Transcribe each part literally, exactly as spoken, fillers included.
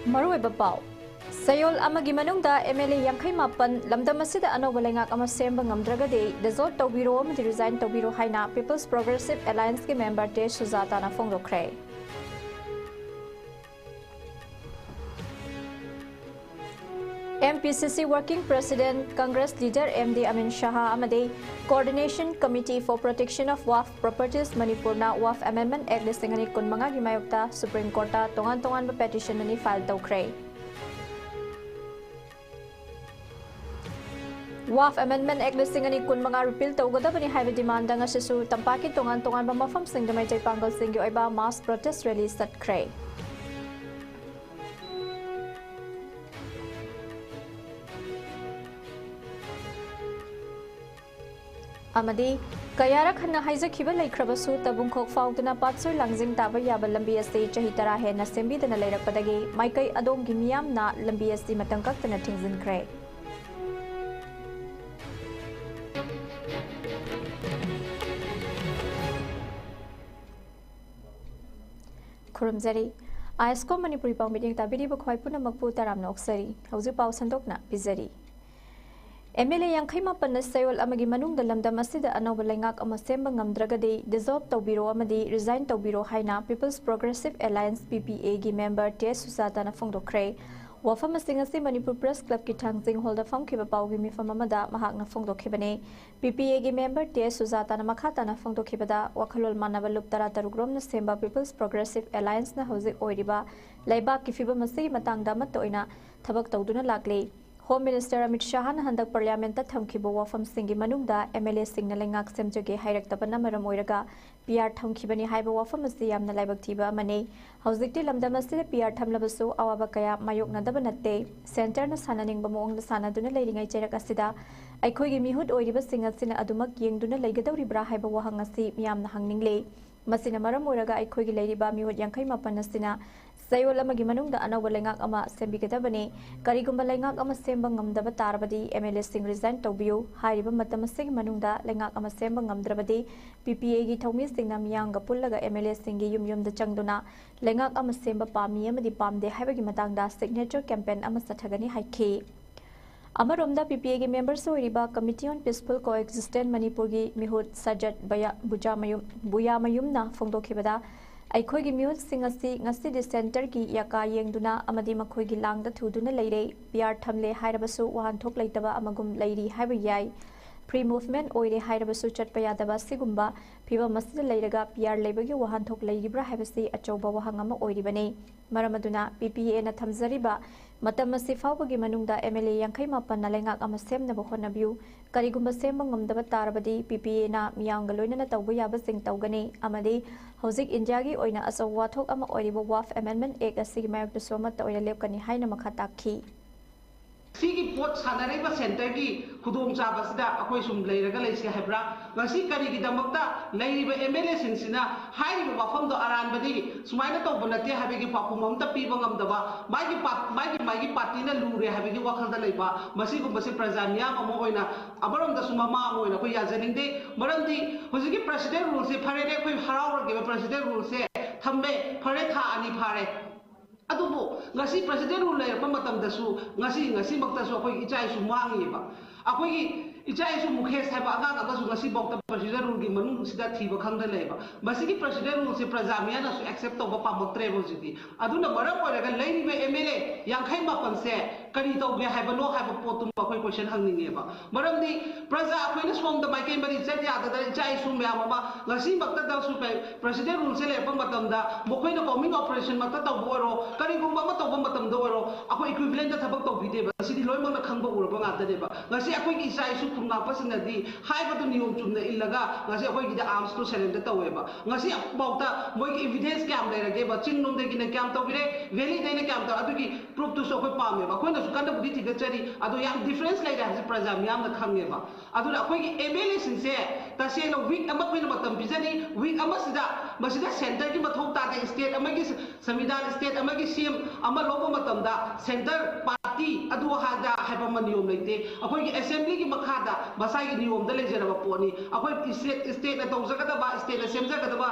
ꯃꯔꯨꯑꯣꯏꯕ ꯄꯥꯎ꯫ ꯆꯌꯣꯜ ꯑꯃꯒꯤ ꯃꯅꯨꯡꯗ MLA ꯌꯥꯡꯈꯩ ꯃꯥꯄꯟ ꯂꯝꯗꯝ ꯑꯁꯤꯗ ꯑꯅꯧꯕ ꯂꯩꯉꯥꯛ ꯑꯃ ꯁꯦꯝꯕ ꯉꯝꯗ꯭ꯔꯒꯗꯤ dissolve ꯇꯧꯕꯤꯔꯣ ꯑꯃꯗꯤ resign ꯇꯧꯕꯤꯔꯣ ꯍꯥꯏꯅ People's Progressive Allianceꯀꯤ member ꯇꯦ ꯁꯨꯖꯥꯇꯥꯅ ꯐꯣꯡꯗꯣꯛꯈ꯭ꯔꯦ꯫ MPCC Working President, Congress leader MD ꯑꯃꯤꯟ Shah ꯑꯃꯗꯤ Coordination Committee for Protection of Waqf Properties ꯃꯅꯤꯄꯨꯔꯅ Waqf Amendment Act ꯂꯤꯁꯤꯡ ꯑꯅꯤ ꯀꯨꯟꯃꯉꯥꯒꯤ ꯃꯥꯌꯣꯛꯇ Supreme Courtꯇ ꯇꯣꯉꯥꯟ ꯇꯣꯉꯥꯟꯕ petition ꯑꯅꯤ file ꯇꯧꯈ꯭ꯔꯦ꯫ Waqf Amendment Act ꯂꯤꯁꯤꯡ ꯑꯅꯤ ꯀꯨꯟꯃꯉꯥ repeal ꯇꯧꯒꯗꯕꯅꯤ ꯍꯥꯏꯕ demand ꯉꯁꯤꯁꯨ ꯇꯝꯄꯥꯛꯀꯤ ꯇꯣꯉꯥꯟ ꯇꯣꯉꯥꯟꯕ ꯃꯐꯝꯁꯤꯡꯗ ꯃꯩꯇꯩ ꯄꯥꯡꯒꯜꯁꯤꯡꯒꯤ ꯑꯣꯏꯕ mass protest rally ꯆꯠꯈ꯭ꯔꯦ꯫ ꯑꯃꯗꯤ ꯀꯌꯥꯔꯛ ꯍꯟꯅ ꯍꯥꯏꯖꯈꯤꯕ ꯂꯩꯈ꯭ꯔꯕꯁꯨ, ꯇꯕꯨꯡꯈꯣꯛ ꯐꯥꯎꯗꯨꯅ ꯄꯥꯠꯁꯣꯏ ꯂꯥꯡꯖꯤꯡ ꯇꯥꯕ ꯌꯥꯕ ꯂꯝꯕꯤ ꯑꯁꯤ ꯆꯍꯤ ꯇꯔꯥ ꯍꯦꯟꯅ ꯁꯦꯝꯕꯤꯗꯅ ꯂꯩꯔꯛꯄꯗꯒꯤ ꯃꯥꯏꯀꯩ ꯑꯗꯣꯝꯒꯤ ꯃꯤꯌꯥꯝꯅ ꯂꯝꯕꯤ ꯑꯁꯤ ꯃꯇꯝ ꯀꯛꯇꯅ ꯊꯤꯡꯖꯤꯟꯈ꯭ꯔꯦ꯫ ꯈꯨꯔꯨꯝꯖꯔꯤ꯫ ISCOM ꯃꯅꯤꯄꯨꯔꯤ ꯄꯥꯎ ꯃꯤꯠꯌꯦꯡ ꯇꯥꯕꯤꯔꯤꯕ ꯈ꯭ꯋꯥꯏ ꯄꯨꯝꯅꯃꯛꯄꯨ ꯇꯔꯥꯝꯅ ꯑꯣꯛꯆꯔꯤ꯫ ꯍꯧꯖꯤꯛ ꯄꯥꯎ ꯁꯟꯗꯣꯛꯅ ꯄꯤꯖꯔꯤ꯫ MLA ꯌꯥꯡꯈꯩ ꯃꯥꯄꯟꯅ ꯆꯌꯣꯜ ꯑꯃꯒꯤ ꯃꯅꯨꯡꯗ ꯂꯝꯗꯝ ꯑꯁꯤꯗ ꯑꯅꯧꯕ ꯂꯩꯉꯥꯛ ꯑꯃ ꯁꯦꯝꯕ ꯉꯝꯗ꯭ꯔꯒꯗꯤ dissolve ꯇꯧꯕꯤꯔꯣ ꯑꯃꯗꯤ resign ꯇꯧꯕꯤꯔꯣ ꯍꯥꯏꯅ People's Progressive Alliance, PPAꯒꯤ member ꯇꯦ ꯁꯨꯖꯥꯇꯥꯅ ꯐꯣꯡꯗꯣꯛꯈ꯭ꯔꯦ꯫ ꯋꯥꯐꯝꯁꯤꯡ ꯑꯁꯤ ꯃꯅꯤꯄꯨꯔ Press Clubꯀꯤ ꯊꯥꯡꯖꯤꯡ ꯍꯣꯜꯗ ꯐꯝꯈꯤꯕ ꯄꯥꯎꯒꯤ ꯃꯤꯐꯝ ꯑꯃꯗ ꯃꯍꯥꯛꯅ ꯐꯣꯡꯗꯣꯛꯈꯤꯕꯅꯤ꯫ PPAꯒꯤ member ꯇꯦ ꯁꯨꯖꯥꯇꯥꯅ ꯃꯈꯥ ꯇꯥꯅ ꯐꯣꯡꯗꯣꯛꯈꯤꯕꯗ, ꯋꯥꯈꯜꯂꯣꯟ ꯃꯥꯟꯅꯕ ꯂꯨꯞ ꯇꯔꯥꯇꯔꯨꯛ ꯔꯣꯝꯅ ꯁꯦꯝꯕ People's Progressive Allianceꯅ ꯍꯧꯖꯤꯛ ꯑꯣꯏꯔꯤꯕ ꯂꯩꯕꯥꯛꯀꯤ ꯐꯤꯕꯝ ꯑꯁꯤꯒꯤ ꯃꯇꯥꯡꯗ ꯑꯃꯠꯇ ꯑꯣꯏꯅ ꯊꯕꯛ ꯇꯧꯗꯨꯅ ꯂꯥꯛꯂꯤ꯫ Home Minister ꯑꯃꯤꯠ ꯁꯥꯍꯅ ꯍꯟꯗꯛ Parliamentꯇ ꯊꯝꯈꯤꯕ ꯋꯥꯐꯝꯁꯤꯡꯒꯤ ꯃꯅꯨꯡꯗ MLAꯁꯤꯡꯅ ꯂꯩꯉꯥꯛ ꯁꯦꯝꯖꯒꯦ ꯍꯥꯏꯔꯛꯇꯕꯅ ꯃꯔꯝ ꯑꯣꯏꯔꯒ PR ꯊꯝꯈꯤꯕꯅꯤ ꯍꯥꯏꯕ ꯋꯥꯐꯝ ꯑꯁꯤ ꯌꯥꯝꯅ ꯂꯥꯏꯕꯛ ꯊꯤꯕ ꯑꯃꯅꯤ꯫ ꯍꯧꯖꯤꯛꯇꯤ ꯂꯝꯗꯝ ꯑꯁꯤꯗ PR ꯊꯝꯂꯕꯁꯨ ꯑꯋꯥꯕ ꯀꯌꯥ ꯃꯥꯌꯣꯛꯅꯗꯕ ꯅꯠꯇꯦ꯫ Centreꯅ ꯁꯥꯟꯅꯅꯤꯡꯕ ꯃꯑꯣꯡꯗ ꯁꯥꯟꯅꯗꯨꯅ ꯂꯩꯔꯤꯉꯩ ꯆꯩꯔꯛ ꯑꯁꯤꯗ ꯑꯩꯈꯣꯏꯒꯤ ꯃꯤꯍꯨꯠ ꯑꯣꯏꯔꯤꯕꯁꯤꯡ ꯑꯁꯤꯅ ꯑꯗꯨꯃꯛ ꯌꯦꯡꯗꯨꯅ ꯂꯩꯒꯗꯧꯔꯤꯕ꯭ꯔꯥ ꯍꯥꯏꯕ ꯋꯥꯍꯪ ꯑꯁꯤ ꯃꯤꯌꯥꯝꯅ ꯍꯪꯅꯤꯡꯂꯤ꯫ ꯃꯁꯤꯅ ꯃꯔꯝ ꯑꯣꯏꯔꯒ ꯑꯩꯈꯣꯏꯒꯤ ꯂꯩꯔꯤꯕ ꯃꯤꯍꯨꯠ ꯌꯥꯡꯈꯩ ꯃꯥꯄꯟ ꯑꯁꯤꯅ ꯆꯌꯣꯜ ꯑꯃꯒꯤ ꯃꯅꯨꯡꯗ ꯑꯅꯧꯕ ꯂꯩꯉꯥꯛ ꯑꯃ ꯁꯦꯝꯕꯤꯒꯗꯕꯅꯤ꯫ ꯀꯔꯤꯒꯨꯝꯕ ꯂꯩꯉꯥꯛ ꯑꯃ ꯁꯦꯝꯕ ꯉꯝꯗꯕ ꯇꯥꯔꯕꯗꯤ MLA ꯁꯤꯡ resign ꯇꯧꯕꯤꯌꯨ꯫ ꯍꯥꯏꯔꯤꯕ ꯃꯇꯝ ꯑꯁꯤꯒꯤ ꯃꯅꯨꯡꯗ ꯂꯩꯉꯥꯛ ꯑꯃ ꯁꯦꯝꯕ ꯉꯝꯗ꯭ꯔꯕꯗꯤ PPA ꯒꯤ ꯊꯧꯃꯤꯁꯤꯡꯅ ꯃꯤꯌꯥꯝꯒ ꯄꯨꯜꯂꯒ MLA ꯁꯤꯡꯒꯤ ꯌꯨꯝ ꯌꯨꯝꯗ ꯆꯪꯗꯨꯅ ꯂꯩꯉꯥꯛ ꯑꯃ ꯁꯦꯝꯕ ꯄꯥꯝꯃꯤ ꯑꯃꯗꯤ ꯄꯥꯝꯗꯦ ꯍꯥꯏꯕꯒꯤ ꯃꯇꯥꯡꯗ signature campaign ꯑꯃ ꯆꯠꯊꯒꯅꯤ ꯍꯥꯏꯈꯤ꯫ ꯑꯃꯔꯣꯝꯗ PPA ꯒꯤ members ꯑꯣꯏꯔꯤꯕ Committee on Peaceful Coexistence ꯃꯅꯤꯄꯨꯔꯒꯤ ꯃꯤꯍꯨꯠ ꯁꯖꯠ ꯕꯌꯥ-, ꯕꯨꯖꯥꯃꯌꯨꯝ-, ꯕꯨꯌꯥꯃꯌꯨꯝꯅ ꯐꯣꯡꯗꯣꯛꯈꯤꯕꯗ, ꯑꯩꯈꯣꯏꯒꯤ ꯃꯤꯍꯨꯠꯁꯤꯡ ꯑꯁꯤ ꯉꯁꯤꯗꯤ centre ꯒꯤ ꯌꯥꯀꯥ ꯌꯦꯡꯗꯨꯅ ꯑꯃꯗꯤ ꯃꯈꯣꯏꯒꯤ ꯂꯥꯡꯗ ꯊꯨꯗꯨꯅ ꯂꯩꯔꯦ꯫ PR ꯊꯝꯂꯦ ꯍꯥꯏꯔꯕꯁꯨ ꯋꯥꯍꯟꯊꯣꯛ ꯂꯩꯇꯕ ꯑꯃꯒꯨꯝ ꯂꯩꯔꯤ ꯍꯥꯏꯕ ꯌꯥꯏ꯫ Free movement ꯑꯣꯏꯔꯦ ꯍꯥꯏꯔꯕꯁꯨ ꯆꯠꯄ ꯌꯥꯗꯕ ꯑꯁꯤꯒꯨꯝꯕ ꯐꯤꯚꯝ ꯑꯁꯤꯗ ꯂꯩꯔꯒ PR ꯂꯩꯕꯒꯤ ꯋꯥꯍꯟꯊꯣꯛ ꯂꯩꯔꯤꯕ꯭ꯔꯥ ꯍꯥꯏꯕꯁꯤ ꯑꯆꯧꯕ ꯋꯥꯍꯪ ꯑꯃ ꯑꯣꯏꯔꯤꯕꯅꯤ꯫ ꯃꯔꯝ ꯑꯗꯨꯅ PPA ꯅ ꯊꯝꯖꯔꯤꯕ ꯃꯇꯝ ꯑꯁꯤ ꯐꯥꯎꯕꯒꯤ ꯃꯅꯨꯡꯗ MLA ꯌꯥꯡꯈꯩ ꯃꯥꯄꯟꯅ ꯂꯩꯉꯥꯛ ꯑꯃ ꯁꯦꯝꯅꯕ ꯍꯣꯠꯅꯕꯤꯌꯨ꯫ ꯀꯔꯤꯒꯨꯝꯕ ꯁꯦꯝꯕ ꯉꯝꯗꯕ ꯇꯥꯔꯕꯗꯤ PPA ꯅ ꯃꯤꯌꯥꯝꯒ ꯂꯣꯏꯅꯅ ꯇꯧꯕ ꯌꯥꯕꯁꯤꯡ ꯇꯧꯒꯅꯤ ꯑꯃꯗꯤ ꯍꯧꯖꯤꯛ ꯏꯟꯗꯤꯌꯥꯒꯤ ꯑꯣꯏꯅ ꯑꯆꯧꯕ ꯋꯥꯊꯣꯛ ꯑꯃ ꯑꯣꯏꯔꯤꯕ Waqf Amendment Act ꯑꯁꯤꯒꯤ ꯃꯥꯌꯣꯛꯇꯁꯨ ꯑꯃꯠꯇ ꯑꯣꯏꯅ ꯂꯦꯞꯀꯅꯤ ꯍꯥꯏꯅ ꯃꯈꯥ ꯇꯥꯈꯤ꯫ ꯁꯤꯒꯤ ꯄꯣꯠ ꯁꯥꯟꯅꯔꯤꯕ centre ꯒꯤ ꯈꯨꯗꯣꯡꯆꯥꯕꯁꯤꯗ ꯑꯩꯈꯣꯏ ꯁꯨꯝ ꯂꯩꯔꯒ ꯂꯩꯁꯤ ꯍꯥꯏꯕ꯭ꯔꯥ? ꯉꯁꯤ ꯀꯔꯤꯒꯤꯗꯃꯛꯇ ꯂꯩꯔꯤꯕ MLA ꯁꯤꯡꯁꯤꯅ ꯍꯥꯏꯔꯤꯕ ꯋꯥꯐꯝꯗꯣ ꯑꯔꯥꯟꯕꯅꯤ, ꯁꯨꯃꯥꯏꯅ ꯇꯧꯕ ꯅꯠꯇꯦ ꯍꯥꯏꯕꯒꯤ ꯄꯥꯎꯈꯨꯝ ꯑꯃꯇ ꯄꯤꯕ ꯉꯝꯗꯕ, ꯃꯥꯒꯤ ꯄꯥ-, ꯃꯥꯒꯤ, ꯃꯥꯒꯤ party ꯅ ꯂꯨꯔꯦ ꯍꯥꯏꯕꯒꯤ ꯋꯥꯈꯜꯗ ꯂꯩꯕ, ꯃꯁꯤꯒꯨꯝꯕꯁꯦ ꯄ꯭ꯔꯖꯥ ꯃꯤꯌꯥꯝ ꯑꯃ ꯑꯣꯏꯅ ꯑꯃꯔꯣꯝꯗꯁꯨ ꯃꯃꯥ ꯑꯃ ꯑꯣꯏꯅ ꯑꯩꯈꯣꯏ ꯌꯥꯖꯅꯤꯡꯗꯦ꯫ ꯃꯔꯝꯗꯤ ꯍꯧꯖꯤꯛꯀꯤ President Rule ꯁꯦ ꯐꯔꯦꯅꯦ, ꯑꯩꯈꯣꯏ ꯍꯔꯥꯎꯔꯒꯦꯕ, President Rule ꯁꯦ ꯊꯝꯃꯦ, ꯐꯔꯦ, ꯊꯥ ꯑꯅꯤ ꯐꯥꯔꯦ꯫ ꯑꯗꯨꯕꯨ ꯉꯁꯤ President Rule ꯂꯩꯔꯛꯄ ꯃꯇꯝꯗꯁꯨ, ꯉꯁꯤ, ꯉꯁꯤꯃꯛꯇꯁꯨ ꯑꯩꯈꯣꯏꯒꯤ ꯏꯆꯥ ꯏꯁꯨ ꯃꯥꯡꯉꯤꯑꯕ꯫ ꯑꯩꯈꯣꯏꯒꯤ ꯏꯆꯥ ꯏꯁꯨ ꯃꯨꯈꯦꯁ ꯍꯥꯏꯕ ꯑꯉꯥꯡ ꯑꯃꯁꯨ ꯉꯁꯤꯐꯥꯎꯗ President Rule ꯒꯤ ꯃꯅꯨꯡꯁꯤꯗ ꯊꯤꯕ ꯈꯪꯗ ꯂꯩꯌꯦꯕ꯫ ꯃꯁꯤꯒꯤ President Rule ꯁꯦ ꯄ꯭ꯔꯖꯥ ꯃꯤꯌꯥꯅꯁꯨ accept ꯇꯧꯕ ꯄꯥꯝꯃꯛꯇ꯭ꯔꯦꯕ ꯍꯧꯖꯤꯛꯇꯤ꯫ ꯑꯗꯨꯅ ꯃꯔꯝ ꯑꯣꯏꯔꯒ ꯂꯩꯔꯤꯕ MLA ꯌꯥꯡꯈꯩ ꯃꯥꯄꯟꯁꯦ ꯀꯔꯤ ꯇꯧꯒꯦ ꯍꯥꯏꯕꯅꯣ ꯍꯥꯏꯕ ꯄꯣꯠꯇꯨꯃ ꯑꯩꯈꯣꯏ question ꯍꯪꯅꯤꯡꯉꯦꯕ꯫ ꯃꯔꯝꯗꯤ ꯄ꯭ꯔꯖꯥ ꯑꯩꯈꯣꯏꯅ ꯁꯣꯝꯗ ꯃꯥꯏꯀꯩ ꯃꯔꯤ ꯆꯠ ꯌꯥꯗꯗꯅ ꯏꯆꯥ ꯏꯁꯨ ꯃꯌꯥꯝ ꯑꯃ ꯉꯁꯤꯃꯛꯇꯗꯁꯨ ꯀꯩ-, President Rule ꯁꯦ ꯂꯩꯔꯛꯄ ꯃꯇꯝꯗ ꯃꯈꯣꯏꯅ combing operation ꯃꯛꯇ ꯇꯧꯕ ꯑꯣꯏꯔꯣ, ꯀꯔꯤꯒꯨꯝꯕ ꯑꯃ ꯇꯧꯕ ꯃꯇꯝꯗ ꯑꯣꯏꯔꯣ, ꯑꯩꯈꯣꯏ equivalent ꯊꯕꯛ ꯇꯧꯕꯤꯗꯦꯕ꯫ ꯃꯁꯤꯗꯤ ꯂꯣꯏꯅꯃꯛꯅ ꯈꯪꯕ ꯎꯔꯕ ꯉꯥꯛꯇꯅꯦꯕ꯫ ꯉꯁꯤ ꯑꯩꯈꯣꯏꯒꯤ ꯏꯆꯥ ꯏꯁꯨ ꯈꯨꯟꯉꯥꯛꯄꯁꯤꯡꯅꯗꯤ ꯍꯥꯏꯕꯗꯨ ꯅꯤꯌꯣꯝ ꯆꯨꯝꯅ ꯏꯜꯂꯒ ꯉꯁꯤ ꯑꯩꯈꯣꯏꯒꯤꯗ ꯑꯥꯔꯝꯁꯇꯨ ꯁꯔꯦꯟꯗꯔ ꯇꯧꯋꯦꯕ꯫ ꯉꯁꯤ ꯐꯥꯎꯗ ꯃꯣꯏꯒꯤ ꯏꯕꯤꯗꯦꯟꯁ ꯀꯌꯥꯝ ꯂꯩꯔꯒꯦꯕ? ꯆꯤꯡꯂꯣꯝꯗꯒꯤꯅ ꯀꯌꯥꯝ ꯇꯧꯕꯤꯔꯦ, ꯚꯦꯂꯤꯗꯩꯅ ꯀꯌꯥꯝ ꯇꯧ, ꯑꯗꯨꯒꯤ ꯄ꯭ꯔꯨꯐꯇꯨꯁꯨ ꯑꯩꯈꯣꯏ ꯄꯥꯝꯃꯦꯕ꯫ ꯑꯩꯈꯣꯏꯅꯁꯨ ꯀꯟꯅꯕꯨꯗꯤ ꯊꯤꯒꯠꯆꯔꯤ, ꯑꯗꯣ ꯌꯥꯝ ꯗꯤꯐꯔꯦꯟꯁ ꯂꯩꯔꯦ ꯍꯥꯏꯕꯁꯤ ꯄ꯭ꯔꯖꯥ ꯃꯤꯌꯥꯝꯅ ꯈꯪꯉꯦꯕ꯫ ꯑꯗꯨꯅ ꯑꯩꯈꯣꯏꯒꯤ ꯑꯦꯝ ꯑꯦꯜ ꯑꯦꯁꯤꯡꯁꯦ ꯇꯁꯦꯡꯅ ꯋꯤꯛ ꯑꯃ ꯑꯩꯈꯣꯏꯅ ꯃꯇꯝ ꯄꯤꯖꯔꯤ꯫ ꯋꯤꯛ ꯑꯃꯁꯤꯗ ꯃꯁꯤꯗ ꯁꯦꯟꯇꯔꯒꯤ ꯃꯊꯧ ꯇꯥꯗꯦ꯫ ꯁ꯭ꯇꯦꯠ ꯑꯃꯒꯤ ꯁꯪꯕꯤꯙꯥꯟ, ꯁ꯭ꯇꯦꯠ ꯑꯃꯒꯤ ꯁꯤ ꯑꯦꯝ ꯑꯃ ꯂꯧꯕ ꯃꯇꯝꯗ ꯁꯦꯟꯇꯔ ꯄꯥꯔꯇꯤ ꯑꯗꯨ ꯑꯗꯥ ꯍꯥꯏꯕ ꯑꯃ ꯅꯤꯌꯣꯝ ꯂꯩꯇꯦ꯫ ꯑꯩꯈꯣꯏꯒꯤ ꯑꯦꯁꯦꯝꯕ꯭ꯂꯤꯒꯤ ꯃꯈꯥꯗ ꯃꯁꯥꯒꯤ ꯅꯤꯌꯣꯝꯗ ꯂꯩꯖꯔꯕ ꯄꯣꯠꯅꯤ꯫ ꯑꯩꯈꯣꯏ ꯁ꯭ꯇꯦꯠ, ꯁ꯭ꯇꯦꯠꯅ ꯇꯧꯖꯒꯗꯕ, ꯁ꯭ꯇꯦꯠꯅ ꯁꯦꯝꯖꯒꯗꯕ,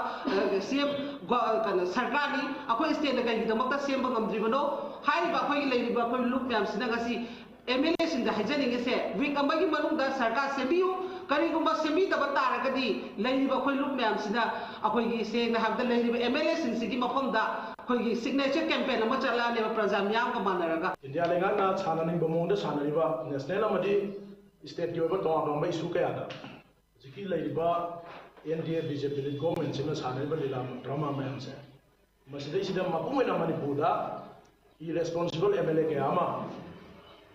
ꯑ, ꯁꯤ ꯑꯦꯝ ꯒ-, ꯀꯩꯅꯣ, ꯁꯔꯀꯥꯔꯅꯤ꯫ ꯑꯩꯈꯣꯏ ꯁ꯭ꯇꯦꯠꯅ ꯀꯩꯒꯤꯗꯃꯛꯇ ꯁꯦꯝꯕ ꯉꯝꯗ꯭ꯔꯤꯕꯅꯣ? ꯍꯥꯏꯔꯤꯕ ꯑꯩꯈꯣꯏꯒꯤ ꯂꯩꯔꯤꯕ ꯑꯩꯈꯣꯏ ꯂꯨꯞ ꯃꯌꯥꯝꯁꯤꯅ ꯉꯁꯤ ꯑꯦꯝ ꯑꯦꯜ ꯑꯦꯁꯤꯡꯗ ꯍꯥꯏꯖꯅꯤꯡꯉꯤꯁꯦ, ꯋꯤꯛ ꯑꯃꯒꯤ ꯃꯅꯨꯡꯗ ꯁꯔꯀꯥꯔ ꯁꯦꯝꯕꯤꯌꯨ꯫ ꯀꯔꯤꯒꯨꯝꯕ ꯁꯦꯝꯕꯤꯗꯕ ꯇꯥꯔꯒꯗꯤ ꯂꯩꯔꯤꯕ ꯑꯩꯈꯣꯏ ꯂꯨꯞ ꯃꯌꯥꯝꯁꯤꯅ, ꯑꯩꯈꯣꯏꯒꯤ ꯁꯦꯡꯅ ꯍꯥꯏꯔꯕꯗ ꯂꯩꯔꯤꯕ ꯑꯦꯝ ꯑꯦꯜ ꯑꯦꯁꯤꯡꯁꯤꯒꯤ ꯃꯐꯝꯗ ꯑꯩꯈꯣꯏꯒꯤ ꯁꯤꯒꯅꯦꯆꯔ ꯀꯦꯝꯄꯦꯟ ꯑꯃ ꯆꯠꯂꯛꯑꯅꯦꯕ ꯄ꯭ꯔꯖꯥ ꯃꯤꯌꯥꯝꯒ ꯃꯥꯟꯅꯔꯒ꯫ ꯏꯟꯗꯤꯌꯥ ꯂꯩꯉꯥꯛꯅ ꯁꯥꯟꯅꯅꯤꯡꯕ ꯃꯑꯣꯡꯗ ꯁꯥꯟꯅꯔꯤꯕ ꯅꯦꯁꯅꯦꯜ ꯑꯃꯗꯤ ꯁ꯭ꯇꯦꯠꯀꯤ ꯑꯣꯏꯕ ꯇꯣꯉꯥꯟ ꯇꯣꯉꯥꯟꯕ ꯏꯁꯨ ꯀꯌꯥꯗ ꯍꯧꯖꯤꯛꯀꯤ ꯂꯩꯔꯤꯕ N D A B J P led ꯒꯣꯔꯃꯦꯟꯁꯤꯅ ꯁꯥꯟꯅꯔꯤꯕ ꯂꯤꯂꯥ ꯗ꯭ꯔꯃꯥ ꯃꯌꯥꯝꯁꯦ, ꯃꯁꯤꯗꯩꯁꯤꯗ ꯃꯄꯨꯡ ꯑꯣꯏꯅ ꯃꯅꯤꯄꯨꯔꯗ ꯏꯔꯦꯁꯄꯣꯟꯁꯤꯕꯜ ꯑꯦꯝ ꯑꯦꯜ ꯑꯦ ꯀꯌꯥ ꯑꯃ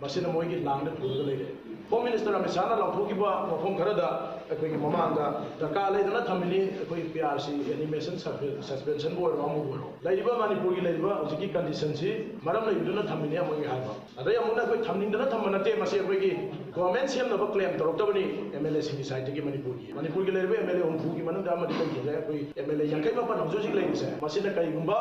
ꯃꯁꯤꯅ ꯃꯣꯏꯒꯤ ꯂꯥꯡꯗ ꯄꯨꯔꯒ ꯂꯩꯔꯦ꯫ ꯍꯣꯝ ꯃꯤꯅꯤꯁꯇꯔ ꯑꯃꯤꯠ ꯁꯥꯍꯅ ꯂꯥꯎꯊꯣꯛꯈꯤꯕ ꯃꯐꯝ ꯈꯔꯗ ꯑꯩꯈꯣꯏꯒꯤ ꯃꯃꯥꯡꯗ ꯗꯔꯀꯥꯔ ꯂꯩꯗꯅ ꯊꯝꯃꯤꯅꯤ, ꯑꯩꯈꯣꯏ ꯄꯤ ꯑꯥꯔ ꯁꯤ ꯑꯦꯅꯤꯃꯦꯁꯟ ꯁꯁꯄꯦꯟꯁꯟꯕꯨ ꯑꯣꯏꯔꯣ, ꯑꯃꯕꯨ ꯑꯣꯏꯔꯣ꯫ ꯂꯩꯔꯤꯕ ꯃꯅꯤꯄꯨꯔꯒꯤ ꯂꯩꯔꯤꯕ ꯍꯧꯖꯤꯛꯀꯤ ꯀꯟꯗꯤꯁꯟꯁꯤ ꯃꯔꯝ ꯂꯩꯕꯗꯨꯅ ꯊꯝꯃꯤꯅꯤ ꯑꯃꯒꯤ ꯍꯥꯏꯕ꯫ ꯑꯗꯩ ꯑꯃꯨꯛꯅ ꯑꯩꯈꯣꯏ ꯊꯝꯅꯤꯡꯗꯅ ꯊꯝꯕ ꯅꯠꯇꯦ, ꯃꯁꯤ ꯑꯩꯈꯣꯏꯒꯤ ꯒꯣꯔꯃꯦꯟ ꯁꯦꯝꯅꯕ ꯀ꯭ꯂꯦꯝ ꯇꯧꯔꯛꯇꯕꯅꯤ ꯑꯦꯝ ꯑꯦꯜ ꯑꯦꯁꯤꯡꯒꯤ ꯁꯥꯏꯠꯇꯒꯤ ꯃꯅꯤꯄꯨꯔꯒꯤ꯫ ꯃꯅꯤꯄꯨꯔꯒꯤ ꯂꯩꯔꯤꯕ ꯑꯦꯝ ꯑꯦꯜ ꯑꯦ ꯍꯨꯝꯐꯨꯒꯤ ꯃꯅꯨꯡꯗ ꯑꯃꯗꯤ ꯂꯩꯈꯤꯗ꯭ꯔꯦ꯫ ꯑꯩꯈꯣꯏ ꯑꯦꯝ ꯑꯦꯜ ꯑꯦ ꯌꯥꯡꯈꯩ ꯃꯥꯄꯟ ꯍꯧꯖꯤꯛ ꯍꯧꯖꯤꯛ ꯂꯩꯔꯤꯁꯦ, ꯃꯁꯤꯅ ꯀꯔꯤꯒꯨꯝꯕ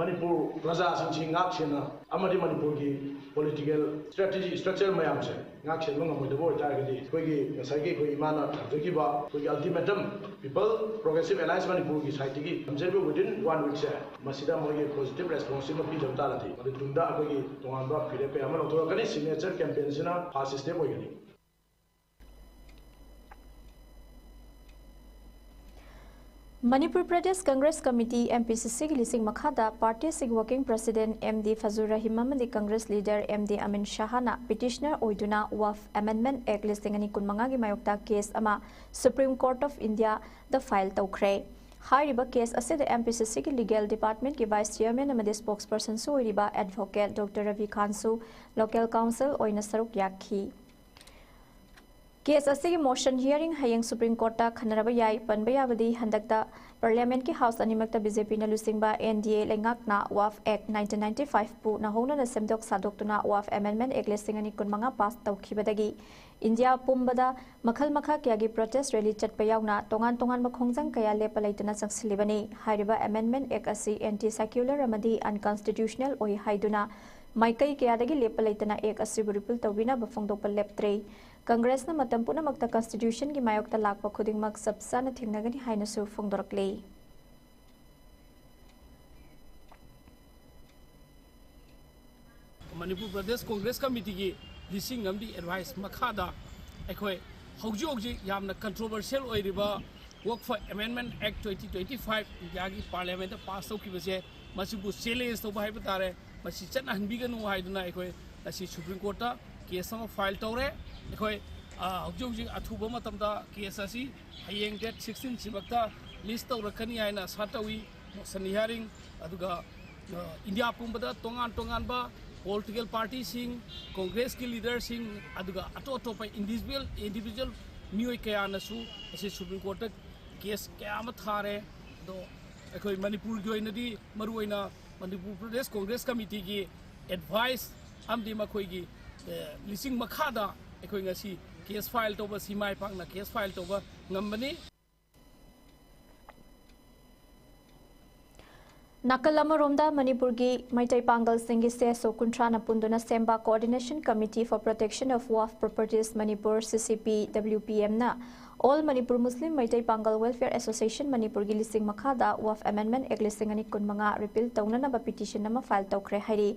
ꯃꯅꯤꯄꯨꯔ ꯄ꯭ꯔꯖꯥꯁꯤꯡꯁꯤ ꯉꯥꯛ ꯁꯦꯟꯅ ꯑꯃꯗꯤ ꯃꯅꯤꯄꯨꯔꯒꯤ ꯄꯣꯂꯤꯇꯤꯀꯦꯜ ꯁ꯭ꯇ꯭ꯔꯦꯇꯦꯖꯤ, ꯁ꯭ꯇ꯭ꯔꯛꯆꯔ ꯃꯌꯥꯝꯁꯦ ꯉꯥꯛ ꯁꯦꯟꯕ ꯉꯝꯃꯣꯏꯗꯕ ꯑꯣꯏꯇꯥꯔꯒꯗꯤ, ꯑꯩꯈꯣꯏꯒꯤ ꯉꯁꯥꯏꯒꯤ ꯑꯩꯈꯣꯏ ꯏꯃꯥꯅ ꯊꯝꯖꯈꯤꯕ ꯑꯩꯈꯣꯏꯒꯤ ꯑꯜꯇꯤꯃꯦꯇꯝ, ꯄꯤꯄꯜ ꯄ꯭ꯔꯣꯒ꯭ꯔꯦꯁꯤꯞ ꯑꯦꯂꯥꯏꯟꯁ ꯃꯅꯤꯄꯨꯔꯒꯤ ꯁꯥꯏꯠꯇꯒꯤ ꯊꯝꯖꯔꯤꯕ within one week ꯁꯦ, ꯃꯁꯤꯗ ꯃꯣꯏꯒꯤ ꯄꯣꯖꯤꯇꯤꯚ ꯔꯦꯁꯄꯣꯟꯁ ꯑꯃ ꯄꯤꯗꯕ ꯇꯥꯔꯗꯤ, ꯃꯗꯨ ꯇꯨꯡꯗ ꯑꯩꯈꯣꯏꯒꯤ ꯇꯣꯉꯥꯟꯕ ꯐꯤꯔꯦꯞ ꯀꯌꯥ ꯑꯃ ꯂꯧꯊꯣꯔꯛꯀꯅꯤ꯫ ꯁꯤꯒꯅꯦꯆꯔ ꯀꯦꯝꯄꯦꯟꯁꯤꯅ ꯐꯥꯔꯁ ꯁ꯭ꯇꯦꯞ ꯑꯣꯏꯒꯅꯤ꯫ Manipur Pradesh Congress committee, M P ꯁꯤ ꯁꯤꯒꯤ ꯂꯤꯁꯤꯡ ꯃꯈꯥꯗ ꯄꯥꯔꯇꯤ ꯑꯁꯤꯒꯤ working president M D ꯐꯖꯨꯔ Rahim ꯑꯃꯗꯤ ꯀꯪꯒ꯭ꯔꯦꯁ ꯂꯤꯗꯔ ꯑꯦꯝ ꯗꯤ ꯑꯃꯤꯟ ꯁꯥꯍꯅ ꯄꯤꯇꯤꯁꯅꯔ ꯑꯣꯏꯗꯨꯅ ꯋꯛꯐ ꯑꯦꯃꯦꯟꯗꯃꯦꯟꯠ ꯑꯦꯛ ꯂꯤꯁꯤꯡ ꯑꯅꯤ ꯀꯨꯟꯃꯉꯥꯒꯤ ꯃꯥꯌꯣꯛꯇ ꯀꯦꯁ ꯑꯃ ꯁꯨꯄ꯭ꯔꯤꯝ ꯀꯣꯔꯠ ꯑꯣꯐ ꯏꯟꯗꯤꯌꯥꯗ ꯐꯥꯏꯜ ꯇꯧꯈ꯭ꯔꯦ꯫ ꯍꯥꯏꯔꯤꯕ ꯀꯦꯁ ꯑꯁꯤꯗ M P C Cꯒꯤ ꯂꯤꯒꯦꯜ ꯗꯤꯄꯥꯔꯠꯃꯦꯟꯠꯀꯤ ꯚꯥꯏꯁ ꯆꯤꯌꯔꯃꯦꯟ ꯑꯃꯗꯤ ꯁ꯭ꯄꯣꯛꯁꯄꯔꯁꯟꯁꯨ ꯑꯣꯏꯔꯤꯕ ꯑꯦꯗꯚꯣꯀꯦꯠ ꯗꯣꯛꯇꯔ ꯔꯕꯤ ꯈꯥꯟꯁꯨ ꯂꯣꯀꯦꯜ ꯀꯥꯎꯟꯁꯤꯜ ꯑꯣꯏꯅ ꯁꯔꯨꯛ ꯌꯥꯈꯤ꯫ ꯀꯦꯁ ꯑꯁꯤꯒꯤ ꯃꯣꯁꯟ ꯍꯤꯌꯥꯔꯤꯡ ꯍꯌꯦꯡ ꯁꯨꯄ꯭ꯔꯤꯝ ꯀꯣꯔꯠꯇ ꯈꯟꯅꯔꯕ ꯌꯥꯏ꯫ ꯄꯟꯕ ꯌꯥꯕꯗꯤ ꯍꯟꯗꯛꯇ ꯄꯥꯔꯂꯤꯌꯥꯃꯦꯟꯠꯀꯤ ꯍꯥꯎꯁ ꯑꯅꯤꯃꯛꯇ B J P ꯅ ꯂꯨꯆꯤꯡꯕ N D A ꯂꯩꯉꯥꯛꯅ ꯋꯥꯐ ꯑꯦꯛ nineteen ninety-five ꯄꯨ ꯅꯧꯍꯧꯅꯅ ꯁꯦꯝꯗꯣꯛ ꯁꯥꯗꯣꯛꯇꯨꯅ ꯋꯥꯐ ꯑꯦꯃꯦꯟꯗꯃꯦꯟꯠ ꯑꯦꯛ ꯂꯤꯁꯤꯡ ꯑꯅꯤ ꯀꯨꯟꯃꯉꯥ ꯄꯥꯁ ꯇꯧꯈꯤꯕꯗꯒꯤ ꯏꯟꯗꯤꯌꯥ ꯄꯨꯝꯕꯗ ꯃꯈꯜ ꯃꯈꯥ ꯀꯌꯥꯒꯤ ꯄ꯭ꯔꯣꯇꯦꯁ ꯔꯦꯂꯤ ꯆꯠꯄ ꯌꯥꯎꯅ ꯇꯣꯉꯥꯟ ꯇꯣꯉꯥꯟꯕ ꯈꯣꯡꯖꯪ ꯀꯌꯥ ꯂꯦꯞꯄ ꯂꯩꯇꯅ ꯆꯪꯁꯤꯜꯂꯤꯕꯅꯤ꯫ ꯍꯥꯏꯔꯤꯕ ꯑꯦꯃꯦꯟꯗꯃꯦꯟꯠ ꯑꯦꯛ ꯑꯁꯤ ꯑꯦꯟꯇꯤ ꯁꯦꯀ꯭ꯌꯨꯂꯔ ꯑꯃꯗꯤ ꯑꯟꯀꯟꯁꯇꯤꯇ꯭ꯌꯨꯁꯅꯦꯜ ꯑꯣꯏ ꯍꯥꯏꯗꯨꯅ ꯃꯥꯏꯀꯩ ꯀꯌꯥꯗꯒꯤ ꯂꯦꯞꯄ ꯂꯩꯇꯅ ꯑꯦꯛ ꯑꯁꯤꯕꯨ ꯔꯤꯄꯤꯜ ꯇꯧꯕꯤꯅꯕ ꯐꯣꯡꯗꯣꯛꯄ ꯂꯦꯞꯇ꯭ꯔꯦ꯫ ꯀꯪꯒ꯭ꯔꯦꯁꯅ ꯃꯇꯝ ꯄꯨꯝꯅꯃꯛꯇ ꯀꯟꯁꯇꯤꯇ꯭ꯌꯨꯁꯟꯒꯤ ꯃꯥꯌꯣꯛꯇ ꯂꯥꯛꯄ ꯈꯨꯗꯤꯡꯃꯛ ꯆꯞ ꯆꯥꯅ ꯊꯦꯡꯅꯒꯅꯤ ꯍꯥꯏꯅꯁꯨ ꯐꯣꯡꯗꯣꯔꯛꯂꯤ꯫ ꯃꯅꯤꯄꯨꯔ ꯄ꯭ꯔꯗꯦꯁ ꯀꯣꯡꯒ꯭ꯔꯦꯁ ꯀꯃꯤꯇꯤꯒꯤ ꯂꯤꯁꯤꯡ ꯑꯃꯗꯤ ꯑꯦꯗꯚꯥꯏꯁ ꯃꯈꯥꯗ ꯑꯩꯈꯣꯏ ꯍꯧꯖꯤꯛ ꯍꯧꯖꯤꯛ ꯌꯥꯝꯅ ꯀꯟꯇ꯭ꯔꯣꯚꯔꯁꯤꯌꯦꯜ ꯑꯣꯏꯔꯤꯕ ꯋꯥꯛꯐ ꯑꯦꯃꯦꯟꯗꯃꯦꯟꯠ ꯑꯦꯛ twenty twenty-five ꯏꯟꯗꯤꯌꯥꯒꯤ ꯄꯥꯔꯂꯤꯌꯥꯃꯦꯟꯠꯇ ꯄꯥꯁ ꯇꯧꯈꯤꯕꯁꯦ, ꯃꯁꯤꯕꯨ ꯆꯦꯂꯦꯟꯖ ꯇꯧꯕ ꯍꯥꯏꯕ ꯇꯥꯔꯦ, ꯃꯁꯤ ꯆꯠꯅꯍꯟꯕꯤꯒꯅꯨ ꯍꯥꯏꯗꯨꯅ ꯑꯩꯈꯣꯏ ꯉꯁꯤ ꯁꯨꯄ꯭ꯔꯤꯝ ꯀꯣꯔꯠꯇ ꯀꯦꯁ ꯑꯃ ꯐꯥꯏꯜ ꯇꯧꯔꯦ꯫ ꯑꯩꯈꯣꯏ, ꯑ, ꯍꯧꯖꯤꯛ ꯍꯧꯖꯤꯛ ꯑꯊꯨꯕ ꯃꯇꯝꯗ ꯀꯦꯁ ꯑꯁꯤ ꯍꯌꯦꯡ ꯗꯦꯠ sixteen ꯁꯤꯃꯛꯇ ꯂꯤꯁ ꯇꯧꯔꯛꯀꯅꯤ ꯍꯥꯏꯅ ꯑꯥꯁꯥ ꯇꯧꯏ꯫ ꯃꯣꯁꯟ ꯍꯤꯌꯥꯔꯤꯡ, ꯑꯗꯨꯒ, ꯑ, ꯏꯟꯗꯤꯌꯥ ꯄꯨꯝꯕꯗ ꯇꯣꯉꯥꯟ ꯇꯣꯉꯥꯟꯕ ꯄꯣꯂꯤꯇꯤꯀꯦꯜ ꯄꯥꯔꯇꯤꯁꯤꯡ, ꯀꯣꯡꯒ꯭ꯔꯦꯁꯀꯤ ꯂꯤꯗꯔꯁꯤꯡ, ꯑꯗꯨꯒ ꯑꯇꯣꯞ ꯑꯇꯣꯞꯄ ꯏꯟꯗꯤꯚꯤꯖꯨꯋꯦꯜ, ꯏꯟꯗꯤꯚꯤꯖꯨꯋꯦꯜ ꯃꯤꯑꯣꯏ ꯀꯌꯥꯅꯁꯨ ꯉꯁꯤ ꯁꯨꯄ꯭ꯔꯤꯝ ꯀꯣꯔꯠꯇ ꯀꯦꯁ ꯀꯌꯥ ꯑꯃ ꯊꯥꯔꯦ꯫ ꯑꯗꯣ ꯑꯩꯈꯣꯏ ꯃꯅꯤꯄꯨꯔꯒꯤ ꯑꯣꯏꯅꯗꯤ ꯃꯔꯨꯑꯣꯏꯅ ꯃꯅꯤꯄꯨꯔ ꯄ꯭ꯔꯗꯦꯁ ꯀꯣꯡꯒ꯭ꯔꯦꯁ ꯀꯃꯤꯇꯤꯒꯤ ꯑꯦꯗꯚꯥꯏꯁ ꯑꯃꯗꯤ ꯃꯈꯣꯏꯒꯤ, ꯑꯦ, ꯂꯤꯁꯤꯡ ꯃꯈꯥꯗ ꯑꯩꯈꯣꯏ ꯉꯁꯤ ꯀꯦꯁ ꯐꯥꯏꯜ ꯇꯧꯕ, ꯁꯤ ꯃꯥꯏ ꯄꯥꯛꯅ ꯀꯦꯁ ꯐꯥꯏꯜ ꯇꯧꯕ ꯉꯝꯕꯅꯤ꯫ ꯅꯥꯀꯜ ꯑꯃꯔꯣꯝꯗ ꯃꯅꯤꯄꯨꯔꯒꯤ ꯃꯩꯇꯩ ꯄꯥꯡꯒꯜꯁꯤꯡꯒꯤ C S O ꯀꯨꯟꯊ꯭ꯔꯥꯅ ꯄꯨꯟꯗꯨꯅ ꯁꯦꯝꯕ Coordination Committee for Protection of Waqf Properties Manipur, C C P W P M ꯅ All Manipur Muslim ꯃꯩꯇꯩ ꯄꯥꯡꯒꯜ Welfare Association ꯃꯅꯤꯄꯨꯔꯒꯤ ꯂꯤꯁꯤꯡ ꯃꯈꯥꯗ ꯋꯥꯐ ꯑꯦꯃꯦꯟꯗꯃꯦꯟꯠ ꯑꯦꯛ ꯂꯤꯁꯤꯡ ꯑꯅꯤ ꯀꯨꯟꯃꯉꯥ ꯔꯤꯄꯤꯜ ꯇꯧꯅꯅꯕ ꯄꯤꯇꯤꯁꯟ ꯑꯃ ꯐꯥꯏꯜ ꯇꯧꯈ꯭ꯔꯦ ꯍꯥꯏꯔꯤ꯫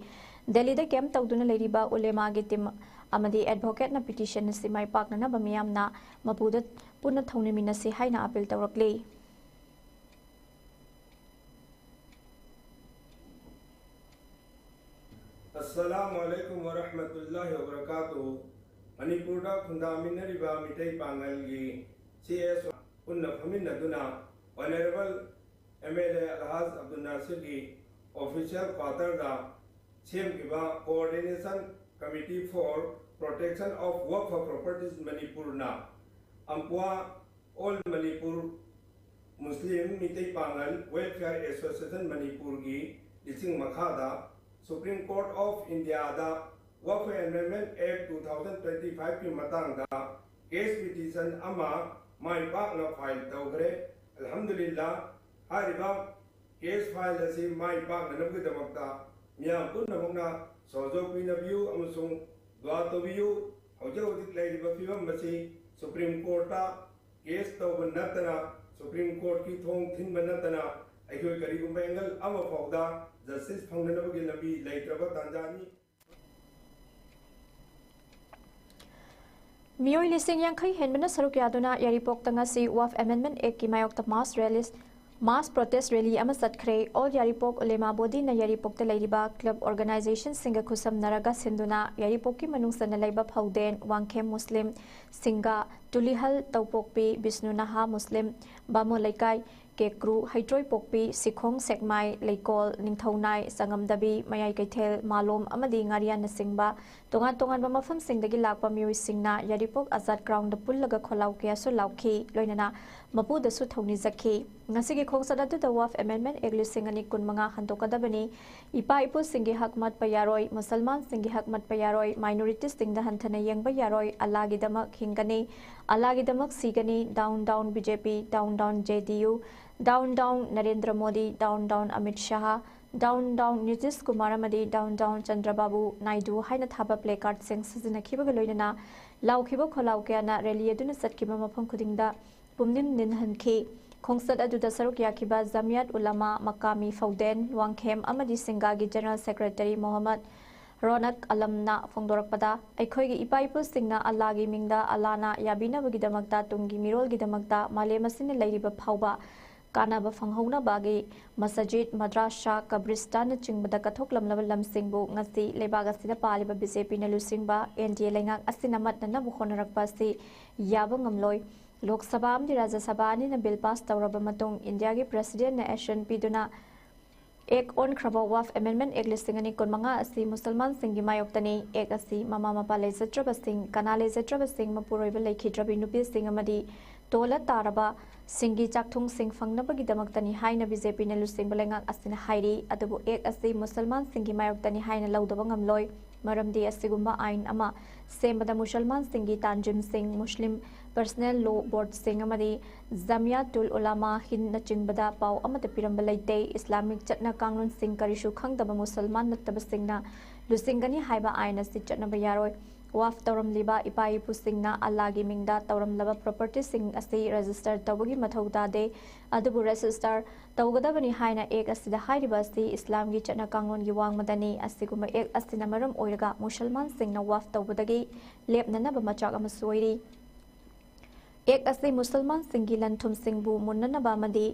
ꯗꯦꯜꯂꯤꯗ ꯀꯦꯝꯞ ꯇꯧꯗꯨꯅ ꯂꯩꯔꯤꯕ ꯎꯂꯦꯃꯥꯒꯤ ꯇꯤꯝ ꯑꯃꯗꯤ ꯑꯦꯗꯚꯣꯀꯦꯠꯅ ꯄꯤꯇꯤꯁꯟ ꯑꯁꯤ ꯃꯥꯏ ꯄꯥꯛꯅꯅꯕ ꯃꯤꯌꯥꯝꯅ ꯃꯄꯨꯗ ꯄꯨꯟꯅ ꯊꯧꯅꯃꯤꯟꯅꯁꯤ ꯍꯥꯏꯅ ꯑꯥꯄꯤꯜ ꯇꯧꯔꯛꯂꯤ꯫ ꯑꯁꯂꯥꯃꯨ ꯑꯂꯥꯏꯀꯨꯝ ꯋꯔꯍꯃꯇꯨꯜꯂꯥꯍꯤ ꯋꯕꯔꯀꯥꯇꯨꯍꯨ꯫ ꯃꯅꯤꯄꯨꯔꯗ ꯈꯨꯟꯗꯥꯃꯤꯟꯅꯔꯤꯕ ꯃꯤꯇꯩ ꯄꯥꯉꯜꯒꯤ C S O ꯄꯨꯟꯅ ꯐꯝꯃꯤꯟꯅꯗꯨꯅ Honorable M L A Alhaj Abdul Nasir ꯒꯤ official quarter ꯗ ꯁꯦꯝꯈꯤꯕ Coordination Committee for Protection of Waqf Properties Manipur ꯅ ꯑꯝꯄꯨꯋꯥ All Manipur Muslim ꯃꯤꯇꯩ ꯄꯥꯉꯜ Welfare Association ꯃꯅꯤꯄꯨꯔꯒꯤ ꯂꯤꯁꯤꯡ ꯃꯈꯥꯗ Supreme Court of India the Waqf Amendment Act two thousand twenty-five ꯀꯤ ꯃꯇꯥꯡꯗ case petition ꯑꯃ ꯃꯥꯏ ꯄꯥꯛꯅ file ꯇꯧꯈ꯭ꯔꯦ꯫ ꯑꯜꯍꯝꯗꯨꯂꯤꯜꯂꯥ, ꯍꯥꯏꯔꯤꯕ case file ꯑꯁꯤ ꯃꯥꯏ ꯄꯥꯛꯅꯅꯕꯒꯤꯗꯃꯛꯇ ꯃꯤꯌꯥꯝ ꯄꯨꯝꯅꯃꯛꯅ ꯁꯍꯖꯣꯒ ꯄꯤꯅꯕꯤꯌꯨ ꯑꯃꯁꯨꯡ ꯗꯨꯋꯥ ꯇꯧꯕꯤꯌꯨ꯫ ꯍꯧꯖꯤꯛ ꯍꯧꯖꯤꯛ ꯂꯩꯔꯤꯕ ꯐꯤꯕꯝ ꯑꯁꯤ Supreme Court ꯇ case ꯇꯧꯕ ꯅꯠꯇꯅ, Supreme Court ꯀꯤ ꯊꯣꯡ ꯊꯤꯟꯕ ꯅꯠꯇꯅ ꯑꯩꯈꯣꯏ ꯀꯔꯤꯒꯨꯝꯕ angle ꯑꯃ ꯐꯥꯎꯗ justice ꯐꯪꯅꯅꯕꯒꯤ ꯂꯝꯕꯤ ꯂꯩꯇ꯭ꯔꯕ ꯇꯥꯟꯖꯥꯅꯤ꯫ ꯃꯤꯑꯣꯏ ꯂꯤꯁꯤꯡ ꯌꯥꯡꯈꯩ ꯍꯦꯟꯕꯅ ꯁꯔꯨꯛ ꯌꯥꯗꯨꯅ ꯌꯥꯏꯔꯤꯄꯣꯛꯇ ꯉꯁꯤ Waqf Amendment Act ꯀꯤ ꯃꯥꯌꯣꯛꯇ mass rally, mass protest rally ꯑꯃ ꯆꯠꯈ꯭ꯔꯦ꯫ All Yairipok Ulema Body ꯅ ꯌꯥꯏꯔꯤꯄꯣꯛꯇ ꯂꯩꯔꯤꯕ club organization ꯁꯤꯡꯒ ꯈꯨꯠꯁꯝꯅꯔꯒ ꯁꯤꯟꯗꯨꯅ ꯌꯥꯏꯔꯤꯄꯣꯛꯀꯤ ꯃꯅꯨꯡ ꯆꯟꯅ ꯂꯩꯕ ꯐꯧꯗꯦꯟ, ꯋꯥꯡꯈꯦꯝ ꯃꯨꯁꯂꯤꯝ, ꯁꯤꯡꯒꯥ, ꯇꯨꯂꯤꯍꯜ, ꯇꯧꯄꯣꯛꯄꯤ, ꯕꯤꯁꯅꯨ ꯅꯍꯥ ꯃꯨꯁꯂꯤꯝ, ꯕꯥꯃꯣꯟ ꯂꯩꯀꯥꯏ, ꯀꯦꯀ꯭ꯔꯨ, ꯍꯩꯇ꯭ꯔꯣꯏꯄꯣꯛꯄꯤ, ꯁꯤꯈꯣꯡ, ꯁꯦꯛꯃꯥꯏ, ꯂꯩꯀꯣꯜ, ꯅꯤꯡꯊꯧꯅꯥꯏ, ꯆꯉꯝꯗꯕꯤ, ꯃꯌꯥꯏ ꯀꯩꯊꯦꯜ, ꯃꯥꯂꯣꯝ ꯑꯃꯗꯤ ꯉꯥꯔꯤꯌꯥꯟꯅꯆꯤꯡꯕ ꯇꯣꯉꯥꯟ ꯇꯣꯉꯥꯟꯕ ꯃꯐꯝꯁꯤꯡꯗꯒꯤ ꯂꯥꯛꯄ ꯃꯤꯑꯣꯏꯁꯤꯡꯅ ꯌꯥꯏꯔꯤꯄꯣꯛ ꯑꯖꯥꯗ ground ꯗ ꯄꯨꯜꯂꯒ ꯈꯣꯜꯂꯥꯎ ꯀꯌꯥꯁꯨ ꯂꯥꯎꯈꯤ꯫ ꯂꯣꯏꯅꯅ ꯃꯄꯨꯗꯁꯨ ꯊꯧꯅꯤꯖꯈꯤ꯫ ꯉꯁꯤꯒꯤ ꯈꯣꯡꯆꯠ ꯑꯗꯨꯗ Waqf Amendment Act ꯂꯤꯁꯤꯡ ꯑꯅꯤ ꯀꯨꯟꯃꯉꯥ ꯍꯟꯗꯣꯛꯀꯗꯕꯅꯤ, ꯏꯄꯥ ꯏꯄꯨꯁꯤꯡꯒꯤ ꯍꯛ ꯃꯠꯄ ꯌꯥꯔꯣꯏ, ꯃꯨꯁꯜꯃꯥꯟꯁꯤꯡꯒꯤ ꯍꯛ ꯃꯠꯄ ꯌꯥꯔꯣꯏ, minorities ꯁꯤꯡꯗ ꯍꯟꯊꯅ ꯌꯦꯡꯕ ꯌꯥꯔꯣꯏ, ꯑꯜꯂꯥꯒꯤꯗꯃꯛ ꯍꯤꯡꯒꯅꯤ, ꯑꯜꯂꯥꯒꯤꯗꯃꯛ ꯁꯤꯒꯅꯤ, down down B J P, down down J D U, down down Narendra Modi, down down Amit Shah, down down Nitish Kumar ꯑꯃꯗꯤ down down Chandrababu Naidu ꯍꯥꯏꯅ ꯊꯥꯕ placard ꯁꯤꯡ ꯁꯤꯖꯤꯟꯅꯈꯤꯕꯒ ꯂꯣꯏꯅꯅ ꯂꯥꯎꯈꯤꯕ ꯈꯣꯜꯂꯥꯎ ꯀꯌꯥꯅ rally ꯑꯗꯨꯅ ꯆꯠꯈꯤꯕ ꯃꯐꯝ ꯈꯨꯗꯤꯡꯗ ꯄꯨꯝꯅꯤꯟ ꯅꯤꯟꯍꯟꯈꯤ꯫ ꯈꯣꯡꯆꯠ ꯑꯗꯨꯗ ꯁꯔꯨꯛ ꯌꯥꯈꯤꯕ ꯖꯃꯤꯌꯠ ꯎꯂꯃꯥ ꯃꯀꯥꯃꯤ ꯐꯧꯗꯦꯟ, ꯋꯥꯡꯈꯦꯝ ꯑꯃꯗꯤ ꯁꯤꯡꯒꯥꯒꯤ general secretary ꯃꯣꯍꯝꯃꯗ ꯔꯣꯅꯛ ꯑꯂꯝꯅ ꯐꯣꯡꯗꯣꯔꯛꯄꯗ, ꯑꯩꯈꯣꯏꯒꯤ ꯏꯄꯥ ꯏꯄꯨꯁꯤꯡꯅ ꯑꯜꯂꯥꯒꯤ ꯃꯤꯡꯗ, ꯑꯜꯂꯥꯅ ꯌꯥꯕꯤꯅꯕꯒꯤꯗꯃꯛꯇ, ꯇꯨꯡꯒꯤ ꯃꯤꯔꯣꯜꯒꯤꯗꯃꯛꯇ, ꯃꯥꯂꯦꯝ ꯑꯁꯤꯅ ꯂꯩꯔꯤꯕ ꯐꯥꯎꯕ ꯀꯥꯟꯅꯕ ꯐꯪꯍꯧꯅꯕꯒꯤ ꯃꯁꯖꯤꯗ, ꯃꯗ꯭ꯔꯥꯁꯥ, ꯀꯕ꯭ꯔꯤꯁꯇꯥꯟꯅꯆꯤꯡꯕꯗ ꯀꯠꯊꯣꯛꯂꯝꯂꯕ ꯂꯝꯁꯤꯡꯕꯨ ꯉꯁꯤ ꯂꯩꯕꯥꯛ ꯑꯁꯤꯗ ꯄꯥꯜꯂꯤꯕ B J P ꯅ ꯂꯨꯆꯤꯡꯕ N D A ꯂꯩꯉꯥꯛ ꯑꯁꯤꯅ ꯃꯠꯅꯅꯕ ꯍꯣꯠꯅꯔꯛꯄ ꯑꯁꯤ ꯌꯥꯕ ꯉꯝꯂꯣꯏ꯫ ꯂꯣꯛ ꯁꯚꯥ ꯑꯃꯗꯤ ꯔꯥꯖ꯭ꯌ ꯁꯚꯥ ꯑꯅꯤꯅ ꯕꯤꯜ ꯄꯥꯁ ꯇꯧꯔꯕ ꯃꯇꯨꯡ ꯏꯟꯗꯤꯌꯥꯒꯤ ꯄ꯭ꯔꯦꯁꯤꯗꯦꯟꯠꯅ ꯑꯦꯁꯟ ꯄꯤꯗꯨꯅ ꯑꯦꯛ ꯑꯣꯟꯈ꯭ꯔꯕ ꯋꯥꯐ ꯑꯦꯃꯦꯟꯗꯃꯦꯟꯠ ꯑꯦꯛ ꯂꯤꯁꯤꯡ ꯑꯅꯤ ꯀꯨꯟꯃꯉꯥ ꯑꯁꯤ ꯃꯨꯁꯜꯃꯥꯟꯁꯤꯡꯒꯤ ꯃꯥꯌꯣꯛꯇꯅꯤ꯫ ꯑꯦꯛ ꯑꯁꯤ ꯃꯃꯥ ꯃꯄꯥ ꯂꯩꯖꯗ꯭ꯔꯕꯁꯤꯡ, ꯀꯅꯥ ꯂꯩꯖꯗ꯭ꯔꯕꯁꯤꯡ, ꯃꯄꯨꯔꯣꯏꯕ ꯂꯩꯈꯤꯗ꯭ꯔꯕꯤ ꯅꯨꯄꯤꯁꯤꯡ ꯑꯃꯗꯤ ꯇꯣꯜꯂ ꯇꯥꯔꯕ ꯁꯤꯡꯒꯤ ꯆꯥꯛꯊꯨꯡꯁꯤꯡ ꯐꯪꯅꯕꯒꯤꯗꯃꯛꯇꯅꯤ ꯍꯥꯏꯅ ꯕꯤ ꯖꯦ ꯄꯤꯅ ꯂꯨꯆꯤꯡꯕ ꯂꯩꯉꯥꯛ ꯑꯁꯤꯅ ꯍꯥꯏꯔꯤ꯫ ꯑꯗꯨꯕꯨ ꯑꯦꯛ ꯑꯁꯤ ꯃꯨꯁꯜꯃꯥꯟꯁꯤꯡꯒꯤ ꯃꯥꯌꯣꯛꯇꯅꯤ ꯍꯥꯏꯅ ꯂꯧꯗꯕ ꯉꯝꯂꯣꯏ꯫ ꯃꯔꯝꯗꯤ ꯑꯁꯤꯒꯨꯝꯕ ꯑꯥꯏꯟ ꯑꯃ ꯁꯦꯝꯕꯗ ꯃꯨꯁꯜꯃꯥꯟꯁꯤꯡꯒꯤ ꯇꯥꯟꯖꯤꯝꯁꯤꯡ, ꯃꯨꯁꯂꯤꯝ ꯄꯔꯁꯅꯦꯜ ꯂꯣ ꯕꯣꯔꯗꯁꯤꯡ ꯑꯃꯗꯤ ꯖꯥꯃꯤꯌꯥꯇꯨꯜ ꯎꯂꯥꯃꯥ ꯍꯤꯟꯗꯅꯆꯤꯡꯕꯗ ꯄꯥꯎ ꯑꯃꯠꯇ ꯄꯤꯔꯝꯕ ꯂꯩꯇꯦ꯫ ꯏꯁꯂꯥꯃꯤꯛ ꯆꯠꯅ ꯀꯥꯡꯂꯣꯟꯁꯤꯡ ꯀꯔꯤꯁꯨ ꯈꯪꯗꯕ ꯃꯨꯁꯜꯃꯥꯟ ꯅꯠꯇꯕꯁꯤꯡꯅ ꯂꯨꯆꯤꯡꯒꯅꯤ ꯍꯥꯏꯕ ꯑꯥꯏꯟ ꯑꯁꯤ ꯆꯠꯅꯕ ꯌꯥꯔꯣꯏ꯫ ꯋꯥꯐ ꯇꯧꯔꯝꯂꯤꯕ ꯏꯄꯥ ꯏꯄꯨꯁꯤꯡꯅ ꯑꯜꯂꯥꯒꯤ ꯃꯤꯡꯗ ꯇꯧꯔꯝꯂꯕ ꯄ꯭ꯔꯣꯄꯔꯇꯤꯁꯤꯡ ꯑꯁꯤ ꯔꯦꯖꯤꯁꯇꯔ ꯇꯧꯕꯒꯤ ꯃꯊꯧ ꯇꯥꯗꯦ꯫ ꯑꯗꯨꯕꯨ ꯔꯦꯖꯤꯁꯇꯔ ꯇꯧꯒꯗꯕꯅꯤ ꯍꯥꯏꯅ ꯑꯦꯛ ꯑꯁꯤꯗ ꯍꯥꯏꯔꯤꯕ ꯑꯁꯤ ꯏꯁꯂꯥꯝꯒꯤ ꯆꯠꯅ ꯀꯥꯡꯂꯣꯟꯒꯤ ꯋꯥꯡꯃꯗꯅꯤ꯫ ꯑꯁꯤꯒꯨꯝꯕ ꯑꯦꯛ ꯑꯁꯤꯅ ꯃꯔꯝ ꯑꯣꯏꯔꯒ ꯃꯨꯁꯜꯃꯥꯟꯁꯤꯡꯅ ꯋꯥꯐ ꯇꯧꯕꯗꯒꯤ ꯂꯦꯞꯅꯅꯕ ꯃꯆꯥꯛ ꯑꯃꯁꯨ ꯑꯣꯏꯔꯤ꯫ ꯑꯦꯛ ꯑꯁꯤ ꯃꯨꯁꯜꯃꯥꯟꯁꯤꯡꯒꯤ ꯂꯟ ꯊꯨꯝꯁꯤꯡꯕꯨ ꯃꯨꯟꯅꯅꯕ ꯑꯃꯗꯤ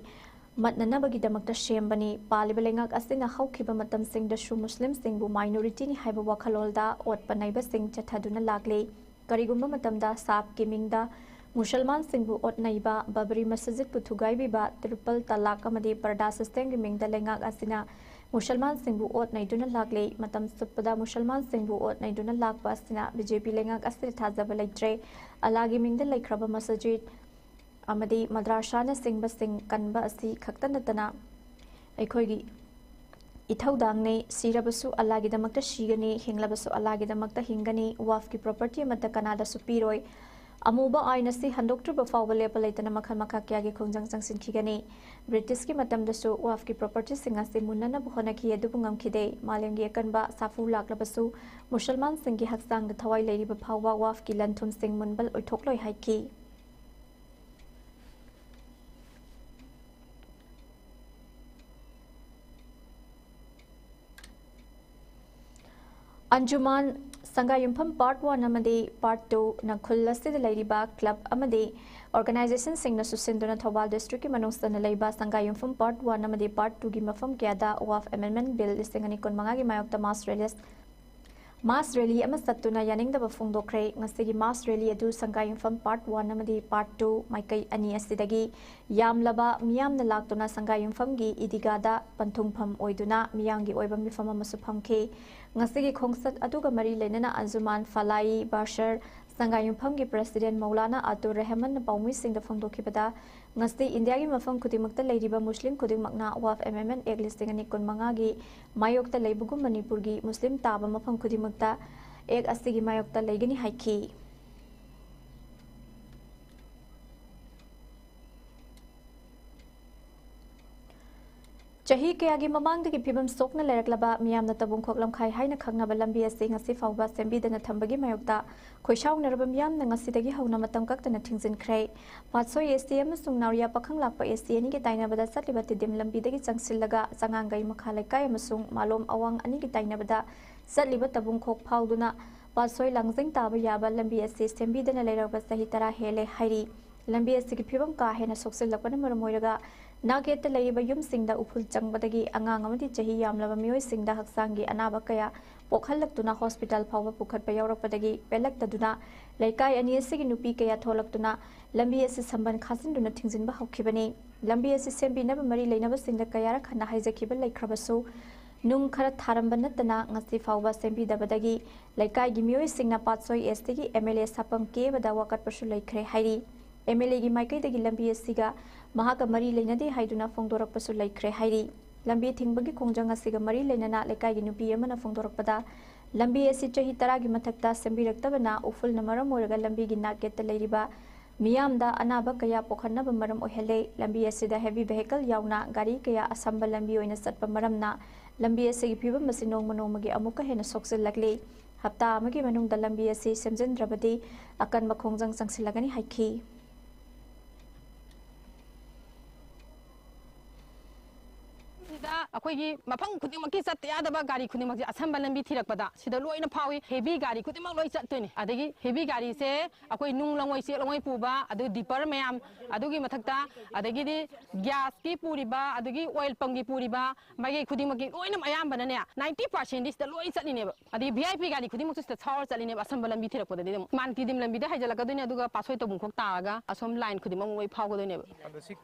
ꯃꯠꯅꯅꯕꯒꯤꯗꯃꯛꯇ ꯁꯦꯝꯕꯅꯤ꯫ ꯄꯥꯜꯂꯤꯕ ꯂꯩꯉꯥꯛ ꯑꯁꯤꯅ ꯍꯧꯈꯤꯕ ꯃꯇꯝꯁꯤꯡꯗꯁꯨ ꯃꯨꯁꯂꯤꯝꯁꯤꯡꯕꯨ ꯃꯥꯏꯅꯣꯔꯤꯇꯤꯅꯤ ꯍꯥꯏꯕ ꯋꯥꯈꯜꯂꯣꯟꯗ ꯑꯣꯠꯄ ꯅꯩꯕꯁꯤꯡ ꯆꯠꯊꯗꯨꯅ ꯂꯥꯛꯂꯤ꯫ ꯀꯔꯤꯒꯨꯝꯕ ꯃꯇꯝꯗ ꯁꯥꯐꯀꯤ ꯃꯤꯡꯗ ꯃꯨꯁꯜꯃꯥꯟꯁꯤꯡꯕꯨ ꯑꯣꯠꯅꯩꯕ, ꯕꯕꯔꯤ ꯃꯁꯖꯤꯗꯄꯨ ꯊꯨꯒꯥꯏꯕꯤꯕ, ꯇ꯭ꯔꯤꯄꯜ ꯇꯂꯥꯛ ꯑꯃꯗꯤ ꯄꯔꯗꯥ ꯁꯤꯁꯇꯦꯝꯒꯤ ꯃꯤꯡꯗ ꯂꯩꯉꯥꯛ ꯑꯁꯤꯅ ꯃꯨꯁꯜꯃꯥꯟꯁꯤꯡꯕꯨ ꯑꯣꯠ ꯅꯩꯗꯨꯅ ꯂꯥꯛꯂꯤ꯫ ꯃꯇꯝ ꯆꯨꯞꯄꯗ ꯃꯨꯁꯜꯃꯥꯟꯁꯤꯡꯕꯨ ꯑꯣꯠ ꯅꯩꯗꯨꯅ ꯂꯥꯛꯄ ꯑꯁꯤꯅ ꯕꯤ ꯖꯦ ꯄꯤ ꯂꯩꯉꯥꯛ ꯑꯁꯤꯗ ꯊꯥꯖꯕ ꯂꯩꯇ꯭ꯔꯦ꯫ ꯑꯜꯂꯥꯒꯤ ꯃꯤꯡꯗ ꯂꯩꯈ꯭ꯔꯕ ꯃꯁꯖꯤꯗ ꯑꯃꯗꯤ ꯃꯗ꯭ꯔꯥꯁꯥꯅꯆꯤꯡꯕꯁꯤꯡ ꯀꯟꯕ ꯑꯁꯤ ꯈꯛꯇ ꯅꯠꯇꯅ ꯑꯩꯈꯣꯏꯒꯤ ꯏꯊꯧꯗꯥꯡꯅꯤ꯫ ꯁꯤꯔꯕꯁꯨ ꯑꯜꯂꯥꯒꯤꯗꯃꯛꯇ ꯁꯤꯒꯅꯤ, ꯍꯤꯡꯂꯕꯁꯨ ꯑꯜꯂꯥꯒꯤꯗꯃꯛꯇ ꯍꯤꯡꯒꯅꯤ꯫ ꯋꯥꯐꯀꯤ ꯄ꯭ꯔꯣꯄꯔꯇꯤ ꯑꯃꯠꯇ ꯀꯅꯥꯗꯁꯨ ꯄꯤꯔꯣꯏ꯫ ꯑꯃꯨꯕ ꯑꯥꯏꯟ ꯑꯁꯤ ꯍꯟꯗꯣꯛꯇ꯭ꯔꯤꯕ ꯐꯥꯎꯕ ꯂꯦꯞꯄ ꯂꯩꯇꯅ ꯃꯈꯜ ꯃꯈꯥ ꯀꯌꯥꯒꯤ ꯈꯣꯡꯖꯪ ꯆꯪꯁꯤꯟꯈꯤꯒꯅꯤ꯫ ꯕ꯭ꯔꯤꯇꯤꯁꯀꯤ ꯃꯇꯝꯗꯁꯨ ꯋꯥꯐꯀꯤ ꯄ꯭ꯔꯣꯄꯔꯇꯤꯁꯤꯡ ꯑꯁꯤ ꯃꯨꯟꯅꯅꯕ ꯍꯣꯠꯅꯈꯤ, ꯑꯗꯨꯕꯨ ꯉꯝꯈꯤꯗꯦ꯫ ꯃꯥꯂꯦꯝꯒꯤ ꯑꯀꯟꯕ ꯁꯥꯐꯨ ꯂꯥꯛꯂꯕꯁꯨ ꯃꯨꯁꯜꯃꯥꯟꯁꯤꯡꯒꯤ ꯍꯛꯆꯥꯡꯗ ꯊꯋꯥꯏ ꯂꯩꯔꯤꯕ ꯐꯥꯎꯕ ꯋꯥꯐꯀꯤ ꯂꯟ ꯊꯨꯝꯁꯤꯡ ꯃꯨꯟꯕ ꯑꯣꯏꯊꯣꯛꯂꯣꯏ ꯍꯥꯏꯈꯤ꯫ ꯑꯟꯖꯨꯃꯥꯟ ꯁꯪꯒꯥꯌꯨꯝꯐꯝ ꯄꯥꯔꯠ ꯋꯥꯟ ꯑꯃꯗꯤ ꯄꯥꯔꯠ ꯇꯨꯅ ꯈꯨꯜ ꯑꯁꯤꯗ ꯂꯩꯔꯤꯕ ꯀ꯭ꯂꯕ ꯑꯃꯗꯤ ꯑꯣꯔꯒꯅꯥꯏꯖꯦꯁꯟꯁꯤꯡꯅꯁꯨ ꯁꯤꯟꯗꯨꯅ ꯊꯧꯕꯥꯜ ꯗꯤꯁꯇ꯭ꯔꯤꯛꯀꯤ ꯃꯅꯨꯡ ꯆꯟꯅ ꯂꯩꯕ ꯁꯪꯒꯥꯌꯨꯝꯐꯝ ꯄꯥꯔꯠ ꯋꯥꯟ ꯑꯃꯗꯤ ꯄꯥꯔꯠ ꯇꯨꯒꯤ ꯃꯐꯝ ꯀꯌꯥꯗ ꯋꯥꯐ ꯑꯦꯃꯦꯟꯗꯃꯦꯟꯠ ꯕꯤꯜ ꯂꯤꯁꯤꯡ ꯑꯅꯤ ꯀꯨꯟꯃꯉꯥꯒꯤ ꯃꯥꯌꯣꯛꯇ ꯃꯥꯁ ꯔꯦꯂꯤꯁ ꯃꯥꯁ ꯔꯦꯂꯤ ꯑꯃ ꯆꯠꯇꯨꯅ ꯌꯥꯅꯤꯡꯗꯕ ꯐꯣꯡꯗꯣꯛꯈ꯭ꯔꯦ꯫ ꯉꯁꯤꯒꯤ ꯃꯥꯁ ꯔꯦꯂꯤ ꯑꯗꯨ ꯁꯪꯒꯥꯏꯌꯨꯝꯐꯝ ꯄꯥꯔꯠ ꯋꯥꯟ ꯑꯃꯗꯤ ꯄꯥꯔꯠ ꯇꯨ ꯃꯥꯏꯀꯩ ꯑꯅꯤ ꯑꯁꯤꯗꯒꯤ ꯌꯥꯝꯂꯕ ꯃꯤꯌꯥꯝꯅ ꯂꯥꯛꯇꯨꯅ ꯁꯪꯒꯥꯏꯌꯨꯝꯐꯝꯒꯤ ꯏꯗꯤꯒꯥꯗ ꯄꯟꯊꯨꯡꯐꯝ ꯑꯣꯏꯗꯨꯅ ꯃꯤꯌꯥꯝꯒꯤ ꯑꯣꯏꯕ ꯃꯤꯐꯝ ꯑꯃꯁꯨ ꯐꯝꯈꯤ꯫ ꯉꯁꯤꯒꯤ ꯈꯣꯡꯆꯠ ꯑꯗꯨꯒ ꯃꯔꯤ ꯂꯩꯅꯅ ꯑꯟꯖꯨꯃꯥꯟ ꯐꯂꯥꯏ ꯕꯥꯁꯔ ꯁꯪꯒꯥꯏꯌꯨꯝꯐꯝꯒꯤ ꯄ꯭ꯔꯁꯤꯗꯦꯟ ꯃꯧꯂꯥꯅꯥ ꯑꯇꯨꯔ ꯔꯦꯍꯃꯟꯅ ꯄꯥꯎꯃꯤꯁꯤꯡꯗ ꯐꯣꯡꯗꯣꯛꯈꯤꯕꯗ, ꯉꯁꯤ ꯏꯟꯗꯤꯌꯥꯒꯤ ꯃꯐꯝ ꯈꯨꯗꯤꯡꯃꯛꯇ ꯂꯩꯔꯤꯕ ꯃꯨꯁꯂꯤꯝ ꯈꯨꯗꯤꯡꯃꯛꯅ ꯋꯥꯐ ꯑꯦꯃꯦꯟꯃꯦꯟ ꯑꯦꯛ ꯂꯤꯁꯤꯡ ꯑꯅꯤ ꯀꯨꯟꯃꯉꯥꯒꯤ ꯃꯥꯌꯣꯛꯇ ꯂꯩꯕꯒꯨꯝ ꯃꯅꯤꯄꯨꯔꯒꯤ ꯃꯨꯁꯂꯤꯝ ꯇꯥꯕ ꯃꯐꯝ ꯈꯨꯗꯤꯡꯃꯛꯇ ꯑꯦꯛ ꯑꯁꯤꯒꯤ ꯃꯥꯌꯣꯛꯇ ꯂꯩꯒꯅꯤ ꯍꯥꯏꯈꯤ꯫ ꯆꯍꯤ ꯀꯌꯥꯒꯤ ꯃꯃꯥꯡꯗꯒꯤ ꯐꯤꯕꯝ ꯁꯣꯛꯅ ꯂꯩꯔꯛꯂꯕ ꯃꯤꯌꯥꯝꯅ ꯇꯕꯨꯡꯈꯣꯛ ꯂꯝꯈꯥꯏ ꯍꯥꯏꯅ ꯈꯪꯅꯕ ꯂꯝꯕꯤ ꯑꯁꯤ ꯉꯁꯤ ꯐꯥꯎꯕ ꯁꯦꯝꯕꯤꯗꯅ ꯊꯝꯕꯒꯤ ꯃꯥꯌꯣꯛꯇ ꯈꯣꯏꯁꯥꯎꯅꯔꯕ ꯃꯤꯌꯥꯝꯅ ꯉꯁꯤꯗꯒꯤ ꯍꯧꯅ ꯃꯇꯝ ꯀꯛꯇꯅ ꯊꯤꯡꯖꯤꯟꯈ꯭ꯔꯦ꯫ ꯄꯥꯠꯁꯣꯏ ꯑꯦꯁ ꯇꯤ ꯑꯃꯁꯨꯡ ꯅꯥꯎꯔꯤꯌꯥ ꯄꯥꯈꯪꯂꯥꯛꯄ ꯑꯦꯁ ꯇꯤ ꯑꯅꯤꯒꯤ ꯇꯥꯏꯅꯕꯗ ꯆꯠꯂꯤꯕ ꯇꯤꯗꯤꯝ ꯂꯝꯕꯤꯗꯒꯤ ꯆꯪꯁꯤꯜꯂꯒ ꯆꯉꯥꯡꯒꯩ ꯃꯈꯥ ꯂꯩꯀꯥꯏ ꯑꯃꯁꯨꯡ ꯃꯥꯂꯣꯝ ꯑꯋꯥꯡ ꯑꯅꯤꯒꯤ ꯇꯥꯏꯅꯕꯗ ꯆꯠꯂꯤꯕ ꯇꯕꯨꯡꯈꯣꯛ ꯐꯥꯎꯗꯨꯅ ꯄꯥꯠꯁꯣꯏ ꯂꯥꯡꯖꯤꯡ ꯇꯥꯕ ꯌꯥꯕ ꯂꯝꯕꯤ ꯑꯁꯤ ꯁꯦꯝꯕꯤꯗꯅ ꯂꯩꯔꯛꯄ ꯆꯍꯤ ꯇꯔꯥ ꯍꯦꯜꯂꯦ ꯍꯥꯏꯔꯤ꯫ ꯂꯝꯕꯤ ꯑꯁꯤꯒꯤ ꯐꯤꯕꯝ ꯀꯥ ꯍꯦꯟꯅ ꯁꯣꯛꯆꯤꯜꯂꯛꯄꯅ ꯃꯔꯝ ꯑꯣꯏꯔꯒ ꯅꯥꯛꯌꯦꯠꯇ ꯂꯩꯔꯤꯕ ꯌꯨꯝꯁꯤꯡꯗ ꯎꯐꯨꯜ ꯆꯪꯕꯗꯒꯤ ꯑꯉꯥꯡ ꯑꯃꯗꯤ ꯆꯍꯤ ꯌꯥꯝꯂꯕ ꯃꯤꯑꯣꯏꯁꯤꯡꯗ ꯍꯛꯆꯥꯡꯒꯤ ꯑꯅꯥꯕ ꯀꯌꯥ ꯄꯣꯛꯍꯜꯂꯛꯇꯨꯅ ꯍꯣꯁꯄꯤꯇꯥꯜ ꯐꯥꯎꯕ ꯄꯨꯈꯠꯄ ꯌꯥꯎꯔꯛꯄꯗꯒꯤ ꯄꯦꯜꯂꯛꯇꯗꯨꯅ ꯂꯩꯀꯥꯏ ꯑꯅꯤ ꯑꯁꯤꯒꯤ ꯅꯨꯄꯤ ꯀꯌꯥ ꯊꯣꯛꯂꯛꯇꯨꯅ ꯂꯝꯕꯤ ꯑꯁꯤ ꯁꯝꯕꯟ ꯈꯥꯖꯤꯟꯗꯨꯅ ꯊꯤꯡꯖꯤꯟꯕ ꯍꯧꯈꯤꯕꯅꯤ꯫ ꯂꯝꯕꯤ ꯑꯁꯤ ꯁꯦꯝꯕꯤꯅꯕ ꯃꯔꯤ ꯂꯩꯅꯕꯁꯤꯡꯗ ꯀꯌꯥꯔꯛ ꯍꯟꯅ ꯍꯥꯏꯖꯈꯤꯕ ꯂꯩꯈ꯭ꯔꯕꯁꯨ, ꯅꯨꯡ ꯈꯔ ꯊꯥꯔꯝꯕ ꯅꯠꯇꯅ ꯉꯁꯤ ꯐꯥꯎꯕ ꯁꯦꯝꯕꯤꯗꯕꯗꯒꯤ ꯂꯩꯀꯥꯏꯒꯤ ꯃꯤꯑꯣꯏꯁꯤꯡꯅ ꯄꯥꯠꯁꯣꯏ ꯑꯦꯁ ꯇꯤꯒꯤ ꯑꯦꯝ ꯑꯦꯜ ꯑꯦ ꯁꯥꯐꯝ ꯀꯦꯕꯗ ꯋꯥꯀꯠꯄꯁꯨ ꯂꯩꯈ꯭ꯔꯦ ꯍꯥꯏꯔꯤ꯫ ꯑꯦꯝ ꯑꯦꯜ ꯑꯦꯒꯤ ꯃꯥꯏꯀꯩꯗꯒꯤ ꯂꯝꯕꯤ ꯑꯁꯤꯒ ꯃꯍꯥꯛꯀ ꯃꯔꯤ ꯂꯩꯅꯗꯦ ꯍꯥꯏꯗꯨꯅ ꯐꯣꯡꯗꯣꯔꯛꯄꯁꯨ ꯂꯩꯈ꯭ꯔꯦ ꯍꯥꯏꯔꯤ꯫ ꯂꯝꯕꯤ ꯊꯤꯡꯕꯒꯤ ꯈꯣꯡꯖꯪ ꯑꯁꯤꯒ ꯃꯔꯤ ꯂꯩꯅꯅ ꯂꯩꯀꯥꯏꯒꯤ ꯅꯨꯄꯤ ꯑꯃꯅ ꯐꯣꯡꯗꯣꯔꯛꯄꯗ, ꯂꯝꯕꯤ ꯑꯁꯤ ꯆꯍꯤ ꯇꯔꯥꯒꯤ ꯃꯊꯛꯇ ꯁꯦꯝꯕꯤꯔꯛꯇꯕꯅ ꯎꯐꯨꯜꯅ ꯃꯔꯝ ꯑꯣꯏꯔꯒ ꯂꯝꯕꯤꯒꯤ ꯅꯥꯛꯌꯦꯠꯇ ꯂꯩꯔꯤꯕ ꯃꯤꯌꯥꯝꯗ ꯑꯅꯥꯕ ꯀꯌꯥ ꯄꯣꯛꯍꯟꯅꯕ ꯃꯔꯝ ꯑꯣꯏꯍꯜꯂꯦ꯫ ꯂꯝꯕꯤ ꯑꯁꯤꯗ ꯍꯦꯚꯤ ꯚꯦꯍꯤꯀꯜ ꯌꯥꯎꯅ ꯒꯥꯔꯤ ꯀꯌꯥ ꯑꯁꯝꯕ ꯂꯝꯕꯤ ꯑꯣꯏꯅ ꯆꯠꯄ ꯃꯔꯝꯅ ꯂꯝꯕꯤ ꯑꯁꯤꯒꯤ ꯐꯤꯕꯝ ꯑꯁꯤ ꯅꯣꯡꯃ ꯅꯣꯡꯃꯒꯤ ꯑꯃꯨꯛꯀ ꯍꯦꯟꯅ ꯁꯣꯛꯆꯤꯜꯂꯛꯂꯤ꯫ ꯍꯞꯇꯥ ꯑꯃꯒꯤ ꯃꯅꯨꯡꯗ ꯂꯝꯕꯤ ꯑꯁꯤ ꯁꯦꯝꯖꯤꯟꯗ꯭ꯔꯕꯗꯤ ꯑꯀꯟꯕ ꯈꯣꯡꯖꯪ ꯆꯪꯁꯤꯜꯂꯒꯅꯤ ꯍꯥꯏꯈꯤ꯫ ꯁꯤꯗ ꯑꯩꯈꯣꯏꯒꯤ ꯃꯐꯝ ꯈꯨꯗꯤꯡꯃꯛꯀꯤ ꯆꯠꯇ ꯌꯥꯗꯕ ꯒꯥꯔꯤ ꯈꯨꯗꯤꯡꯃꯛꯁꯦ ꯑꯁꯝꯕ ꯂꯝꯕꯤ ꯊꯤꯔꯛꯄꯗ ꯁꯤꯗ ꯂꯣꯏꯅ ꯐꯥꯎꯏ꯫ ꯍꯦꯚꯤ ꯒꯥꯔꯤ ꯈꯨꯗꯤꯡꯃꯛ ꯂꯣꯏ ꯆꯠꯇꯣꯏꯅꯤ꯫ ꯑꯗꯒꯤ ꯍꯦꯚꯤ ꯒꯥꯔꯤꯁꯦ ꯑꯩꯈꯣꯏ ꯅꯨꯡ ꯂꯪꯉꯣꯏ ꯆꯦꯛ ꯂꯪꯉꯣꯏ ꯄꯨꯕ, ꯑꯗꯨ ꯗꯤꯄꯔ ꯃꯌꯥꯝ, ꯑꯗꯨꯒꯤ ꯃꯊꯛꯇ ꯑꯗꯒꯤꯗꯤ ꯒ꯭ꯌꯥꯁꯀꯤ ꯄꯨꯔꯤꯕ, ꯑꯗꯒꯤ ꯑꯣꯏꯜ ꯄꯝꯒꯤ ꯄꯨꯔꯤꯕ ꯃꯥꯏꯀꯩ ꯈꯨꯗꯤꯡꯃꯛꯀꯤ ꯂꯣꯏꯅ ꯑꯌꯥꯝꯕꯅꯅꯦ, ꯅꯥꯏꯟꯇꯤ ꯄꯥꯔꯁꯦꯟꯗꯤ ꯁꯤꯗ ꯂꯣꯏ ꯆꯠꯂꯤꯅꯦꯕ꯫ ꯑꯗꯩ ꯚꯤ ꯑꯥꯏ ꯄꯤ ꯒꯥꯔꯤ ꯈꯨꯗꯤꯡꯃꯛꯁꯨ ꯁꯤꯗ ꯁꯥꯎꯔ ꯆꯠꯂꯤꯅꯦꯕ, ꯑꯁꯝꯕ ꯂꯝꯕꯤ ꯊꯤꯔꯛꯄꯗꯗꯤ ꯑꯗꯨꯝ ꯃꯥꯟꯇꯤꯗꯤꯝ ꯂꯝꯕꯤꯗ ꯍꯥꯏꯖꯤꯜꯂꯛꯀꯗꯣꯏꯅꯦ, ꯑꯗꯨꯒ ꯄꯥꯠꯁꯣꯏ ꯇꯧꯐꯝ ꯈꯣꯛ ꯇꯥꯔꯒ ꯑꯁꯣꯝ ꯂꯥꯏꯟ ꯈꯨꯗꯤꯡꯃꯛ ꯑꯃꯨꯛ ꯂꯣꯏ ꯐꯥꯎꯒꯗꯣꯏꯅꯦꯕ꯫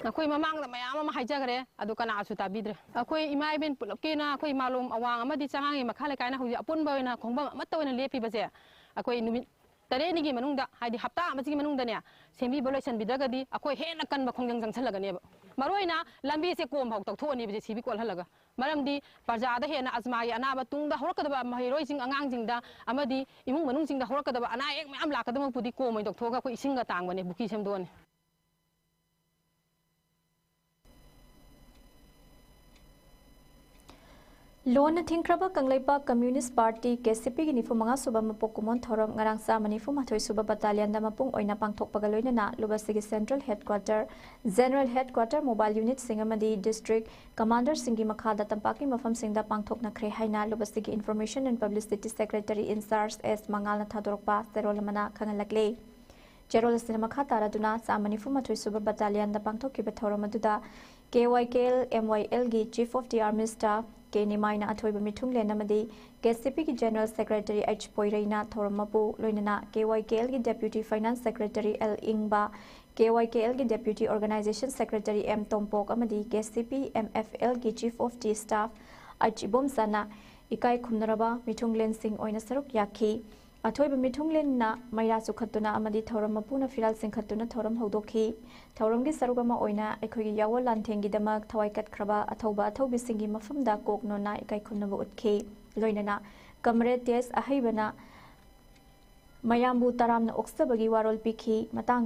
ꯑꯩꯈꯣꯏ ꯃꯃꯥꯡꯗ ꯃꯌꯥꯝ ꯑꯃ ꯍꯥꯏꯖꯈ꯭ꯔꯦ, ꯑꯗꯨ ꯀꯅꯥꯁꯨ ꯇꯥꯕꯤꯗ꯭ꯔꯦ꯫ ꯑꯩꯈꯣꯏ ꯏꯃꯥ ꯏꯕꯦꯟ ꯄꯨꯂꯞꯀꯤꯅ ꯑꯩꯈꯣꯏ ꯃꯥꯂꯣꯝ ꯑꯋꯥꯡ ꯑꯃꯗꯤ ꯆꯉꯥꯡꯒꯤ ꯃꯈꯥ ꯂꯩꯀꯥꯏꯅ ꯍꯧꯖꯤꯛ ꯑꯄꯨꯟꯕ ꯑꯣꯏꯅ ꯈꯣꯡꯐꯝ ꯑꯃꯠꯇ ꯑꯣꯏꯅ ꯂꯦꯞꯄꯤꯕꯁꯦ, ꯑꯩꯈꯣꯏ ꯅꯨꯃꯤꯠ ꯇꯔꯦꯠꯅꯤꯒꯤ ꯃꯅꯨꯡꯗ, ꯍꯥꯏꯗꯤ ꯍꯞꯇꯥ ꯑꯃꯁꯤꯒꯤ ꯃꯅꯨꯡꯗꯅꯦ, ꯁꯦꯝꯕꯤꯕ ꯂꯣꯏꯁꯤꯟꯕꯤꯗ꯭ꯔꯒꯗꯤ ꯑꯩꯈꯣꯏ ꯍꯦꯟꯅ ꯀꯟꯕ ꯈꯣꯡꯖꯪ ꯆꯪꯁꯤꯜꯂꯒꯅꯦꯕ꯫ ꯃꯔꯨꯑꯣꯏꯅ ꯂꯝꯕꯤꯁꯦ ꯀꯣꯝ ꯐꯥꯎ ꯇꯧꯊꯣꯛꯑꯅꯦꯕ ꯖꯦ ꯁꯤ ꯕꯤ ꯀꯣꯠꯍꯜꯂꯒ꯫ ꯃꯔꯝꯗꯤ ꯄ꯭ꯔꯖꯥꯗ ꯍꯦꯟꯅ ꯑꯖꯃꯥꯒꯤ ꯑꯅꯥꯕ ꯇꯨꯡꯗ ꯍꯧꯔꯛꯀꯗꯕ ꯃꯍꯩꯔꯣꯏꯁꯤꯡ ꯑꯉꯥꯡꯁꯤꯡꯗ ꯑꯃꯗꯤ ꯏꯃꯨꯡ ꯃꯅꯨꯡꯁꯤꯡꯗ ꯍꯧꯔꯛꯀꯗꯕ ꯑꯅꯥ ꯑꯌꯦꯛ ꯃꯌꯥꯝ ꯂꯥꯛꯀꯗꯕ ꯃꯍꯨꯠꯄꯨꯗꯤ ꯀꯣꯝ ꯑꯣꯏꯅ ꯇꯧꯊꯣꯛꯑꯒ ꯑꯩꯈꯣꯏ ꯏꯁꯤꯡꯒ ꯇꯥꯡꯕꯅꯦ, ꯄꯨꯈ꯭ꯔꯤ ꯁꯦꯝꯗꯣꯛꯑꯅꯤ꯫ ꯂꯣꯟꯅ ꯊꯤꯡꯈ꯭ꯔꯕ Kangleipak communist party, K C ꯄꯤꯒꯤ ꯅꯤꯐꯨ ꯃꯉꯥ ꯁꯨꯕ ꯃꯄꯣꯛ ꯀꯨꯝꯑꯣꯟ ꯊꯧꯔꯝ ꯉꯔꯥꯡ ꯆꯥꯝꯃ ꯅꯤꯐꯨ ꯃꯥꯊꯣꯏ ꯁꯨꯕ ꯕꯠꯇꯥꯂꯤꯌꯟꯗ ꯃꯄꯨꯡ ꯑꯣꯏꯅ ꯄꯥꯡꯊꯣꯛꯄꯒ ꯂꯣꯏꯅꯅ ꯂꯨꯕꯁꯤꯒꯤ central headquarter, general headquarter, mobile units ꯑꯃꯗꯤ ꯗꯤꯁꯇ꯭ꯔꯤꯛ ꯀꯃꯥꯟꯗꯔꯁꯤꯡꯒꯤ ꯃꯈꯥꯗ ꯇꯝꯄꯥꯛꯀꯤ ꯃꯐꯝꯁꯤꯡꯗ ꯄꯥꯡꯊꯣꯛꯅꯈ꯭ꯔꯦ ꯍꯥꯏꯅ ꯂꯨꯕꯁꯤꯒꯤ information and publicity secretary incharge S ꯃꯉꯥꯜꯅ ꯊꯥꯗꯣꯔꯛꯄ ꯆꯦꯔꯣꯜ ꯑꯃꯅ ꯈꯪꯍꯜꯂꯛꯂꯦ꯫ ꯆꯦꯔꯣꯜ ꯑꯁꯤꯅ ꯃꯈꯥ ꯇꯥꯔꯗꯨꯅ ꯆꯥꯝꯃ ꯅꯤꯐꯨ ꯃꯥꯊꯣꯏ ꯁꯨꯕ ꯕꯠꯇꯥꯂꯤꯌꯟꯗ ꯄꯥꯡꯊꯣꯛꯈꯤꯕ ꯊꯧꯔꯝ ꯑꯗꯨꯗ K Y K L M Y ꯑꯦꯜꯒꯤ chief of the army staff K ꯅꯤꯃꯥꯏꯅ ꯑꯊꯣꯏꯕ ꯃꯤꯊꯨꯡꯂꯦꯟ ꯑꯃꯗꯤ ꯀꯦ ꯁꯤ ꯄꯤꯒꯤ ꯖꯦꯅꯔꯦꯜ ꯁꯦꯀ꯭ꯔꯦꯇꯔꯤ ꯑꯩꯆ ꯄꯣꯏꯔꯩꯅ ꯊꯧꯔꯝ ꯃꯄꯨ, ꯂꯣꯏꯅꯅ ꯀꯦ ꯋꯥꯏ ꯀꯦ ꯑꯦꯜꯒꯤ ꯗꯦꯄ꯭ꯌꯨꯇꯤ ꯐꯥꯏꯅꯥꯟꯁ ꯁꯦꯀ꯭ꯔꯦꯇꯔꯤ ꯑꯦꯜ ꯏꯪꯕ, ꯀꯦ ꯋꯥꯏ ꯀꯦ ꯑꯦꯜꯒꯤ deputy organisation secretary M Tompok ꯑꯃꯗꯤ K C P M F ꯑꯦꯜꯒꯤ chief of the staff H ꯏꯕꯣꯝꯆꯥꯅ ꯏꯀꯥꯏ ꯈꯨꯝꯅꯔꯕ ꯃꯤꯊꯨꯡꯂꯦꯟꯁꯤꯡ ꯑꯣꯏꯅ ꯁꯔꯨꯛ ꯌꯥꯈꯤ꯫ ꯑꯊꯣꯏꯕ ꯃꯤꯊꯨꯡꯂꯦꯟꯅ ꯃꯩꯔꯥ ꯆꯨꯈꯠꯇꯨꯅ ꯑꯃꯗꯤ ꯊꯧꯔꯝ ꯃꯄꯨꯅ ꯐꯤꯔꯥꯜ ꯆꯤꯡꯈꯠꯇꯨꯅ ꯊꯧꯔꯝ ꯍꯧꯗꯣꯛꯈꯤ꯫ ꯊꯧꯔꯝꯒꯤ ꯁꯔꯨꯛ ꯑꯃ ꯑꯣꯏꯅ ꯑꯩꯈꯣꯏꯒꯤ ꯌꯥꯑꯣꯜ ꯂꯥꯟꯊꯦꯡꯒꯤꯗꯃꯛ ꯊꯋꯥꯏ ꯀꯠꯈ꯭ꯔꯕ ꯑꯊꯧꯕ ꯑꯊꯧꯕꯤꯁꯤꯡꯒꯤ ꯃꯐꯝꯗ ꯀꯣꯛ ꯅꯣꯟꯅ ꯏꯀꯥꯏ ꯈꯨꯝꯅꯕ ꯎꯠꯈꯤ꯫ ꯂꯣꯏꯅꯅ ꯀꯝꯔꯦꯗ ꯇꯦꯖ ꯑꯍꯩꯕꯅ ꯃꯌꯥꯝꯕꯨ ꯇꯔꯥꯝꯅ ꯑꯣꯛꯆꯕꯒꯤ ꯋꯥꯔꯣꯜ ꯄꯤꯈꯤ꯫ ꯃꯇꯥꯡ,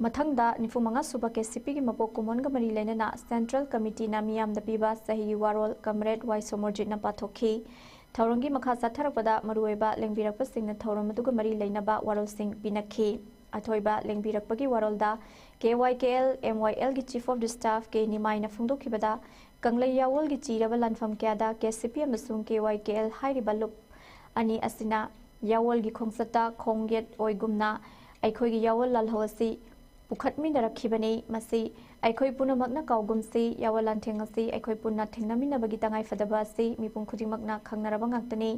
ꯃꯊꯪꯗ ꯅꯤꯐꯨ ꯃꯉꯥ ꯁꯨꯕ ꯀꯦ ꯁꯤ ꯄꯤꯒꯤ ꯃꯄꯣꯛ ꯀꯨꯝꯑꯣꯟꯒ ꯃꯔꯤ ꯂꯩꯅꯅ ꯁꯦꯟꯇ꯭ꯔꯦꯜ ꯀꯃꯤꯇꯤꯅ ꯃꯤꯌꯥꯝꯗ ꯄꯤꯕ ꯆꯍꯤꯒꯤ ꯋꯥꯔꯣꯜ ꯀꯝꯔꯦꯗ ꯋꯥꯏ ꯁꯣꯃꯣꯔꯖꯤꯠꯅ ꯄꯥꯊꯣꯛꯈꯤ꯫ ꯊꯧꯔꯝꯒꯤ ꯃꯈꯥ ꯆꯠꯊꯔꯛꯄꯗ ꯃꯔꯨꯑꯣꯏꯕ ꯂꯦꯡꯕꯤꯔꯛꯄꯁꯤꯡꯅ ꯊꯧꯔꯝ ꯑꯗꯨꯒ ꯃꯔꯤ ꯂꯩꯅꯕ ꯋꯥꯔꯣꯜꯁꯤꯡ ꯄꯤꯅꯈꯤ꯫ ꯑꯊꯣꯏꯕ ꯂꯦꯡꯕꯤꯔꯛꯄꯒꯤ ꯋꯥꯔꯣꯜꯗ K Y K L M Y ꯑꯦꯜꯒꯤ chief of the staff K ꯅꯤꯃꯥꯏꯅ ꯐꯣꯡꯗꯣꯛꯈꯤꯕꯗ, ꯀꯪꯂꯩ ꯌꯥꯋꯣꯜꯒꯤ ꯆꯤꯔꯕ ꯂꯥꯟꯐꯝ ꯀꯌꯥꯗ ꯀꯦ ꯁꯤ ꯄꯤ ꯑꯃꯁꯨꯡ ꯀꯦ ꯋꯥꯏ ꯀꯦ ꯑꯦꯜ ꯍꯥꯏꯔꯤꯕ ꯂꯨꯞ ꯑꯅꯤ ꯑꯁꯤꯅ ꯌꯥꯋꯣꯜꯒꯤ ꯈꯣꯡꯆꯠꯇ ꯈꯣꯡꯌꯦꯠ ꯑꯣꯏꯒꯨꯝꯅ ꯑꯩꯈꯣꯏꯒꯤ ꯌꯥꯋꯣꯜ ꯂꯥꯜꯍꯧ ꯑꯁꯤ ꯄꯨꯈꯠꯃꯤꯟꯅꯔꯛꯈꯤꯕꯅꯤ꯫ ꯃꯁꯤ ꯑꯩꯈꯣꯏ ꯄꯨꯝꯅꯃꯛꯅ ꯀꯥꯎꯒꯨꯝꯁꯤ꯫ ꯌꯥꯋꯣꯜ ꯂꯥꯟꯊꯦꯡ ꯑꯁꯤ ꯑꯩꯈꯣꯏ ꯄꯨꯟꯅ ꯊꯦꯡꯅꯃꯤꯟꯅꯕꯒꯤ ꯇꯉꯥꯏꯐꯗꯕ ꯑꯁꯤ ꯃꯤꯄꯨꯝ ꯈꯨꯗꯤꯡꯃꯛꯅ ꯈꯪꯅꯔꯕ ꯉꯥꯛꯇꯅꯤ꯫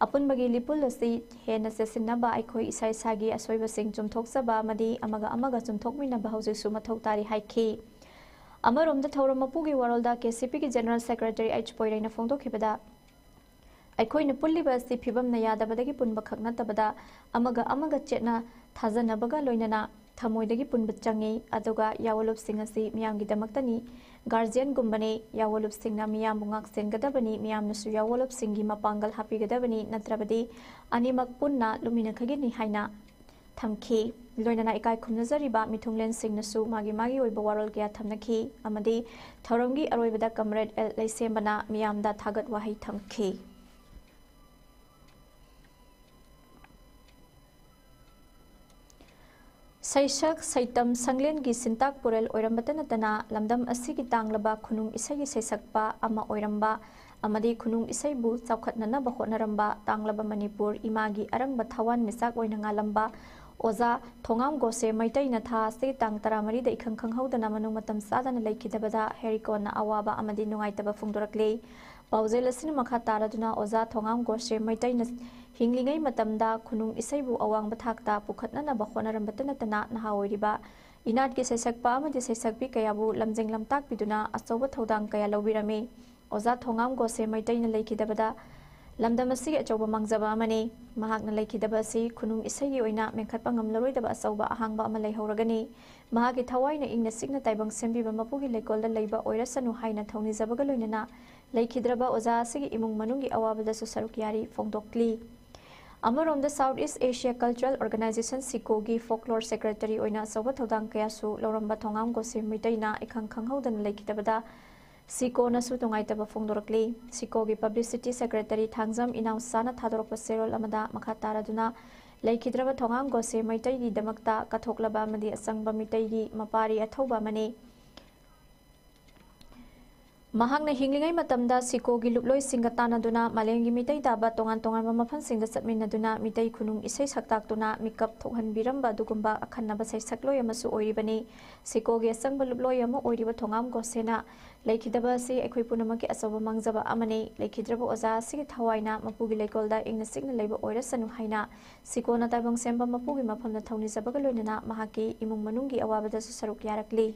ꯑꯄꯨꯟꯕꯒꯤ ꯂꯤꯄꯨꯜ ꯑꯁꯤ ꯍꯦꯟꯅ ꯆꯦꯠꯁꯤꯟꯅꯕ ꯑꯩꯈꯣꯏ ꯏꯁꯥ ꯏꯁꯥꯒꯤ ꯑꯁꯣꯏꯕꯁꯤꯡ ꯆꯨꯝꯊꯣꯛꯆꯕ ꯑꯃꯗꯤ ꯑꯃꯒ ꯑꯃꯒ ꯆꯨꯝꯊꯣꯛꯃꯤꯟꯅꯕ ꯍꯧꯖꯤꯛꯁꯨ ꯃꯊꯧ ꯇꯥꯔꯤ ꯍꯥꯏꯈꯤ꯫ ꯑꯃꯔꯣꯝꯗ ꯊꯧꯔꯝ ꯃꯄꯨꯒꯤ ꯋꯥꯔꯣꯜꯗ ꯀꯦ ꯁꯤ ꯄꯤꯒꯤ ꯖꯦꯅꯔꯦꯜ ꯁꯦꯀ꯭ꯔꯦꯇꯔꯤ ꯑꯩꯆ ꯄꯣꯏꯔꯩꯅ ꯐꯣꯡꯗꯣꯛꯈꯤꯕꯗ, ꯑꯩꯈꯣꯏꯅ ꯄꯨꯜꯂꯤꯕ ꯑꯁꯤ ꯐꯤꯕꯝꯅ ꯌꯥꯗꯕꯗꯒꯤ ꯄꯨꯟꯕ ꯈꯛ ꯅꯠꯇꯕꯗ ꯑꯃꯒ ꯑꯃꯒ ꯆꯦꯠꯅ ꯊꯥꯖꯅꯕꯒ ꯂꯣꯏꯅꯅ ꯊꯃꯣꯏꯗꯒꯤ ꯄꯨꯟꯕ ꯆꯪꯏ꯫ ꯑꯗꯨꯒ ꯌꯥꯑꯣꯟꯂꯨꯞꯁꯤꯡ ꯑꯁꯤ ꯃꯤꯌꯥꯝꯒꯤꯗꯃꯛꯇꯅꯤ, ꯒꯥꯔꯖꯤꯌꯟꯒꯨꯝꯕꯅꯤ꯫ ꯌꯥꯑꯣꯟꯂꯨꯞꯁꯤꯡꯅ ꯃꯤꯌꯥꯝꯕꯨ ꯉꯥꯛ ꯁꯦꯟꯒꯗꯕꯅꯤ, ꯃꯤꯌꯥꯝꯅꯁꯨ ꯌꯥꯑꯣꯟꯂꯨꯞꯁꯤꯡꯒꯤ ꯃꯄꯥꯡꯒꯜ ꯍꯥꯞꯄꯤꯒꯗꯕꯅꯤ, ꯅꯠꯇ꯭ꯔꯕꯗꯤ ꯑꯅꯤꯃꯛ ꯄꯨꯟꯅ ꯂꯨꯞꯃꯤꯟꯅꯈꯤꯒꯅꯤ ꯍꯥꯏꯅ ꯊꯝꯈꯤ꯫ ꯂꯣꯏꯅꯅ ꯏꯀꯥꯏ ꯈꯨꯝꯅꯖꯔꯤꯕ ꯃꯤꯊꯨꯡꯂꯦꯟꯁꯤꯡꯅꯁꯨ ꯃꯥꯒꯤ ꯃꯥꯒꯤ ꯑꯣꯏꯕ ꯋꯥꯔꯣꯜ ꯀꯌꯥ ꯊꯝꯅꯈꯤ ꯑꯃꯗꯤ ꯊꯧꯔꯝꯒꯤ ꯑꯔꯣꯏꯕꯗ ꯀꯝꯔꯦꯗ ꯑꯦꯜ ꯂꯩꯁꯦꯝꯕꯅ ꯃꯤꯌꯥꯝꯗ ꯊꯥꯒꯠ ꯋꯥꯍꯩ ꯊꯝꯈꯤ꯫ ꯁꯩꯁꯛ ꯁꯩꯇꯝ ꯁꯪꯂꯦꯟꯒꯤ ꯁꯤꯟꯇꯥꯛ ꯄꯨꯔꯦꯜ ꯑꯣꯏꯔꯝꯕꯇ ꯅꯠꯇꯅ ꯂꯝꯗꯝ ꯑꯁꯤꯒꯤ ꯇꯥꯡꯂꯕ ꯈꯨꯅꯨꯡ ꯏꯁꯩꯒꯤ ꯁꯩꯁꯛꯄ ꯑꯃ ꯑꯣꯏꯔꯝꯕ ꯑꯃꯗꯤ ꯈꯨꯅꯨꯡ ꯏꯁꯩꯕꯨ ꯆꯥꯎꯈꯠꯅꯅꯕ ꯍꯣꯠꯅꯔꯝꯕ ꯇꯥꯡꯂꯕ ꯃꯅꯤꯄꯨꯔ ꯏꯃꯥꯒꯤ ꯑꯔꯪꯕ ꯊꯋꯥꯟ ꯃꯤꯆꯥꯛ ꯑꯣꯏꯅ ꯉꯥꯜꯂꯝꯕ ꯑꯣꯖꯥ ꯊꯣꯉꯥꯝ ꯒꯣꯁꯦ ꯃꯩꯇꯩꯅ ꯊꯥ ꯑꯁꯤꯒꯤ ꯇꯥꯡ ꯇꯔꯥꯃꯔꯤꯗ ꯏꯈꯪ ꯈꯪꯍꯧꯗꯅ ꯃꯅꯨꯡ ꯃꯇꯝ ꯆꯥꯗꯅ ꯂꯩꯈꯤꯗꯕꯗ ꯍꯦꯔꯤꯀꯣꯟꯅ ꯑꯋꯥꯕ ꯑꯃꯗꯤ ꯅꯨꯡꯉꯥꯏꯇꯕ ꯐꯣꯡꯗꯣꯔꯛꯂꯤ꯫ ꯄꯥꯎꯖꯦꯜ ꯑꯁꯤꯅ ꯃꯈꯥ ꯇꯥꯔꯗꯨꯅ ꯑꯣꯖꯥ ꯊꯣꯉꯥꯝ ꯒꯣꯁꯦ ꯃꯩꯇꯩꯅ ꯍꯤꯡꯂꯤꯉꯩ ꯃꯇꯝꯗ ꯈꯨꯅꯨꯡ ꯏꯁꯩꯕꯨ ꯑꯋꯥꯡꯕ ꯊꯥꯛꯇ ꯄꯨꯈꯠꯅꯅꯕ ꯍꯣꯠꯅꯔꯝꯕꯇ ꯅꯠꯇꯅ ꯅꯍꯥ ꯑꯣꯏꯔꯤꯕ ꯏꯅꯥꯠꯀꯤ ꯁꯩꯁꯛꯄ ꯑꯃꯗꯤ ꯁꯩꯁꯛꯄꯤ ꯀꯌꯥꯕꯨ ꯂꯝꯖꯤꯡ ꯂꯝꯇꯥꯛꯄꯤꯗꯨꯅ ꯑꯆꯧꯕ ꯊꯧꯗꯥꯡ ꯀꯌꯥ ꯂꯧꯕꯤꯔꯝꯃꯤ꯫ ꯑꯣꯖꯥ ꯊꯣꯉꯥꯝ ꯒꯣꯁꯦ ꯃꯩꯇꯩꯅ ꯂꯩꯈꯤꯗꯕꯗ ꯂꯝꯗꯝ ꯑꯁꯤꯒꯤ ꯑꯆꯧꯕ ꯃꯥꯡꯖꯕ ꯑꯃꯅꯤ꯫ ꯃꯍꯥꯛꯅ ꯂꯩꯈꯤꯗꯕ ꯑꯁꯤ ꯈꯨꯅꯨꯡ ꯏꯁꯩꯒꯤ ꯑꯣꯏꯅ ꯃꯦꯟꯈꯠꯄ ꯉꯝꯂꯔꯣꯏꯗꯕ ꯑꯆꯧꯕ ꯑꯍꯥꯡꯕ ꯑꯃ ꯂꯩꯍꯧꯔꯒꯅꯤ꯫ ꯃꯍꯥꯛꯀꯤ ꯊꯋꯥꯏꯅ ꯏꯪꯅ ꯆꯤꯛꯅ ꯇꯥꯏꯕꯪ ꯁꯦꯝꯕꯤꯕ ꯃꯄꯨꯒꯤ ꯂꯩꯀꯣꯜꯗ ꯂꯩꯕ ꯑꯣꯏꯔꯁꯅꯨ ꯍꯥꯏꯅ ꯊꯧꯅꯤꯖꯕꯒ ꯂꯣꯏꯅꯅ ꯂꯩꯈꯤꯗ꯭ꯔꯕ ꯑꯣꯖꯥ ꯑꯁꯤꯒꯤ ꯏꯃꯨꯡ ꯃꯅꯨꯡꯒꯤ ꯑꯋꯥꯕꯗꯁꯨ ꯁꯔꯨꯛ ꯌꯥꯔꯤ ꯐꯣꯡꯗꯣꯛꯂꯤ꯫ ꯑꯃꯔꯣꯝꯗ South East Asia Cultural Organization, ꯁꯤꯀꯣꯒꯤ folklore secretary ꯑꯣꯏꯅ ꯑꯆꯧꯕ ꯊꯧꯗꯥꯡ ꯀꯌꯥꯁꯨ ꯂꯧꯔꯝꯕ ꯊꯣꯉꯥꯝ ꯒꯣꯁꯦ ꯃꯩꯇꯩꯅ ꯏꯈꯪ ꯈꯪꯍꯧꯗꯅ ꯂꯩꯈꯤꯗꯕꯗ ꯁꯤꯀꯣꯅꯁꯨ ꯅꯨꯡꯉꯥꯏꯇꯕ ꯐꯣꯡꯗꯣꯔꯛꯂꯤ꯫ ꯁꯤꯀꯣꯒꯤ publicity secretary ꯊꯥꯡꯖꯝ ꯏꯅꯥꯎꯆꯥꯅ ꯊꯥꯗꯣꯔꯛꯄ ꯆꯦꯔꯣꯜ ꯑꯃꯗ ꯃꯈꯥ ꯇꯥꯔꯗꯨꯅ ꯂꯩꯈꯤꯗ꯭ꯔꯕ ꯊꯣꯉꯥꯝ ꯒꯣꯁꯦ ꯃꯩꯇꯩꯒꯤꯗꯃꯛꯇ ꯀꯠꯊꯣꯛꯂꯕ ꯑꯃꯗꯤ ꯑꯆꯪꯕ ꯃꯤꯇꯩꯒꯤ ꯃꯄꯥꯔꯤ ꯑꯊꯧꯕ ꯑꯃꯅꯤ꯫ ꯃꯍꯥꯛꯅ ꯍꯤꯡꯂꯤꯉꯩ ꯃꯇꯝꯗ ꯁꯤꯀꯣꯒꯤ ꯂꯨꯞꯂꯣꯏꯁꯤꯡꯒ ꯇꯥꯟꯅꯗꯨꯅ ꯃꯥꯂꯦꯝꯒꯤ ꯃꯤꯇꯩ ꯇꯥꯕ ꯇꯣꯉꯥꯟ ꯇꯣꯉꯥꯟꯕ ꯃꯐꯝꯁꯤꯡꯗ ꯆꯠꯃꯤꯟꯅꯗꯨꯅ ꯃꯤꯇꯩ ꯈꯨꯅꯨꯡ ꯏꯁꯩ ꯁꯛꯇꯥꯛꯇꯨꯅ ꯃꯤꯀꯞ ꯊꯣꯛꯍꯟꯕꯤꯔꯝꯕ ꯑꯗꯨꯒꯨꯝꯕ ꯑꯈꯟꯅꯕ ꯁꯩꯁꯛꯂꯣꯏ ꯑꯃꯁꯨ ꯑꯣꯏꯔꯤꯕꯅꯤ꯫ ꯁꯤꯀꯣꯒꯤ ꯑꯆꯪꯕ ꯂꯨꯞꯂꯣꯏ ꯑꯃ ꯑꯣꯏꯔꯤꯕ ꯊꯣꯉꯥꯝ ꯒꯣꯁꯦꯅ ꯂꯩꯈꯤꯗꯕ ꯑꯁꯤ ꯑꯩꯈꯣꯏ ꯄꯨꯝꯅꯃꯛꯀꯤ ꯑꯆꯧꯕ ꯃꯥꯡꯖꯕ ꯑꯃꯅꯤ꯫ ꯂꯩꯈꯤꯗ꯭ꯔꯕ ꯑꯣꯖꯥ ꯑꯁꯤꯒꯤ ꯊꯋꯥꯏꯅ ꯃꯄꯨꯒꯤ ꯂꯩꯀꯣꯜꯗ ꯏꯪꯅ ꯆꯤꯛꯅ ꯂꯩꯕ ꯑꯣꯏꯔꯁꯅꯨ ꯍꯥꯏꯅ ꯁꯤꯀꯣꯅ ꯇꯥꯏꯕꯪ ꯁꯦꯝꯕ ꯃꯄꯨꯒꯤ ꯃꯐꯝꯗ ꯊꯧꯅꯤꯖꯕꯒ ꯂꯣꯏꯅꯅ ꯃꯍꯥꯛꯀꯤ ꯏꯃꯨꯡ ꯃꯅꯨꯡꯒꯤ ꯑꯋꯥꯕꯗꯁꯨ ꯁꯔꯨꯛ ꯌꯥꯔꯛꯂꯤ꯫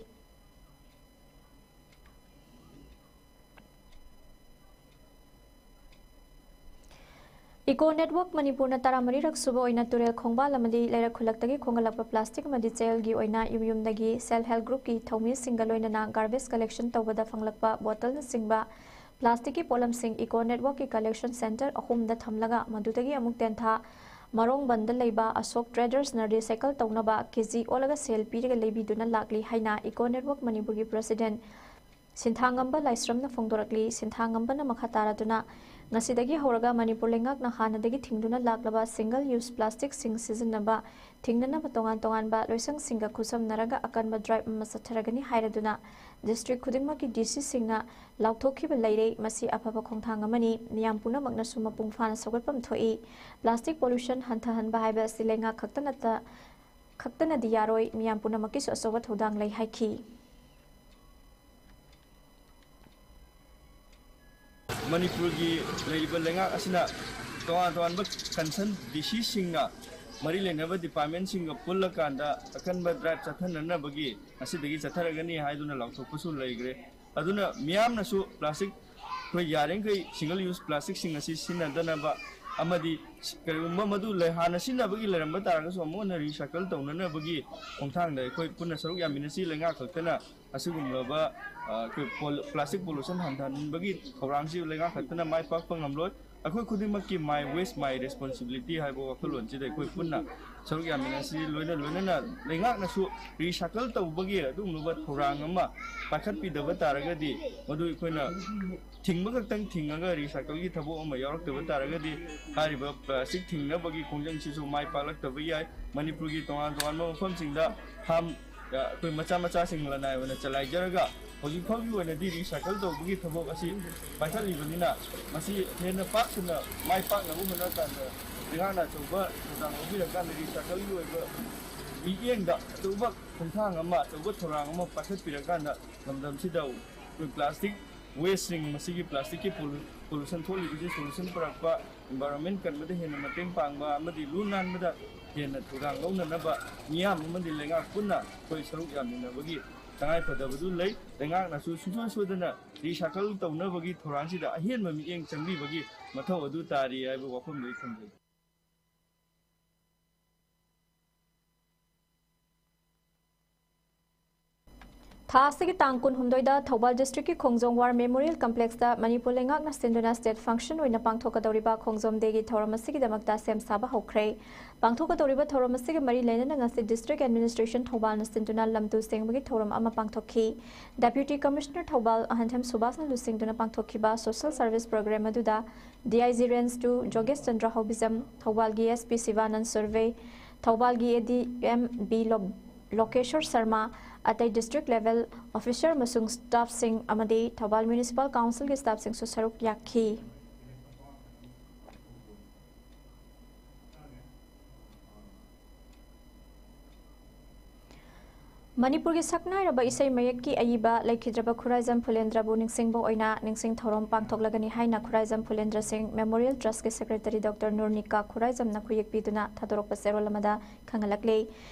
ꯏꯀꯣ ꯅꯦꯠꯋꯥꯔꯛ ꯃꯅꯤꯄꯨꯔꯅ ꯇꯔꯥꯃꯔꯤꯔꯛ ꯁꯨꯕ ꯑꯣꯏꯅ ꯇꯨꯔꯦꯜ ꯈꯣꯡꯕꯥꯜ ꯑꯃꯗꯤ ꯂꯩꯔꯛ ꯈꯨꯜꯂꯛꯇꯒꯤ ꯈꯣꯝꯒꯠꯂꯛꯄ ꯄ꯭ꯂꯥꯁꯇꯤꯛ ꯑꯃꯗꯤ ꯆꯦꯔꯦꯜꯒꯤ ꯑꯣꯏꯅ ꯌꯨꯝ ꯌꯨꯝꯗꯒꯤ ꯁꯦꯜꯐ ꯍꯦꯜꯞ ꯒ꯭ꯔꯨꯞꯀꯤ ꯊꯧꯃꯤꯁꯤꯡꯒ ꯂꯣꯏꯅꯅ ꯒꯥꯔꯕꯦꯖ ꯀꯂꯦꯛꯁꯟ ꯇꯧꯕꯗ ꯐꯪꯂꯛꯄ ꯕꯣꯇꯜꯅꯆꯤꯡꯕ ꯄ꯭ꯂꯥꯁꯇꯤꯛꯀꯤ ꯄꯣꯠꯂꯝꯁꯤꯡ ꯏꯀꯣ ꯅꯦꯠꯋꯥꯔꯛꯀꯤ ꯀꯂꯦꯛꯁꯟ ꯁꯦꯟꯇꯔ ꯑꯍꯨꯝꯗ ꯊꯝꯂꯒ ꯃꯗꯨꯗꯒꯤ ꯑꯃꯨꯛ ꯇꯦꯟꯊꯥ ꯃꯔꯣꯡꯕꯟꯗ ꯂꯩꯕ ꯑꯁꯣꯛ ꯇ꯭ꯔꯦꯗꯔꯁꯅ ꯔꯤꯁꯥꯏꯀꯜ ꯇꯧꯅꯕ ꯀꯦꯖꯤ ꯑꯣꯜꯂꯒ ꯁꯦꯜ ꯄꯤꯔꯒ ꯂꯩꯕꯤꯗꯨꯅ ꯂꯥꯛꯂꯤ ꯍꯥꯏꯅ ꯏꯀꯣ ꯅꯦꯠꯋꯥꯔꯛ ꯃꯅꯤꯄꯨꯔꯒꯤ ꯄ꯭ꯔꯁꯤꯗꯦꯟ ꯁꯤꯟꯊꯥꯉꯝꯕ ꯂꯥꯏꯁ꯭ꯔꯝꯅ ꯐꯣꯡꯗꯣꯔꯛꯂꯤ꯫ ꯁꯤꯟꯊꯥꯉꯝꯕꯅ ꯃꯈꯥ ꯇꯥꯔꯗꯨꯅ, ꯉꯁꯤꯗꯒꯤ ꯍꯧꯔꯒ ꯃꯅꯤꯄꯨꯔ ꯂꯩꯉꯥꯛꯅ ꯍꯥꯟꯅꯗꯒꯤ ꯊꯤꯡꯗꯨꯅ ꯂꯥꯛꯂꯕ ꯁꯤꯡꯒꯜ ꯌꯨꯁ ꯄ꯭ꯂꯥꯁꯇꯤꯛꯁꯤꯡ ꯁꯤꯖꯤꯟꯅꯕ ꯊꯤꯡꯅꯅꯕ ꯇꯣꯉꯥꯟ ꯇꯣꯉꯥꯟꯕ ꯂꯣꯏꯁꯪꯁꯤꯡꯒ ꯈꯨꯠꯁꯝꯅꯔꯒ ꯑꯀꯟꯕ ꯗ꯭ꯔꯥꯏꯚ ꯑꯃ ꯆꯠꯊꯔꯒꯅꯤ ꯍꯥꯏꯔꯗꯨꯅ, ꯗꯤꯁꯇ꯭ꯔꯤꯛ ꯈꯨꯗꯤꯡꯃꯛꯀꯤ ꯗꯤ ꯁꯤꯁꯤꯡꯅ ꯂꯥꯎꯊꯣꯛꯈꯤꯕ ꯂꯩꯔꯦ꯫ ꯃꯁꯤ ꯑꯐꯕ ꯈꯣꯡꯊꯥꯡ ꯑꯃꯅꯤ꯫ ꯃꯤꯌꯥꯝ ꯄꯨꯝꯅꯃꯛꯅꯁꯨ ꯃꯄꯨꯡ ꯐꯥꯅ ꯁꯧꯒꯠꯐꯝ ꯊꯣꯛꯏ꯫ ꯄ꯭ꯂꯥꯁꯇꯤꯛ ꯄꯣꯂꯨꯁꯟ ꯍꯟꯊꯍꯟꯕ ꯍꯥꯏꯕ ꯑꯁꯤ ꯂꯩꯉꯥꯛ ꯈꯛꯇ ꯅꯠꯇ, ꯈꯛꯇꯅꯗꯤ ꯌꯥꯔꯣꯏ, ꯃꯤꯌꯥꯝ ꯄꯨꯝꯅꯃꯛꯀꯤꯁꯨ ꯑꯆꯧꯕ ꯊꯧꯗꯥꯡ ꯂꯩ ꯍꯥꯏꯈꯤ꯫ ꯃꯅꯤꯄꯨꯔꯒꯤ ꯂꯩꯔꯤꯕ ꯂꯩꯉꯥꯛ ꯑꯁꯤꯅ ꯇꯣꯉꯥꯟ ꯇꯣꯉꯥꯟꯕ ꯀꯟꯁꯔꯟ ꯗꯤ ꯁꯤꯁꯤꯡꯅ ꯃꯔꯤ ꯂꯩꯅꯕ ꯗꯤꯄꯥꯔꯠꯃꯦꯟꯁꯤꯡꯒ ꯄꯨꯜꯂꯀꯥꯟꯗ ꯑꯀꯟꯕ ꯗ꯭ꯔꯥꯏꯚ ꯆꯠꯊꯅꯅꯕꯒꯤ ꯉꯁꯤꯗꯒꯤ ꯆꯠꯊꯔꯒꯅꯤ ꯍꯥꯏꯗꯨꯅ ꯂꯥꯎꯊꯣꯛꯄꯁꯨ ꯂꯩꯈ꯭ꯔꯦ꯫ ꯑꯗꯨꯅ ꯃꯤꯌꯥꯝꯅꯁꯨ ꯄ꯭ꯂꯥꯁꯇꯤꯛ, ꯑꯩꯈꯣꯏ ꯌꯥꯔꯤꯈꯩ ꯁꯤꯡꯒꯜ ꯌꯨꯁ ꯄ꯭ꯂꯥꯁꯇꯤꯛꯁꯤꯡ ꯑꯁꯤ ꯁꯤꯖꯤꯟꯅꯗꯅꯕ ꯑꯃꯗꯤ ꯀꯔꯤꯒꯨꯝꯕ ꯃꯗꯨ ꯂꯩ-, ꯍꯥꯟꯅ ꯁꯤꯖꯤꯟꯅꯕꯒꯤ ꯂꯩꯔꯝꯕ ꯇꯥꯔꯒꯁꯨ ꯑꯃꯨꯛ ꯍꯟꯅ ꯔꯤꯁꯥꯏꯀꯜ ꯇꯧꯅꯅꯕꯒꯤ ꯈꯣꯡꯊꯥꯡꯗ ꯑꯩꯈꯣꯏ ꯄꯨꯟꯅ ꯁꯔꯨꯛ ꯌꯥꯃꯤꯟꯅꯁꯤ꯫ ꯂꯩꯉꯥꯛ ꯈꯛꯇꯅ ꯑꯁꯤꯒꯨꯝꯂꯕ, ꯑ, ꯑꯩꯈꯣꯏ ꯄꯣꯜ-, ꯄ꯭ꯂꯥꯁꯇꯤꯛ ꯄꯣꯂꯨꯁꯟ ꯍꯟꯊꯍꯟꯕꯒꯤ ꯊꯧꯔꯥꯡꯁꯤ ꯂꯩꯉꯥꯛ ꯈꯛꯇꯅ ꯃꯥꯏ ꯄꯥꯛꯄ ꯉꯝꯂꯣꯏ꯫ ꯑꯩꯈꯣꯏ ꯈꯨꯗꯤꯡꯃꯛꯀꯤ "My waste, my responsibility" ꯍꯥꯏꯕ ꯋꯥꯈꯜꯂꯣꯟꯁꯤꯗ ꯑꯩꯈꯣꯏ ꯄꯨꯟꯅ ꯁꯔꯨꯛ ꯌꯥꯃꯤꯟꯅꯁꯤ꯫ ꯂꯣꯏꯅ ꯂꯣꯏꯅꯅ ꯂꯩꯉꯥꯛꯅꯁꯨ ꯔꯤꯁꯥꯏꯀꯜ ꯇꯧꯕꯒꯤ ꯑꯗꯨꯒꯨꯝꯂꯕ ꯊꯧꯔꯥꯡ ꯑꯃ ꯄꯥꯏꯈꯠꯄꯤꯗꯕ ꯇꯥꯔꯒꯗꯤ, ꯃꯗꯨ ꯑꯩꯈꯣꯏꯅ ꯊꯤꯡꯕ ꯈꯛꯇꯪ ꯊꯤꯡꯉꯒ ꯔꯤꯁꯥꯏꯀꯜꯒꯤ ꯊꯕꯛ ꯑꯃ ꯌꯥꯎꯔꯛꯇꯕ ꯇꯥꯔꯒꯗꯤ, ꯍꯥꯏꯔꯤꯕ ꯄ꯭ꯂꯥꯁꯇꯤꯛ ꯊꯤꯡꯅꯕꯒꯤ ꯈꯣꯡꯖꯪꯁꯤꯁꯨ ꯃꯥꯏ ꯄꯥꯛꯂꯛꯇꯕ ꯌꯥꯏ꯫ ꯃꯅꯤꯄꯨꯔꯒꯤ ꯇꯣꯉꯥꯟ ꯇꯣꯉꯥꯟꯕ ꯃꯐꯝꯁꯤꯡꯗ ꯐꯥꯝ, ꯑ, ꯑꯩꯈꯣꯏ ꯃꯆꯥ ꯃꯆꯥꯁꯤꯡ ꯂꯅꯥꯏ ꯑꯣꯏꯅ ꯆꯂꯥꯏꯖꯔꯒ ꯍꯧꯖꯤꯛ ꯐꯥꯎꯒꯤ ꯑꯣꯏꯅꯗꯤ ꯔꯤꯁꯥꯏꯀꯜ ꯇꯧꯕꯒꯤ ꯊꯕꯛ ꯑꯁꯤ ꯄꯥꯏꯈꯠꯂꯤꯕꯅꯤꯅ, ꯃꯁꯤ ꯍꯦꯟꯅ ꯄꯥꯛ ꯁꯟꯅ ꯃꯥꯏ ꯄꯥꯛꯅꯕ ꯍꯣꯠꯅꯔꯀꯥꯟꯗ ꯂꯩꯉꯥꯛꯅ ꯑꯆꯧꯕ ꯊꯧꯗꯥꯡ ꯂꯧꯕꯤꯔꯀꯥꯟꯗ ꯔꯤꯁꯥꯏꯀꯜꯒꯤ ꯑꯣꯏꯕ ꯃꯤꯠꯌꯦꯡꯗ ꯑꯆꯧꯕ ꯈꯣꯡꯊꯥꯡ ꯑꯃ, ꯑꯆꯧꯕ ꯊꯧꯔꯥꯡ ꯑꯃ ꯄꯥꯏꯈꯠꯄꯤꯔꯀꯥꯟꯗ ꯂꯝꯗꯝꯁꯤꯗ ꯑꯩꯈꯣꯏ ꯄ꯭ꯂꯥꯁꯇꯤꯛ ꯋꯦꯁꯁꯤꯡ, ꯃꯁꯤꯒꯤ ꯄ꯭ꯂꯥꯁꯇꯤꯛꯀꯤ ꯄꯣꯂꯨ-, ꯄꯣꯂꯨꯁꯟ ꯊꯣꯛꯂꯤꯕꯁꯤ ꯁꯣꯂꯨꯁꯟ ꯄꯨꯔꯛꯄ, ꯏꯟꯚꯥꯏꯔꯣꯟꯃꯦꯟ ꯀꯟꯕꯗ ꯍꯦꯟꯅ ꯃꯇꯦꯡ ꯄꯥꯡꯕ ꯑꯃꯗꯤ ꯂꯨ ꯅꯥꯟꯕꯗ ꯍꯦꯟꯅ ꯊꯧꯗꯥꯡ ꯂꯧꯅꯅꯕ ꯃꯤꯌꯥꯝ ꯑꯃꯗꯤ ꯂꯩꯉꯥꯛ ꯄꯨꯟꯅ ꯑꯩꯈꯣꯏ ꯁꯔꯨꯛ ꯌꯥꯃꯤꯟꯅꯕꯒꯤ ꯇꯉꯥꯏꯐꯗꯕꯗꯨ ꯂꯩ꯫ ꯂꯩꯉꯥꯛꯅꯁꯨ ꯁꯨꯡꯁꯣꯏ ꯁꯣꯏꯗꯅ ꯔꯤꯁꯥꯏꯀꯜ ꯇꯧꯅꯕꯒꯤ ꯊꯧꯔꯥꯡꯁꯤꯗ ꯑꯍꯦꯟꯕ ꯃꯤꯠꯌꯦꯡ ꯆꯪꯕꯤꯕꯒꯤ ꯃꯊꯧ ꯑꯗꯨ ꯇꯥꯔꯤ ꯍꯥꯏꯕ ꯋꯥꯐꯝꯗꯨ ꯑꯩ ꯊꯝꯖꯒꯦ꯫ ꯊꯥ ꯑꯁꯤꯒꯤ ꯇꯥꯡ ꯀꯨꯟꯍꯨꯝꯗꯣꯏꯗ ꯊꯧꯕꯥꯜ ꯗꯤꯁꯇ꯭ꯔꯤꯛꯀꯤ ꯈꯣꯡꯖꯣꯝ ꯋꯥꯔ ꯃꯦꯃꯣꯔꯤꯌꯦꯜ ꯀꯝꯄ꯭ꯂꯦꯛꯁꯇ ꯃꯅꯤꯄꯨꯔ ꯂꯩꯉꯥꯛꯅ ꯁꯤꯟꯗꯨꯅ ꯁ꯭ꯇꯦꯠ ꯐꯪꯁꯟ ꯑꯣꯏꯅ ꯄꯥꯡꯊꯣꯛꯀꯗꯧꯔꯤꯕ ꯈꯣꯡꯖꯣꯝ ꯗꯦꯒꯤ ꯊꯧꯔꯝ ꯑꯁꯤꯒꯤꯗꯃꯛꯇ ꯁꯦꯝ ꯁꯥꯕ ꯍꯧꯈ꯭ꯔꯦ꯫ ꯄꯥꯡꯊꯣꯛꯀꯗꯧꯔꯤꯕ ꯊꯧꯔꯝ ꯑꯁꯤꯒꯤ ꯃꯔꯤ ꯂꯩꯅꯅ ꯉꯁꯤ ꯗꯤꯁꯇ꯭ꯔꯤꯛ ꯑꯦꯗꯃꯤꯅꯤꯁꯇ꯭ꯔꯦꯁꯟ ꯊꯧꯕꯥꯜꯅ ꯁꯤꯟꯗꯨꯅ ꯂꯝ ꯇꯨ ꯁꯦꯡꯕꯒꯤ ꯊꯧꯔꯝ ꯑꯃ ꯄꯥꯡꯊꯣꯛꯈꯤ꯫ ꯗꯦꯄ꯭ꯌꯨꯇꯤ ꯀꯃꯤꯁꯅꯔ ꯊꯧꯕꯥꯜ ꯑꯍꯟꯊꯦꯝ ꯁꯨꯕꯥꯁꯅ ꯂꯨꯆꯤꯡꯗꯨꯅ ꯄꯥꯡꯊꯣꯛꯈꯤꯕ ꯁꯣꯁꯦꯜ ꯁꯔꯚꯤꯁ ꯄ꯭ꯔꯣꯒ꯭ꯔꯥꯝ ꯑꯗꯨꯗ D I G range two ꯖꯣꯒꯦꯁ ꯆꯟꯗ꯭ꯔ ꯍꯥꯎꯕꯤꯖꯝ, ꯊꯧꯕꯥꯜꯒꯤ ꯑꯦꯁ ꯄꯤ ꯁꯤꯕꯥꯅꯟ ꯁꯨꯔꯚꯦ, ꯊꯧꯕꯥꯜꯒꯤ ꯑꯦ ꯗꯤ ꯑꯦꯝ ꯕꯤ ꯂꯣ-, ꯂꯣꯀꯦꯁꯣꯔ ꯁꯔꯃ, ꯑꯇꯩ ꯗꯤꯁꯇ꯭ꯔꯤꯛ ꯂꯦꯚꯦꯜ ꯑꯣꯐꯤꯁꯔ ꯑꯃꯁꯨꯡ ꯁ꯭ꯇꯥꯐꯁꯤꯡ ꯑꯃꯗꯤ ꯊꯧꯕꯥꯜ ꯃ꯭ꯌꯨꯅꯤꯁꯤꯄꯥꯜ ꯀꯥꯎꯟꯁꯤꯜꯒꯤ ꯁ꯭ꯇꯥꯐꯁꯤꯡꯁꯨ ꯁꯔꯨꯛ ꯌꯥꯈꯤ꯫ ꯃꯅꯤꯄꯨꯔꯒꯤ ꯁꯛꯅꯥꯏꯔꯕ ꯏꯁꯩ ꯃꯌꯦꯛꯀꯤ ꯑꯏꯕ ꯂꯩꯈꯤꯗ꯭ꯔꯕ ꯈꯨꯔꯥꯏꯖꯝ ꯐꯨꯂꯦꯟꯗ꯭ꯔꯕꯨ ꯅꯤꯡꯁꯤꯡꯕ ꯑꯣꯏꯅ ꯅꯤꯡꯁꯤꯡ ꯊꯧꯔꯝ ꯄꯥꯡꯊꯣꯛꯂꯒꯅꯤ ꯍꯥꯏꯅ ꯈꯨꯔꯥꯏꯖꯝ ꯐꯨꯂꯦꯟꯗ꯭ꯔ ꯁꯤꯡ ꯃꯦꯃꯣꯔꯤꯌꯦꯜ ꯇ꯭ꯔꯁꯀꯤ ꯁꯦꯀ꯭ꯔꯦꯇꯔꯤ ꯗꯣꯛꯇꯔ ꯅꯨꯔꯅꯤꯀꯥ ꯈꯨꯔꯥꯏꯖꯝꯅ ꯈꯨꯌꯦꯛ ꯄꯤꯗꯨꯅ ꯊꯥꯗꯣꯔꯛꯄ ꯆꯦꯔꯣꯜ ꯑꯃꯗ ꯈꯪꯍꯜꯂꯛꯂꯤ꯫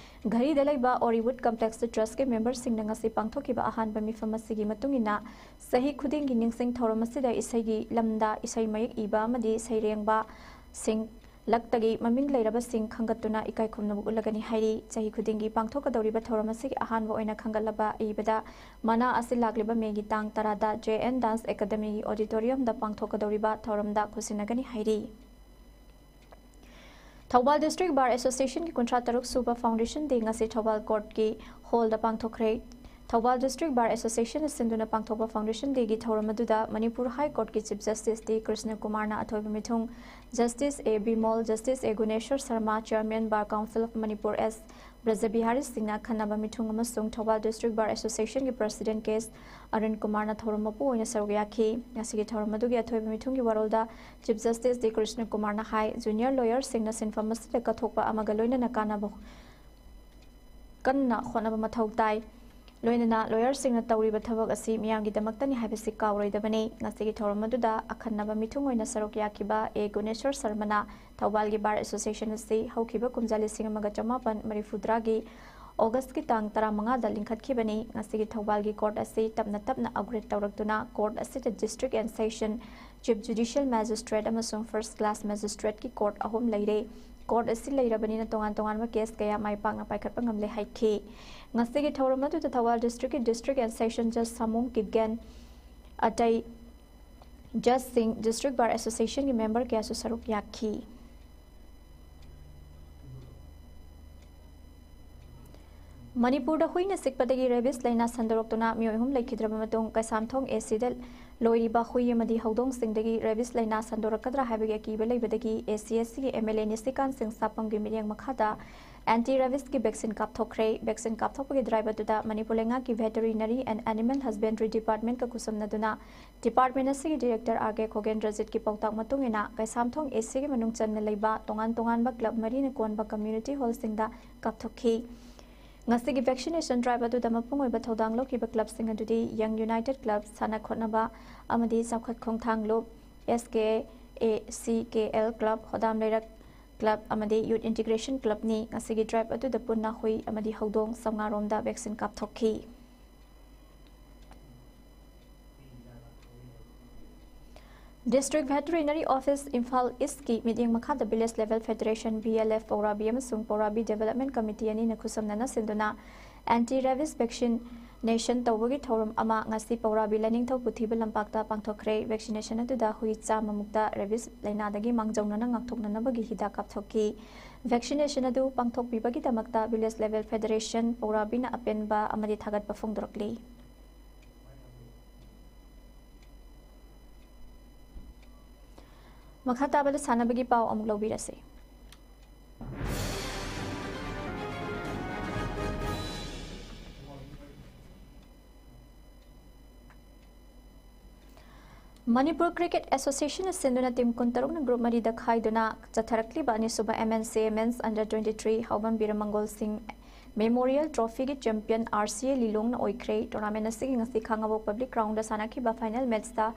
ꯘꯔꯤꯗ ꯂꯩꯕ ꯑꯣꯔꯤꯋꯨꯗ ꯀꯝꯄ꯭ꯂꯦꯛꯁꯇ ꯇ꯭ꯔꯁꯀꯤ ꯃꯦꯝꯕꯔꯁꯤꯡꯅ ꯉꯁꯤ ꯄꯥꯡꯊꯣꯛꯈꯤꯕ ꯑꯍꯥꯟꯕ ꯃꯤꯐꯝ ꯑꯁꯤꯒꯤ ꯃꯇꯨꯡ ꯏꯟꯅ, ꯆꯍꯤ ꯈꯨꯗꯤꯡꯒꯤ ꯅꯤꯡꯁꯤꯡ ꯊꯧꯔꯝ ꯑꯁꯤꯗ ꯏꯁꯩꯒꯤ ꯂꯝꯗ ꯏꯁꯩ ꯃꯌꯦꯛ ꯏꯕ ꯑꯃꯗꯤ ꯁꯩꯔꯦꯡꯕꯁꯤꯡ ꯂꯛꯇꯒꯤ ꯃꯃꯤꯡ ꯂꯩꯔꯕꯁꯤꯡ ꯈꯟꯒꯠꯇꯨꯅ ꯏꯀꯥꯏ ꯈꯨꯝꯅꯕ ꯎꯠꯂꯒꯅꯤ ꯍꯥꯏꯔꯤ꯫ ꯆꯍꯤ ꯈꯨꯗꯤꯡꯒꯤ ꯄꯥꯡꯊꯣꯛꯀꯗꯧꯔꯤꯕ ꯊꯧꯔꯝ ꯑꯁꯤꯒꯤ ꯑꯍꯥꯟꯕ ꯑꯣꯏꯅ ꯈꯟꯒꯠꯂꯕ ꯑꯏꯕꯗ ꯃꯅꯥ ꯑꯁꯤ ꯂꯥꯛꯂꯤꯕ ꯃꯦꯒꯤ ꯇꯥꯡ ꯇꯔꯥꯗ ꯖꯦ ꯑꯦꯟ ꯗꯥꯟꯁ ꯑꯦꯀꯥꯗꯃꯤꯒꯤ ꯑꯣꯗꯤꯇꯣꯔꯤꯌꯝꯗ ꯄꯥꯡꯊꯣꯛꯀꯗꯧꯔꯤꯕ ꯊꯧꯔꯝꯗ ꯈꯨꯠꯁꯤꯟꯅꯒꯅꯤ ꯍꯥꯏꯔꯤ꯫ ꯊꯧꯕꯥꯜ ꯗꯤꯁꯇ꯭ꯔꯤꯛ ꯕꯥꯔ ꯑꯦꯁꯣꯁꯤꯌꯦꯁꯟꯒꯤ ꯀꯨꯟꯊ꯭ꯔꯥ ꯇꯔꯨꯛ ꯁꯨꯕ ꯐꯥꯎꯟꯗꯦꯁꯟ ꯗꯦ ꯉꯁꯤ ꯊꯧꯕꯥꯜ ꯀꯣꯔꯠꯀꯤ ꯍꯣꯜꯗ ꯄꯥꯡꯊꯣꯛꯈ꯭ꯔꯦ꯫ ꯊꯧꯕꯥꯜ ꯗꯤꯁꯇ꯭ꯔꯤꯛ ꯕꯥꯔ ꯑꯦꯁꯣꯁꯤꯌꯦꯁꯟꯅ ꯁꯤꯟꯗꯨꯅ ꯄꯥꯡꯊꯣꯛꯄ ꯐꯥꯎꯟꯗꯦꯁꯟ ꯗꯦꯒꯤ ꯊꯧꯔꯝ ꯑꯗꯨꯗ ꯃꯅꯤꯄꯨꯔ ꯍꯥꯏ ꯀꯣꯔꯠꯀꯤ ꯆꯤꯐ ꯖꯁꯇꯤꯁ ꯇꯤ ꯀ꯭ꯔꯤꯁꯅ ꯀꯨꯃꯥꯔꯅ ꯑꯊꯣꯏꯕ ꯃꯤꯊꯨꯡ, justice A Bimol, justice A Guneshwar Sharma, chairman bar council of Manipur S Brajabihari ꯁꯤꯡꯅ ꯑꯈꯟꯅꯕ ꯃꯤꯊꯨꯡ ꯑꯃꯁꯨꯡ ꯊꯧꯕꯥꯜ District Bar Association ꯒꯤ President ꯀꯦ ꯑꯦꯁ ꯑꯔꯨꯟ ꯀꯨꯃꯥꯔꯅ ꯊꯧꯔꯝ ꯃꯄꯨ ꯑꯣꯏꯅ ꯁꯔꯨꯛ ꯌꯥꯈꯤ꯫ ꯉꯁꯤꯒꯤ ꯊꯧꯔꯝ ꯑꯗꯨꯒꯤ ꯑꯊꯣꯏꯕ ꯃꯤꯊꯨꯡꯒꯤ ꯋꯥꯔꯣꯜꯗ Chief Justice ꯗꯤ ꯀ꯭ꯔꯤꯁꯅ ꯀꯨꯃꯥꯔꯅ ꯍꯥꯏ, junior lawyer ꯁꯤꯡꯅ ꯁꯤꯟꯐꯝ ꯑꯁꯤꯗ ꯀꯠꯊꯣꯛꯄ ꯑꯃꯒ ꯂꯣꯏꯅꯅ ꯀꯥꯟꯅꯕ ꯀꯟꯅ ꯍꯣꯠꯅꯕ ꯃꯊꯧ ꯇꯥꯏ꯫ ꯂꯣꯏꯅꯅ lawyer ꯁꯤꯡꯅ ꯇꯧꯔꯤꯕ ꯊꯕꯛ ꯑꯁꯤ ꯃꯤꯌꯥꯝꯒꯤꯗꯃꯛꯇꯅꯤ ꯍꯥꯏꯕꯁꯤ ꯀꯥꯎꯔꯣꯏꯗꯕꯅꯤ꯫ ꯉꯁꯤꯒꯤ ꯊꯧꯔꯝ ꯑꯗꯨꯗ ꯑꯈꯟꯅꯕ ꯃꯤꯊꯨꯡ ꯑꯣꯏꯅ ꯁꯔꯨꯛ ꯌꯥꯈꯤꯕ ꯑꯦ ꯒꯨꯅꯦꯁ꯭ꯋꯔ ꯁꯔꯃꯅ ꯊꯧꯕꯥꯜꯒꯤ Bar Association ꯑꯁꯤ ꯍꯧꯈꯤꯕ ꯀꯨꯝꯖꯥ ꯂꯤꯁꯤꯡ ꯑꯃꯒ ꯆꯃꯥꯄꯟ ꯃꯔꯤꯐꯨꯇꯔꯥꯒꯤ August ꯀꯤ ꯇꯥꯡ ꯇꯔꯥꯃꯉꯥꯗ ꯂꯤꯡꯈꯠꯈꯤꯕꯅꯤ꯫ ꯉꯁꯤꯒꯤ ꯊꯧꯕꯥꯜꯒꯤ court ꯑꯁꯤ ꯇꯞꯅ ꯇꯞꯅ upgrade ꯇꯧꯔꯛꯇꯨꯅ court ꯑꯁꯤꯗ District and Session, Chief Judicial Magistrate ꯑꯃꯁꯨꯡ First Class Magistrate ꯀꯤ court ꯑꯍꯨꯝ ꯂꯩꯔꯦ꯫ Court ꯑꯁꯤ ꯂꯩꯔꯕꯅꯤꯅ ꯇꯣꯉꯥꯟ ꯇꯣꯉꯥꯟꯕ case ꯀꯌꯥ ꯃꯥꯏ ꯄꯥꯛꯅ ꯄꯥꯏꯈꯠꯄ ꯉꯝꯂꯦ ꯍꯥꯏꯈꯤ꯫ ꯉꯁꯤꯒꯤ ꯊꯧꯔꯝ ꯑꯗꯨꯗ ꯊꯧꯕꯥꯜ District ꯀꯤ District and Session Judge ꯁꯥꯃꯨꯡ Kipgen, ꯑꯇꯩ judge ꯁꯤꯡ, District Bar Association ꯒꯤ member ꯀꯌꯥꯁꯨ ꯁꯔꯨꯛ ꯌꯥꯈꯤ꯫ ꯃꯅꯤꯄꯨꯔꯗ ꯍꯨꯏꯅ ꯆꯤꯛꯄꯗꯒꯤ rabies ꯂꯥꯏꯅꯥ ꯁꯟꯗꯣꯔꯛꯇꯨꯅ ꯃꯤꯑꯣꯏ ꯑꯍꯨꯝ ꯂꯩꯈꯤꯗ꯭ꯔꯕ ꯃꯇꯨꯡ, ꯀꯩꯁꯥꯝꯊꯣꯡ A C ꯗ ꯂꯣꯏꯔꯤꯕ ꯍꯨꯏ ꯑꯃꯗꯤ ꯍꯧꯗꯣꯡꯁꯤꯡꯗꯒꯤ rabies ꯂꯥꯏꯅꯥ ꯁꯟꯗꯣꯔꯛꯀꯗ꯭ꯔꯥ ꯍꯥꯏꯕꯒꯤ ꯑꯀꯤꯕ ꯂꯩꯕꯗꯒꯤ A C S C ꯒꯤ M L A ꯅꯤꯁꯤꯀꯥꯟ ꯁꯤꯡ ꯁꯥꯄꯝꯒꯤ ꯃꯤꯠꯌꯦꯡ ꯃꯈꯥꯗ anti rabies ꯀꯤ vaccine ꯀꯥꯞꯊꯣꯛꯈ꯭ꯔꯦ꯫ Vaccine ꯀꯥꯞꯊꯣꯛꯄꯒꯤ drive ꯑꯗꯨꯗ ꯃꯅꯤꯄꯨꯔ ꯂꯩꯉꯥꯛꯀꯤ Veterinary and Animal Husbandry Department ꯀ ꯈꯨꯠꯁꯝꯅꯗꯨꯅ department ꯑꯁꯤꯒꯤ director R K ꯈꯣꯒꯦꯟꯗ꯭ꯔꯖꯤꯠꯀꯤ ꯄꯥꯎꯇꯥꯛ ꯃꯇꯨꯡ ꯏꯟꯅ ꯀꯩꯁꯥꯝꯊꯣꯡ A C ꯒꯤ ꯃꯅꯨꯡ ꯆꯟꯅ ꯂꯩꯕ ꯇꯣꯉꯥꯟ ꯇꯣꯉꯥꯟꯕ club ꯃꯔꯤꯅ ꯀꯣꯟꯕ community hall ꯁꯤꯡꯗ ꯀꯥꯞꯊꯣꯛꯈꯤ꯫ ꯉꯁꯤꯒꯤ vaccination drive ꯑꯗꯨꯗ ꯃꯄꯨꯡ ꯑꯣꯏꯕ ꯊꯧꯗꯥꯡ ꯂꯧꯈꯤꯕ club ꯁꯤꯡ ꯑꯗꯨꯗꯤ Young United Club, ꯁꯥꯟꯅ ꯈꯣꯠꯅꯕ ꯑꯃꯗꯤ ꯆꯥꯎꯈꯠ ꯈꯣꯡꯊꯥꯡ ꯂꯨꯞ, S K A C K L Club, ꯍꯣꯗꯥꯝ ꯂꯩꯔꯛ club ꯑꯃꯗꯤ Youth Integration Club ꯅꯤ꯫ ꯉꯁꯤꯒꯤ drive ꯑꯗꯨꯗ ꯄꯨꯟꯅ ꯍꯨꯏ ꯑꯃꯗꯤ ꯍꯧꯗꯣꯡ ꯆꯥꯝꯃꯉꯥ ꯔꯣꯝꯗ vaccine ꯀꯥꯞꯊꯣꯛꯈꯤ꯫ District Veterinary Office, Imphal East ꯀꯤ ꯃꯤꯠꯌꯦꯡ ꯃꯈꯥꯗ Village Level Federation, V L F, ꯄꯧꯔꯥꯕꯤ ꯑꯃꯁꯨꯡ ꯄꯧꯔꯥꯕꯤ Development Committee ꯑꯅꯤꯅ ꯈꯨꯠꯁꯝꯅꯅ ꯁꯤꯟꯗꯨꯅ anti rabies vaccination ꯇꯧꯕꯒꯤ ꯊꯧꯔꯝ ꯑꯃ ꯉꯁꯤ ꯄꯧꯔꯥꯕꯤ ꯂꯥꯏꯅꯤꯡꯊꯧ ꯄꯨꯊꯤꯕ ꯂꯝꯄꯥꯛꯇ ꯄꯥꯡꯊꯣꯛꯈ꯭ꯔꯦ꯫ Vaccination ꯑꯗꯨꯗ ꯍꯨꯏ ꯆꯥꯝꯃ ꯃꯨꯛꯇ rabies ꯂꯥꯏꯅꯥꯗꯒꯤ ꯃꯥꯡꯖꯧꯅꯅ ꯉꯥꯛꯊꯣꯛꯅꯅꯕꯒꯤ ꯍꯤꯗꯥꯛ ꯀꯥꯞꯊꯣꯛꯈꯤ꯫ Vaccination ꯑꯗꯨ ꯄꯥꯡꯊꯣꯛꯄꯤꯕꯒꯤꯗꯃꯛꯇ Village Level Federation ꯄꯧꯔꯥꯕꯤꯅ ꯑꯄꯦꯟꯕ ꯑꯃꯗꯤ ꯊꯥꯒꯠꯄ ꯐꯣꯡꯗꯣꯔꯛꯂꯤ꯫ ꯃꯈꯥ ꯇꯥꯕꯗ ꯁꯥꯟꯅꯕꯒꯤ ꯄꯥꯎ ꯑꯃꯨꯛ ꯂꯧꯕꯤꯔꯁꯤ꯫ ꯃꯅꯤꯄꯨꯔ ꯀ꯭ꯔꯤꯀꯦꯠ ꯑꯦꯁꯣꯁꯤꯌꯦꯁꯟꯅ ꯁꯤꯟꯗꯨꯅ ꯇꯤꯝ ꯀꯨꯟꯇꯔꯨꯛꯅ ꯒ꯭ꯔꯨꯞ ꯃꯔꯤꯗ ꯈꯥꯏꯗꯨꯅ ꯆꯠꯊꯔꯛꯂꯤꯕ ꯑꯅꯤꯁꯨꯕ M N C A Men's Under twenty-three ꯍꯥꯎꯕꯝ ꯕꯤꯔꯃꯪꯒꯣꯜ ꯁꯤꯡ ꯃꯦꯃꯣꯔꯤꯌꯦꯜ ꯇ꯭ꯔꯣꯐꯤꯒꯤ ꯆꯦꯝꯄꯤꯌꯟ R C A ꯂꯤꯂꯣꯡꯅ ꯑꯣꯏꯈ꯭ꯔꯦ꯫ ꯇꯣꯔꯅꯥꯃꯦꯟ ꯑꯁꯤꯒꯤ ꯉꯁꯤ ꯈꯥꯉꯕꯣꯛ ꯄꯕ꯭ꯂꯤꯛ ꯒ꯭ꯔꯥꯎꯟꯗ ꯁꯥꯟꯅꯈꯤꯕ ꯐꯥꯏꯅꯦꯜ ꯃꯦꯠꯆꯇ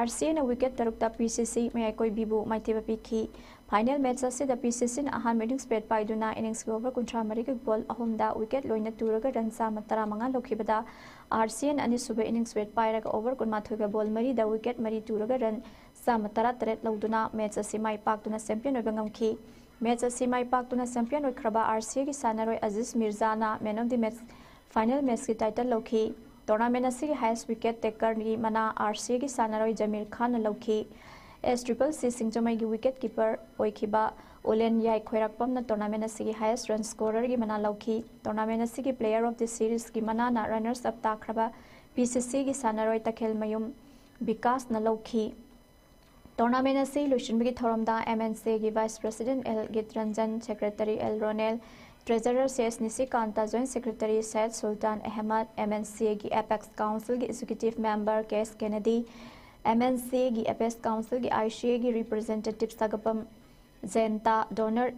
R C A ꯅ ꯋꯤꯀꯦꯠ ꯇꯔꯨꯛꯇ P C C ꯃꯌꯥꯏꯀꯣꯏꯕꯤꯕꯨ ꯃꯥꯏꯊꯤꯕ ꯄꯤꯈꯤ꯫ ꯐꯥꯏꯅꯦꯜ ꯃꯦꯠꯆ ꯑꯁꯤꯗ P C C ꯅ ꯑꯍꯥꯟꯕ ꯏꯅꯤꯡꯁ ꯕꯦꯠ ꯄꯥꯏꯗꯨꯅ ꯏꯅꯤꯡꯁꯀꯤ ꯑꯣꯚꯔ ꯀꯨꯟꯊ꯭ꯔꯥ ꯃꯔꯤꯒꯤ ꯕꯣꯜ ꯑꯍꯨꯝꯗ ꯋꯤꯀꯦꯠ ꯂꯣꯏꯅ ꯇꯨꯔꯒ ꯔꯟ ꯆꯥꯝꯃ ꯇꯔꯥꯃꯉꯥ ꯂꯧꯈꯤꯕꯗ, R C A ꯅ ꯑꯅꯤꯁꯨꯕ ꯏꯅꯤꯡꯁ ꯕꯦꯠ ꯄꯥꯏꯔꯒ ꯑꯣꯚꯔ ꯀꯨꯟꯃꯥꯊꯣꯏꯒ ꯕꯣꯜ ꯃꯔꯤꯗ ꯋꯤꯀꯦꯠ ꯃꯔꯤ ꯇꯨꯔꯒ ꯔꯟ ꯆꯥꯝꯃ ꯇꯔꯥꯇꯔꯦꯠ ꯂꯧꯗꯨꯅ ꯃꯦꯠꯆ ꯑꯁꯤ ꯃꯥꯏ ꯄꯥꯛꯇꯨꯅ ꯆꯦꯝꯄꯤꯌꯟ ꯑꯣꯏꯕ ꯉꯝꯈꯤ꯫ ꯃꯦꯠꯆ ꯑꯁꯤ ꯃꯥꯏ ꯄꯥꯛꯇꯨꯅ ꯆꯦꯝꯄꯤꯌꯟ ꯑꯣꯏꯈ꯭ꯔꯕ R C A ꯒꯤ ꯁꯥꯟꯅꯔꯣꯏ ꯑꯖꯤꯖ ꯃꯤꯔꯖꯥꯅ man of the match, final ꯃꯦꯠꯆꯀꯤ ꯇꯥꯏꯇꯜ ꯂꯧꯈꯤ꯫ ꯇꯣꯔꯅꯥꯃꯦꯟ ꯑꯁꯤꯒꯤ ꯍꯥꯏꯌꯦꯁ ꯋꯤꯀꯦꯠ ꯇꯦꯀꯔꯒꯤ ꯃꯅꯥ R C A ꯒꯤ ꯁꯥꯟꯅꯔꯣꯏ ꯖꯃꯤꯔ ꯈꯥꯟꯅ ꯂꯧꯈꯤ꯫ S triple C ꯁꯤꯡꯖꯃꯩꯒꯤ ꯋꯤꯀꯦꯠ ꯀꯤꯄꯔ ꯑꯣꯏꯈꯤꯕ ꯎꯂꯦꯟ ꯌꯥꯏꯈꯣꯏꯔꯥꯛꯄꯝꯅ ꯇꯣꯔꯅꯥꯃꯦꯟ ꯑꯁꯤꯒꯤ ꯍꯥꯏꯌꯦꯁ ꯔꯟ ꯁ꯭ꯀꯣꯔꯔꯒꯤ ꯃꯅꯥ ꯂꯧꯈꯤ꯫ ꯇꯣꯔꯅꯥꯃꯦꯟ ꯑꯁꯤꯒꯤ ꯄ꯭ꯂꯦꯌꯔ ꯑꯣꯐ ꯗꯤ ꯁꯤꯔꯤꯖꯀꯤ ꯃꯅꯥꯅ ꯔꯟꯅꯔꯁ ꯑꯞ ꯇꯥꯈ꯭ꯔꯕ P C C ꯒꯤ ꯁꯥꯟꯅꯔꯣꯏ ꯇꯈꯦꯜꯃꯌꯨꯝ ꯕꯤꯀꯥꯁꯅ ꯂꯧꯈꯤ꯫ ꯇꯣꯔꯅꯥꯃꯦꯟ ꯑꯁꯤ ꯂꯣꯏꯁꯤꯟꯕꯒꯤ ꯊꯧꯔꯝꯗ M N C A ꯒꯤ vice president L Gitranjan, secretary L Ronel, treasurer C S Nishikanta, joint secretary Syed Sultan Ahmad, M N C A ꯒꯤ ꯑꯦꯄꯦꯛꯁ ꯀꯥꯎꯟꯁꯤꯜꯒꯤ executive member K S Kennedy, M N C A ꯒꯤ apex ꯀꯥꯎꯟꯁꯤꯜꯒꯤ I C A ꯒꯤ representative Sagapam Jayanta, donor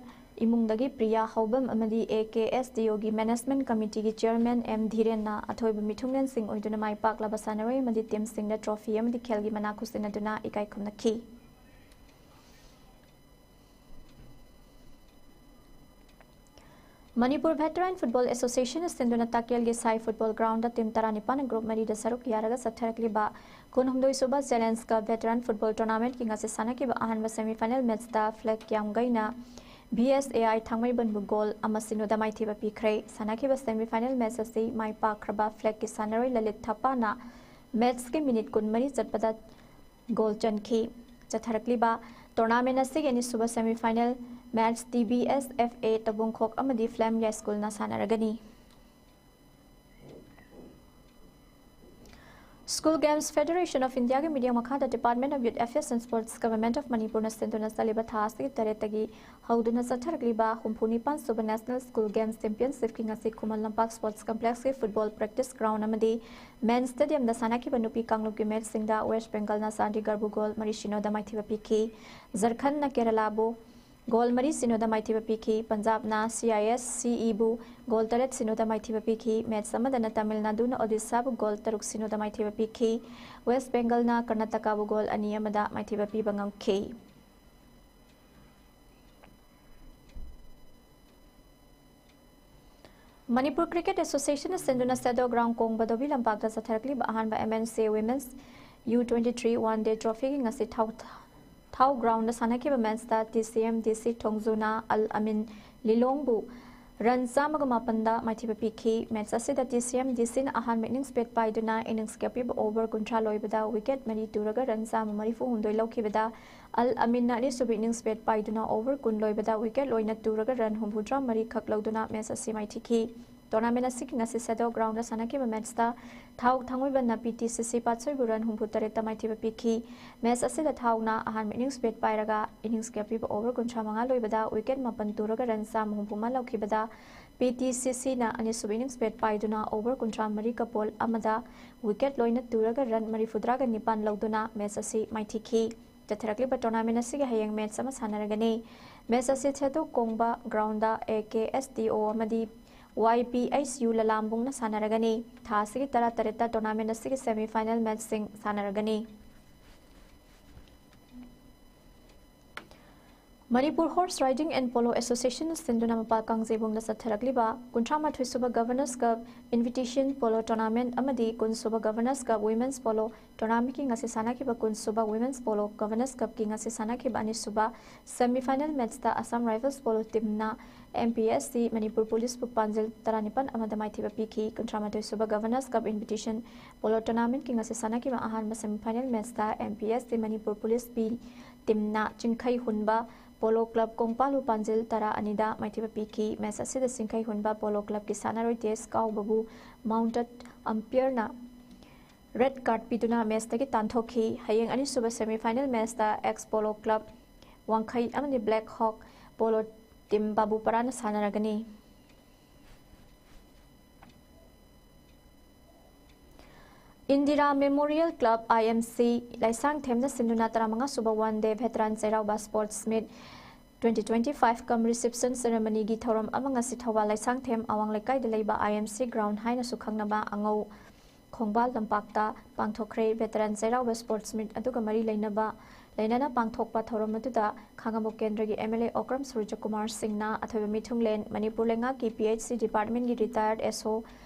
ꯏꯃꯨꯡꯗꯒꯤ ꯄ꯭ꯔꯤꯌꯥ ꯍꯧꯕꯝ ꯑꯃꯗꯤ A K S D O ꯒꯤ ꯃꯦꯅꯦꯖꯃꯦꯟꯠ ꯀꯃꯤꯇꯤꯒꯤ ꯆꯤꯌꯔꯃꯦꯟ ꯑꯦꯝ ꯙꯤꯔꯦꯟꯅ ꯑꯊꯣꯏꯕ ꯃꯤꯊꯨꯡꯂꯦꯟꯁꯤꯡ ꯑꯣꯏꯗꯨꯅ ꯃꯥꯏ ꯄꯥꯛꯂꯕ ꯁꯥꯟꯅꯔꯣꯏ ꯑꯃꯗꯤ ꯇꯤꯝꯁꯤꯡꯗ ꯇ꯭ꯔꯣꯐꯤ ꯑꯃꯗꯤ ꯈꯦꯜꯒꯤ ꯃꯅꯥ ꯈꯨꯠꯁꯤꯟꯅꯗꯨꯅ ꯏꯀꯥꯏ ꯈꯨꯝꯅꯈꯤ꯫ ꯃꯅꯤꯄꯨꯔ ꯚꯦꯇꯔꯥꯟ ꯐꯨꯠꯕꯣꯜ ꯑꯦꯁꯣꯁꯤꯌꯦꯁꯟꯅ ꯁꯤꯟꯗꯨꯅ ꯇꯥꯀꯦꯜꯒꯤ ꯁꯥꯏ ꯐꯨꯠꯕꯣꯜ ꯒ꯭ꯔꯥꯎꯟꯗ ꯇꯤꯝ ꯇꯔꯥꯅꯤꯄꯥꯟꯅ ꯒ꯭ꯔꯨꯞ ꯃꯔꯤꯗ ꯁꯔꯨꯛ ꯌꯥꯔꯒ ꯆꯠꯊꯔꯛꯂꯤꯕ ꯀꯨꯟꯍꯨꯝꯗꯣꯏꯁꯨꯕ ꯆꯦꯂꯦꯟꯖ ꯀꯞ ꯚꯦꯇꯔꯥꯟ ꯐꯨꯠꯕꯣꯜ ꯇꯣꯔꯅꯥꯃꯦꯟꯠꯀꯤ ꯉꯁꯤ ꯁꯥꯟꯅꯈꯤꯕ ꯑꯍꯥꯟꯕ ꯁꯦꯃꯤꯐꯥꯏꯅꯦꯜ ꯃꯦꯠꯆꯇ ꯐ꯭ꯂꯦꯛ ꯀ꯭ꯌꯥꯝꯒꯩꯅ B S A I ꯊꯥꯡꯃꯩꯕꯟꯕꯨ ꯒꯣꯜ ꯑꯃ ꯁꯤꯅꯣꯗ ꯃꯥꯏꯊꯤꯕ ꯄꯤꯈ꯭ꯔꯦ꯫ ꯁꯥꯟꯅꯈꯤꯕ ꯁꯦꯃꯤꯐꯥꯏꯅꯦꯜ ꯃꯦꯠꯆ ꯑꯁꯤ ꯃꯥꯏ ꯄꯥꯛꯈ꯭ꯔꯕ ꯐ꯭ꯂꯦꯛꯀꯤ ꯁꯥꯟꯅꯔꯣꯏ ꯂꯂꯤꯠ ꯊꯄꯥꯅ ꯃꯦꯠꯆꯀꯤ ꯃꯤꯅꯤꯠ ꯀꯨꯟꯃꯔꯤ ꯆꯠꯄꯗ ꯒꯣꯜ ꯆꯟꯈꯤ꯫ ꯆꯠꯊꯔꯛꯂꯤꯕ ꯇꯣꯔꯅꯥꯃꯦꯟ ꯑꯁꯤꯒꯤ ꯑꯅꯤꯁꯨꯕ semifinal match T B S F A ꯇꯧꯕꯨꯡꯈꯣꯛ ꯑꯃꯗꯤ flame ꯌꯥꯏꯁ꯭ꯀꯨꯜꯅ ꯁꯥꯟꯅꯔꯒꯅꯤ꯫ School Games Federation of India ꯒꯤ ꯃꯤꯠꯌꯦꯡ ꯃꯈꯥꯗ Department of Youth Affairs and Sports, Government of Manipur ꯅ ꯁꯤꯟꯗꯨꯅ ꯆꯠꯂꯤꯕ ꯊꯥ ꯑꯁꯤꯒꯤ ꯇꯔꯦꯠꯇꯒꯤ ꯍꯧꯗꯨꯅ ꯆꯠꯊꯔꯛꯂꯤꯕ ꯍꯨꯝꯐꯨ ꯅꯤꯄꯥꯟ ꯁꯨꯕ National School Games Championship ꯀꯤ ꯉꯁꯤ ꯈꯨꯃꯟ ꯂꯝꯄꯥꯛ Sports Complex ꯀꯤ football practice ground ꯑꯃꯗꯤ Men's Stadium ꯗ ꯁꯥꯟꯅꯈꯤꯕ ꯅꯨꯄꯤ ꯀꯥꯡꯂꯨꯞꯀꯤ match ꯁꯤꯡꯗ West Bengal ꯅ Chandigarh ꯕꯨ goal ꯃꯔꯤ ꯁꯤꯅꯣꯗ ꯃꯥꯏꯊꯤꯕ ꯄꯤꯈꯤ꯫ ꯖꯔꯈꯟ ꯅ ꯀꯦꯔꯂꯥ ꯕꯨ goal ꯃꯔꯤ ꯁꯤꯅꯣꯗ ꯃꯥꯏꯊꯤꯕ ꯄꯤꯈꯤ꯫ ꯄꯟꯖꯥꯕ ꯅ C I S C E ꯕꯨ goal ꯇꯔꯦꯠ ꯁꯤꯅꯣꯗ ꯃꯥꯏꯊꯤꯕ ꯄꯤꯈꯤ꯫ Match ꯑꯃꯗꯅ ꯇꯥꯃꯤꯜ ꯅꯥꯗꯨ ꯅ Odisha ꯕꯨ goal ꯇꯔꯨꯛ ꯁꯤꯅꯣꯗ ꯃꯥꯏꯊꯤꯕ ꯄꯤꯈꯤ꯫ West Bengal ꯅ ꯀꯔꯅꯥꯇꯀꯥ ꯕꯨ goal ꯑꯅꯤ ꯑꯃꯗ ꯃꯥꯏꯊꯤꯕ ꯄꯤꯕ ꯉꯝꯈꯤ꯫ Manipur Cricket Association ꯅ ꯁꯤꯟꯗꯨꯅ Shadow Ground ꯀꯣꯡꯕ ꯙꯣꯕꯤ ꯂꯝꯄꯥꯛꯇ ꯆꯠꯊꯔꯛꯂꯤꯕ ꯑꯍꯥꯟꯕ M N C A Women's U twenty-three One Day Trophy ꯒꯤ ꯉꯁꯤ ꯊꯥꯎ, ꯊꯥꯎ ground ꯗ ꯁꯥꯟꯅꯈꯤꯕ match ꯇ T C M D C ꯊꯣꯡꯖꯨꯅ Al Amin Lilong ꯕꯨ run ꯆꯥꯝꯃꯒ ꯃꯥꯄꯟꯗ ꯃꯥꯏꯊꯤꯕ ꯄꯤꯈꯤ꯫ Match ꯑꯁꯤꯗ T C M D C ꯅ ꯑꯍꯥꯟꯕ innings bat ꯄꯥꯏꯗꯨꯅ innings ꯀꯤ ꯑꯄꯤꯕ over ꯀꯨꯟꯊ꯭ꯔꯥ ꯂꯣꯏꯕꯗ wicket ꯃꯔꯤ ꯇꯨꯔꯒ run ꯆꯥꯝꯃ ꯃꯔꯤꯐꯨ ꯍꯨꯝꯗꯣꯏ ꯂꯧꯈꯤꯕꯗ, Al Amin ꯅ ꯑꯅꯤꯁꯨꯕ innings bat ꯄꯥꯏꯗꯨꯅ over ꯀꯨꯟ ꯂꯣꯏꯕꯗ wicket ꯂꯣꯏꯅ ꯇꯨꯔꯒ run ꯍꯨꯝꯐꯨꯇꯔꯥ ꯃꯔꯤ ꯈꯛ ꯂꯧꯗꯨꯅ match ꯑꯁꯤ ꯃꯥꯏꯊꯤꯈꯤ꯫ Tournament ꯑꯁꯤꯒꯤ ꯉꯁꯤ Shadow Ground ꯗ ꯁꯥꯟꯅꯈꯤꯕ match ꯇ ꯊꯥꯎ ꯊꯥꯡꯃꯩꯕꯟꯅ P T C C ꯄꯥꯠꯁꯣꯏꯕꯨ run ꯍꯨꯝꯐꯨ ꯇꯔꯦꯠꯇ ꯃꯥꯏꯊꯤꯕ ꯄꯤꯈꯤ꯫ Match ꯑꯁꯤꯗ ꯊꯥꯎꯅ ꯑꯍꯥꯟꯕ innings bat ꯄꯥꯏꯔꯒ innings ꯀꯤ ꯑꯄꯤꯕ over ꯀꯨꯟꯊ꯭ꯔꯥ ꯃꯉꯥ ꯂꯣꯏꯕꯗ wicket ꯃꯥꯄꯟ ꯇꯨꯔꯒ run ꯆꯥꯝꯃ ꯍꯨꯝꯐꯨ ꯃꯉꯥ ꯂꯧꯈꯤꯕꯗ, P T C C ꯅ ꯑꯅꯤꯁꯨꯕ innings bat ꯄꯥꯏꯗꯨꯅ over ꯀꯨꯟꯊ꯭ꯔꯥ ꯃꯔꯤꯒ ball ꯑꯃꯗ wicket ꯂꯣꯏꯅ ꯇꯨꯔꯒ run ꯃꯔꯤꯐꯨꯇꯔꯥꯒ ꯅꯤꯄꯥꯟ ꯂꯧꯗꯨꯅ match ꯑꯁꯤ ꯃꯥꯏꯊꯤꯈꯤ꯫ ꯆꯠꯊꯔꯛꯂꯤꯕ tournament ꯑꯁꯤꯒꯤ ꯍꯌꯦꯡ match ꯑꯃ ꯁꯥꯟꯅꯔꯒꯅꯤ꯫ Match ꯑꯁꯤ ꯁꯦꯗꯣ ꯀꯣꯡꯕ ground the A K S T O ꯑꯃꯗꯤ Y P H U ꯂꯂꯥꯝꯕꯨꯡꯅ ꯁꯥꯟꯅꯔꯒꯅꯤ꯫ ꯊꯥ ꯑꯁꯤꯒꯤ ꯇꯔꯥꯇꯔꯦꯠꯇ tournament ꯑꯁꯤꯒꯤ semi final match ꯁꯤꯡ ꯁꯥꯟꯅꯔꯒꯅꯤ꯫ Manipur Horse Riding and Polo Association ꯅ ꯁꯤꯟꯗꯨꯅ ꯃꯄꯥꯜ ꯀꯥꯡꯖꯩꯕꯨꯡꯗ ꯆꯠꯊꯔꯛꯂꯤꯕ ꯀꯨꯟꯊ꯭ꯔꯥ ꯃꯥꯊꯣꯏ ꯁꯨꯕ Governors Cup Invitation Polo Tournament ꯑꯃꯗꯤ ꯀꯨꯟ ꯁꯨꯕ Governors Cup Women's Polo Tournament ꯀꯤ ꯉꯁꯤ ꯁꯥꯟꯅꯈꯤꯕ ꯀꯨꯟ ꯁꯨꯕ Women's Polo Governors Cup ꯀꯤ ꯉꯁꯤ ꯁꯥꯟꯅꯈꯤꯕ ꯑꯅꯤꯁꯨꯕ semi final match ꯇ Assam Rifles Polo team ꯅ M P S C ꯅ Manipur Police ꯕꯨ ꯄꯥꯟꯖꯤꯜ ꯇꯔꯥꯅꯤꯄꯥꯟ ꯑꯃꯗ ꯃꯥꯏꯊꯤꯕ ꯄꯤꯈꯤ꯫ ꯀꯨꯟꯊ꯭ꯔꯥ ꯃꯥꯊꯣꯏ ꯁꯨꯕ Governors Cup Invitation Polo Tournament ꯀꯤ ꯉꯁꯤ ꯁꯥꯟꯅꯈꯤꯕ ꯑꯍꯥꯟꯕ semi final match ꯇ M P S C ꯅ Manipur Police B team ꯅ ꯆꯤꯡꯈꯩ ꯍꯨꯟꯕ Polo Club ꯀꯣꯡꯄꯥꯜ ꯕꯨ ꯄꯥꯟꯖꯤꯜ ꯇꯔꯥ ꯑꯅꯤꯗ ꯃꯥꯏꯊꯤꯕ ꯄꯤꯈꯤ꯫ Match ꯑꯁꯤꯗ ꯆꯤꯡꯈꯩ ꯍꯨꯟꯕ Polo Club ꯀꯤ ꯁꯥꯟꯅꯔꯣꯏ ꯇꯦꯖ ꯀꯥꯎꯕꯕꯨ mounted umpire ꯅ ꯔꯦꯗ ꯀꯥꯔꯗ ꯄꯤꯗꯨꯅ ꯃꯦꯆꯇꯒꯤ ꯇꯥꯟꯊꯣꯛꯈꯤ꯫ ꯍꯌꯦꯡ ꯑꯅꯤꯁꯨꯕ ꯁꯦꯃꯤ ꯐꯥꯏꯅꯦꯜ ꯃꯦꯆꯇ ꯑꯦꯛꯁ ꯄꯣꯂꯣ ꯀ꯭ꯂꯕ ꯋꯥꯡꯈꯩ ꯑꯃꯗꯤ ꯕ꯭ꯂꯦꯛ ꯍꯣꯛ ꯄꯣꯂꯣ ꯇꯤꯝ ꯕꯥꯕꯨꯄꯥꯔꯥꯅ ꯁꯥꯟꯅꯔꯒꯅꯤ꯫ Indira memorial club, I M C, ꯂꯥꯏꯁꯥꯡꯊꯦꯝꯅ ꯁꯤꯟꯗꯨꯅ ꯇꯔꯥꯃꯉꯥ ꯁꯨꯕ one day veteran Cheiraoba sports meet twenty twenty five cum reception ꯁꯦꯔꯦꯃꯅꯤꯒꯤ ꯊꯧꯔꯝ ꯑꯃ ꯉꯁꯤ ꯊꯧꯕꯥꯜ ꯂꯥꯏꯁꯥꯡꯊꯦꯝ ꯑꯋꯥꯡ ꯂꯩꯀꯥꯏꯗ ꯂꯩꯕ ꯑꯥꯏ ꯑꯦꯝ ꯁꯤ ꯒ꯭ꯔꯥꯎꯟ ꯍꯥꯏꯅꯁꯨ ꯈꯪꯅꯕ ꯑꯉꯧ ꯈꯣꯡꯕꯥꯜ ꯂꯝꯄꯥꯛꯇ ꯄꯥꯡꯊꯣꯛꯈ꯭ꯔꯦ꯫ ꯚꯦꯇꯔꯥꯟ ꯆꯩꯔꯥꯎꯕ ꯁ꯭ꯄꯣꯔꯠꯁ ꯃꯤꯠ ꯑꯗꯨꯒ ꯃꯔꯤ ꯂꯩꯅꯕ ꯂꯩꯅꯅ ꯄꯥꯡꯊꯣꯛꯄ ꯊꯧꯔꯝ ꯑꯗꯨꯗ ꯈꯥꯉꯕꯣꯛ ꯀꯦꯟꯗ꯭ꯔꯒꯤ ꯑꯦꯝ ꯑꯦꯜ ꯑꯦ ꯑꯣꯀ꯭ꯔꯝ ꯁꯨꯔꯖꯀꯨꯃꯥꯔ ꯁꯤꯡꯅ ꯑꯊꯣꯏꯕ ꯃꯤꯊꯨꯡꯂꯦꯟ, ꯃꯅꯤꯄꯨꯔ ꯂꯩꯉꯥꯛꯀꯤ ꯄꯤ ꯑꯩꯆ ꯁꯤ ꯗꯤꯄꯥꯔꯠꯃꯦꯟꯒꯤ ꯔꯤꯇꯥꯌꯔꯗ ꯑꯦꯁ ꯑꯣ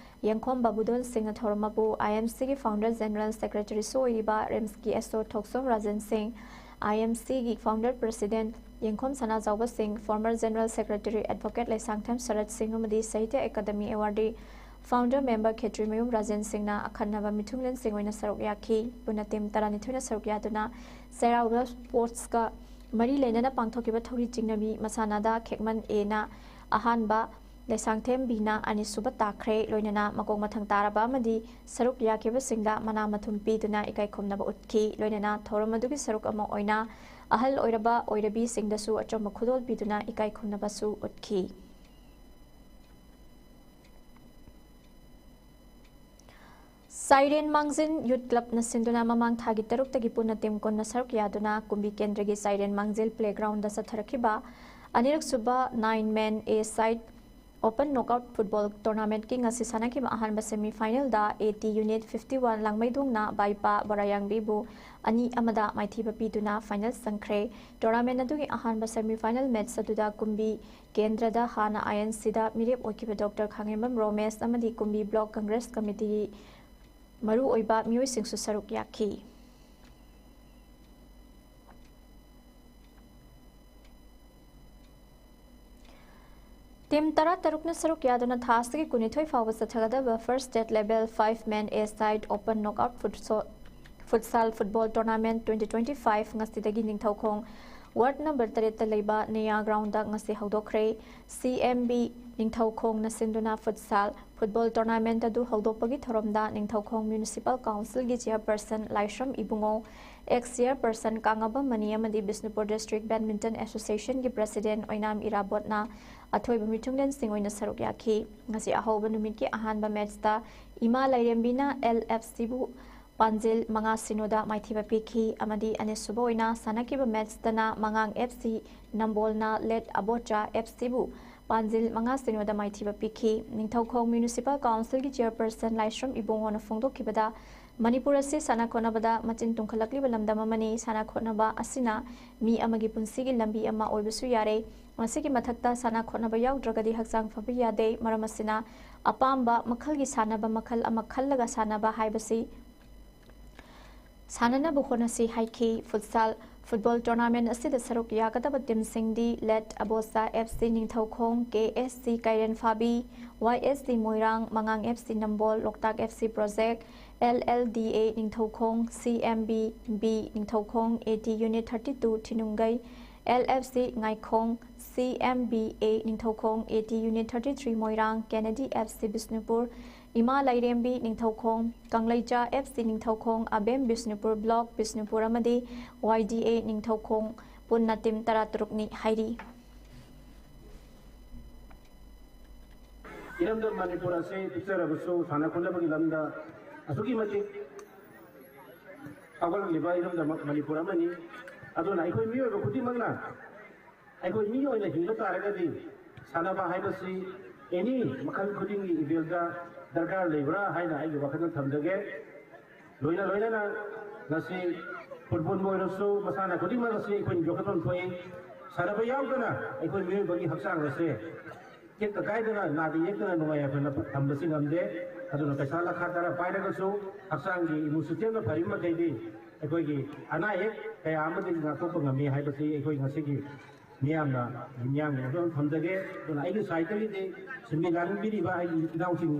ꯌꯦꯡꯈꯣꯝ ꯕꯥꯕꯨꯗꯣꯟ ꯁꯤꯡꯅ ꯊꯧꯔꯝ ꯑꯗꯨ ꯑꯥꯏ ꯑꯦꯝ ꯁꯤꯒꯤ ꯐꯥꯎꯟꯗꯔ ꯖꯦꯅꯔꯦꯜ ꯁꯦꯀ꯭ꯔꯦꯇꯔꯤꯁꯨ ꯑꯣꯏꯔꯤꯕ ꯔꯤꯝꯁꯀꯤ S O Thokchom Rajen Singh, I M ꯁꯤꯒꯤ founder president Yengkhom Sanajaoba Singh, former general secretary advocate Leishangthem Sarat Singh ꯑꯃꯗꯤ Sahitya Akademi awardee founder member Khetrimayum Rajen ꯁꯤꯡꯅ ꯑꯈꯟꯅꯕ ꯃꯤꯊꯨꯡꯂꯦꯟꯁꯤꯡ ꯑꯣꯏꯅ ꯁꯔꯨꯛ ꯌꯥꯈꯤ꯫ ꯄꯨꯟꯅ ꯇꯤꯝ ꯇꯔꯥꯅꯤꯊꯣꯏꯅ ꯁꯔꯨꯛ ꯌꯥꯗꯨꯅ ꯆꯩꯔꯥꯎꯕ ꯁ꯭ꯄꯣꯔꯠꯁꯀ ꯃꯔꯤ ꯂꯩꯅꯅ ꯄꯥꯡꯊꯣꯛꯈꯤꯕ ꯊꯧꯔꯤ ꯆꯤꯡꯅꯕꯤ ꯃꯁꯥꯟꯅꯗ ꯈꯦꯛꯃꯟ ꯑꯦꯅ ꯑꯍꯥꯟꯕ, ꯂꯩꯁꯥꯡꯊꯦꯝ ꯕꯤꯅ ꯑꯅꯤꯁꯨꯕ ꯇꯥꯈ꯭ꯔꯦ꯫ ꯂꯣꯏꯅꯅ ꯃꯀꯣꯛ ꯃꯊꯪ ꯇꯥꯔꯕ ꯑꯃꯗꯤ ꯁꯔꯨꯛ ꯌꯥꯈꯤꯕꯁꯤꯡꯗ ꯃꯅꯥ ꯃꯊꯨꯝ ꯄꯤꯗꯨꯅ ꯏꯀꯥꯏ ꯈꯨꯝꯅꯕ ꯎꯠꯈꯤ꯫ ꯂꯣꯏꯅꯅ ꯊꯧꯔꯝ ꯑꯗꯨꯒꯤ ꯁꯔꯨꯛ ꯑꯃ ꯑꯣꯏꯅ ꯑꯍꯜ ꯑꯣꯏꯔꯕ ꯑꯣꯏꯔꯕꯤꯁꯤꯡꯗꯁꯨ ꯑꯆꯝꯕ ꯈꯨꯗꯣꯜ ꯄꯤꯗꯨꯅ ꯏꯀꯥꯏ ꯈꯨꯝꯅꯕꯁꯨ ꯎꯠꯈꯤ꯫ ꯁꯥꯏꯔꯦꯟ ꯃꯥꯡꯖꯤꯟ ꯌꯨꯠ ꯀ꯭ꯂꯕꯅ ꯁꯤꯟꯗꯨꯅ ꯃꯃꯥꯡ ꯊꯥꯒꯤ ꯇꯔꯨꯛꯇꯒꯤ ꯄꯨꯟꯅ ꯇꯤꯝ ꯀꯨꯟꯅ ꯁꯔꯨꯛ ꯌꯥꯗꯨꯅ ꯀꯨꯝꯕꯤ ꯀꯦꯟꯗ꯭ꯔꯒꯤ ꯁꯥꯏꯔꯦꯟ ꯃꯥꯡꯖꯤꯜ ꯄ꯭ꯂꯦꯒ꯭ꯔꯥꯎꯟꯗ ꯆꯠꯊꯔꯛꯈꯤꯕ ꯑꯅꯤꯔꯛ ꯁꯨꯕ nine men a side open knockout football ꯇꯣꯔꯅꯥꯃꯦꯟꯠꯀꯤ ꯉꯁꯤ ꯁꯥꯟꯅꯈꯤꯕ ꯑꯍꯥꯟꯕ ꯁꯦꯃꯤ ꯐꯥꯏꯅꯦꯜꯗ A T unit fifty one ꯂꯥꯡꯃꯩꯗꯣꯡꯅ ꯕꯥꯏꯄꯥ ꯕꯣꯔꯥꯌꯥꯡꯕꯤꯕꯨ ꯑꯅꯤ ꯑꯃꯗ ꯃꯥꯏꯊꯤꯕ ꯄꯤꯗꯨꯅ ꯐꯥꯏꯅꯦꯜ ꯆꯪꯈ꯭ꯔꯦ꯫ ꯇꯣꯔꯅꯥꯃꯦꯟꯠ ꯑꯗꯨꯒꯤ ꯑꯍꯥꯟꯕ ꯁꯦꯃꯤ ꯐꯥꯏꯅꯦꯜ ꯃꯦꯠꯆ ꯑꯗꯨꯗ ꯀꯨꯝꯕꯤ ꯀꯦꯟꯗ꯭ꯔꯗ ꯍꯥꯟꯅ ꯑꯥꯏ ꯑꯦꯟ ꯁꯤꯗ ꯃꯤꯔꯦꯞ ꯑꯣꯏꯈꯤꯕ ꯗꯣꯛꯇꯔ ꯈꯥꯉꯦꯝꯕꯝ ꯔꯣꯃꯦꯁ ꯑꯃꯗꯤ ꯀꯨꯝꯕꯤ ꯕ꯭ꯂꯣꯛ ꯀꯪꯒ꯭ꯔꯦꯁ ꯀꯃꯤꯇꯤꯒꯤ ꯃꯔꯨꯑꯣꯏꯕ ꯃꯤꯑꯣꯏꯁꯤꯡꯁꯨ ꯁꯔꯨꯛ ꯌꯥꯈꯤ꯫ ꯇꯤꯝ ꯇꯔꯥꯇꯔꯨꯛꯅ ꯁꯔꯨꯛ ꯌꯥꯗꯨꯅ ꯊꯥ ꯑꯁꯤꯒꯤ ꯀꯨꯟꯅꯤꯊꯣꯏ ꯐꯥꯎꯕ ꯆꯠꯊꯒꯗꯕ first state level five men a side open knockout ꯐꯨꯠꯁꯣ-, futsal football tournament twenty twenty five ꯉꯁꯤꯗꯒꯤ ꯅꯤꯡꯊꯧꯈꯣꯡ ꯋꯥꯔꯗ ꯅꯝꯕꯔ ꯇꯔꯦꯠꯇ ꯂꯩꯕ ꯅꯦꯌꯥ ꯒ꯭ꯔꯥꯎꯟꯗ ꯉꯁꯤ ꯍꯧꯗꯣꯛꯈ꯭ꯔꯦ꯫ ꯁꯤ ꯑꯦꯝ ꯕꯤ ꯅꯤꯡꯊꯧꯈꯣꯡꯅ ꯁꯤꯟꯗꯨꯅ ꯐꯨꯠꯁꯥꯜ ꯐꯨꯠꯕꯣꯜ ꯇꯣꯔꯅꯥꯃꯦꯟꯠ ꯑꯗꯨ ꯍꯧꯗꯣꯛꯄꯒꯤ ꯊꯧꯔꯝꯗ ꯅꯤꯡꯊꯧꯈꯣꯡ ꯃ꯭ꯌꯨꯅꯤꯁꯤꯄꯥꯜ ꯀꯥꯎꯟꯁꯤꯜꯒꯤ ꯆꯦꯌꯔꯄꯔꯁꯟ ꯂꯥꯏꯁ꯭ꯔꯝ ꯏꯕꯨꯡꯉꯣ, ꯑꯦꯛꯁ ꯆꯦꯌꯔꯄꯔꯁꯟ ꯀꯥꯉꯕꯝ ꯃꯅꯤ ꯑꯃꯗꯤ ꯕꯤꯁꯅꯨꯄꯨꯔ ꯗꯤꯁꯇ꯭ꯔꯤꯛ ꯕꯦꯗꯃꯤꯟꯇꯟ ꯑꯦꯁꯣꯁꯤꯌꯦꯁꯟꯒꯤ ꯄ꯭ꯔꯁꯤꯗꯦꯟꯠ ꯑꯣꯏꯅꯥꯝ ꯏꯔꯥꯕꯣꯠꯅ ꯑꯊꯣꯏꯕ ꯃꯤꯊꯨꯡꯂꯦꯟꯁꯤꯡ ꯑꯣꯏꯅ ꯁꯔꯨꯛ ꯌꯥꯈꯤ꯫ ꯉꯁꯤ ꯑꯍꯧꯕ ꯅꯨꯃꯤꯠꯀꯤ ꯑꯍꯥꯟꯕ ꯃꯦꯠꯆꯇ ꯏꯃꯥ ꯂꯥꯏꯔꯦꯝꯕꯤꯅ ꯑꯦꯜ ꯑꯦꯐ ꯁꯤꯕꯨ ꯄꯥꯟꯖꯤꯜ ꯃꯉꯥ ꯁꯤꯅꯣꯗ ꯃꯥꯏꯊꯤꯕ ꯄꯤꯈꯤ ꯑꯃꯗꯤ ꯑꯅꯤꯁꯨꯕ ꯑꯣꯏꯅ ꯁꯥꯟꯅꯈꯤꯕ ꯃꯦꯠꯆꯇꯅ ꯃꯉꯥꯡ ꯑꯦꯐ ꯁꯤ ꯅꯝꯕꯣꯜꯅ ꯂꯦꯠ ꯑꯕꯣꯆꯥ ꯑꯦꯐ ꯁꯤꯕꯨ ꯄꯥꯟꯖꯤꯜ ꯃꯉꯥ ꯁꯤꯅꯣꯗ ꯃꯥꯏꯊꯤꯕ ꯄꯤꯈꯤ꯫ ꯅꯤꯡꯊꯧꯈꯣꯡ ꯃ꯭ꯌꯨꯅꯤꯁꯤꯄꯥꯜ ꯀꯥꯎꯟꯁꯤꯜꯒꯤ ꯆꯦꯌꯔꯄꯔꯁꯟ ꯂꯥꯏꯁ꯭ꯔꯝ ꯏꯕꯨꯡꯉꯣꯅ ꯐꯣꯡꯗꯣꯛꯈꯤꯕꯗ, ꯃꯅꯤꯄꯨꯔ ꯑꯁꯤ ꯁꯥꯟꯅ ꯈꯣꯠꯅꯕꯗ ꯃꯆꯤꯟ ꯇꯨꯝꯈꯠꯂꯛꯂꯤꯕ ꯂꯝꯗꯝ ꯑꯃꯅꯤ꯫ ꯁꯥꯟꯅ ꯈꯣꯠꯅꯕ ꯑꯁꯤꯅ ꯃꯤ ꯑꯃꯒꯤ ꯄꯨꯟꯁꯤꯒꯤ ꯂꯝꯕꯤ ꯑꯃ ꯑꯣꯏꯕꯁꯨ ꯌꯥꯔꯦ꯫ ꯃꯁꯤꯒꯤ ꯃꯊꯛꯇ ꯁꯥꯟꯅ ꯈꯣꯠꯅꯕ ꯌꯥꯎꯗ꯭ꯔꯒꯗꯤ ꯍꯛꯆꯥꯡ ꯐꯕ ꯌꯥꯗꯦ꯫ ꯃꯔꯝ ꯑꯁꯤꯅ ꯑꯄꯥꯝꯕ ꯃꯈꯜꯒꯤ ꯁꯥꯟꯅꯕ ꯃꯈꯜ ꯑꯃ ꯈꯜꯂꯒ ꯁꯥꯟꯅꯕ ꯍꯥꯏꯕꯁꯤ ꯁꯥꯟꯅꯅꯕ ꯍꯣꯠꯅꯁꯤ ꯍꯥꯏꯈꯤ꯫ ꯐꯨꯠꯁꯥꯜ ꯐꯨꯠꯕꯣꯜ ꯇꯣꯔꯅꯥꯃꯦꯟꯠ ꯑꯁꯤꯗ ꯁꯔꯨꯛ ꯌꯥꯒꯗꯕ ꯇꯤꯝꯁꯤꯡꯗꯤ late ꯑꯕꯣꯁꯥ F C Ningthoukhong, K S C ꯀꯩꯔꯦꯟ ꯐꯥꯕꯤ, Y S T Moirang, ꯃꯉꯥꯡ F C Nambol, Loktak F C project, L L D A Ningthoukhong, C M B B Ningthoukhong, A T unit thirty two Thinunggei, L F C Ngaikhong, C M B A ꯅꯤꯡꯊꯧꯈꯣꯡ, A T unit thirty three Moirang, Kennedy F C Bishnupur, Ima Lairembi Ningthoukhong, Kangleicha F C Ningthoukhong, Abem Bishnupur block Bishnupur ꯑꯃꯗꯤ Y D A Ningthoukhong ꯄꯨꯟꯅ team ꯇꯔꯥꯇꯔꯨꯛꯅꯤ ꯍꯥꯏꯔꯤ꯫ ꯏꯔꯝꯗꯝ ꯃꯅꯤꯄꯨꯔ ꯑꯁꯤ ꯄꯤꯛꯆꯔꯕꯁꯨ ꯁꯥꯟꯅ ꯈꯣꯠꯅꯕꯒꯤ ꯂꯝꯗ ꯑꯁꯨꯛꯀꯤ ꯃꯇꯤꯛ ꯐꯥꯎꯒꯠꯂꯛꯂꯤꯕ ꯏꯔꯝꯗꯝ ꯃꯅꯤꯄꯨꯔ ꯑꯃꯅꯤ꯫ ꯑꯗꯨꯅ ꯑꯩꯈꯣꯏ ꯃꯤꯑꯣꯏꯕ ꯈꯨꯗꯤꯡꯃꯛꯅ ꯑꯩꯈꯣꯏ ꯃꯤ ꯑꯣꯏꯅ ꯍꯤꯡꯕ ꯇꯥꯔꯒꯗꯤ ꯁꯥꯟꯅꯕ ꯍꯥꯏꯕꯁꯤ ꯑꯦꯅꯤ ꯃꯈꯜ ꯈꯨꯗꯤꯡꯒꯤ ꯏꯚꯦꯟꯗ ꯗꯔꯀꯥꯔ ꯂꯩꯕ꯭ꯔꯥ ꯍꯥꯏꯅ ꯑꯩꯒꯤ ꯋꯥꯈꯜꯗ ꯊꯝꯖꯒꯦ꯫ ꯂꯣꯏꯅ ꯂꯣꯏꯅꯅ ꯉꯁꯤ ꯐꯨꯠꯕꯣꯜꯕꯨ ꯑꯣꯏꯔꯁꯨ ꯃꯁꯥꯟꯅ ꯈꯨꯗꯤꯡꯃꯛ ꯑꯁꯤ ꯑꯩꯈꯣꯏꯅ ꯌꯣꯛꯈꯠꯐꯝ ꯊꯣꯛꯏ꯫ ꯁꯥꯟꯅꯕ ꯌꯥꯎꯗꯅ ꯑꯩꯈꯣꯏ ꯃꯤꯑꯣꯏꯕꯒꯤ ꯍꯛꯆꯥꯡ ꯑꯁꯦ ꯇꯦꯛꯇ ꯀꯥꯏꯗꯅ ꯅꯥꯗ ꯌꯦꯛꯇꯅ ꯅꯨꯡꯉꯥꯏ ꯌꯥꯏꯐꯅ ꯊꯝꯕꯁꯤ ꯉꯝꯗꯦ꯫ ꯑꯗꯨꯅ ꯄꯩꯁꯥ ꯂꯥꯈ ꯇꯔꯥ ꯄꯥꯏꯔꯒꯁꯨ ꯍꯛꯆꯥꯡꯒꯤ ꯏꯃ꯭ꯌꯨꯟ ꯁꯤꯁꯇꯦꯝꯅ ꯐꯔꯤꯕ ꯃꯈꯩꯗꯤ ꯑꯩꯈꯣꯏꯒꯤ ꯑꯅꯥ ꯑꯌꯦꯛ ꯀꯌꯥ ꯑꯃꯗꯒꯤ ꯉꯥꯛꯊꯣꯛꯄ ꯉꯝꯃꯤ ꯍꯥꯏꯕꯁꯤ ꯑꯩꯈꯣꯏ ꯉꯁꯤꯒꯤ ꯃꯤꯌꯥꯝꯅ ꯃꯤꯌꯥꯝꯒꯤ ꯃꯐꯝ ꯊꯝꯖꯒꯦ꯫ ꯑꯗꯨꯅ ꯑꯩꯒꯤ ꯁꯥꯏꯠꯇꯒꯤꯗꯤ ꯁꯤꯟꯃꯤ ꯂꯥꯡꯃꯤꯟꯕꯤꯔꯤꯕ ꯑꯩꯒꯤ ꯏꯅꯥꯎꯁꯤꯡ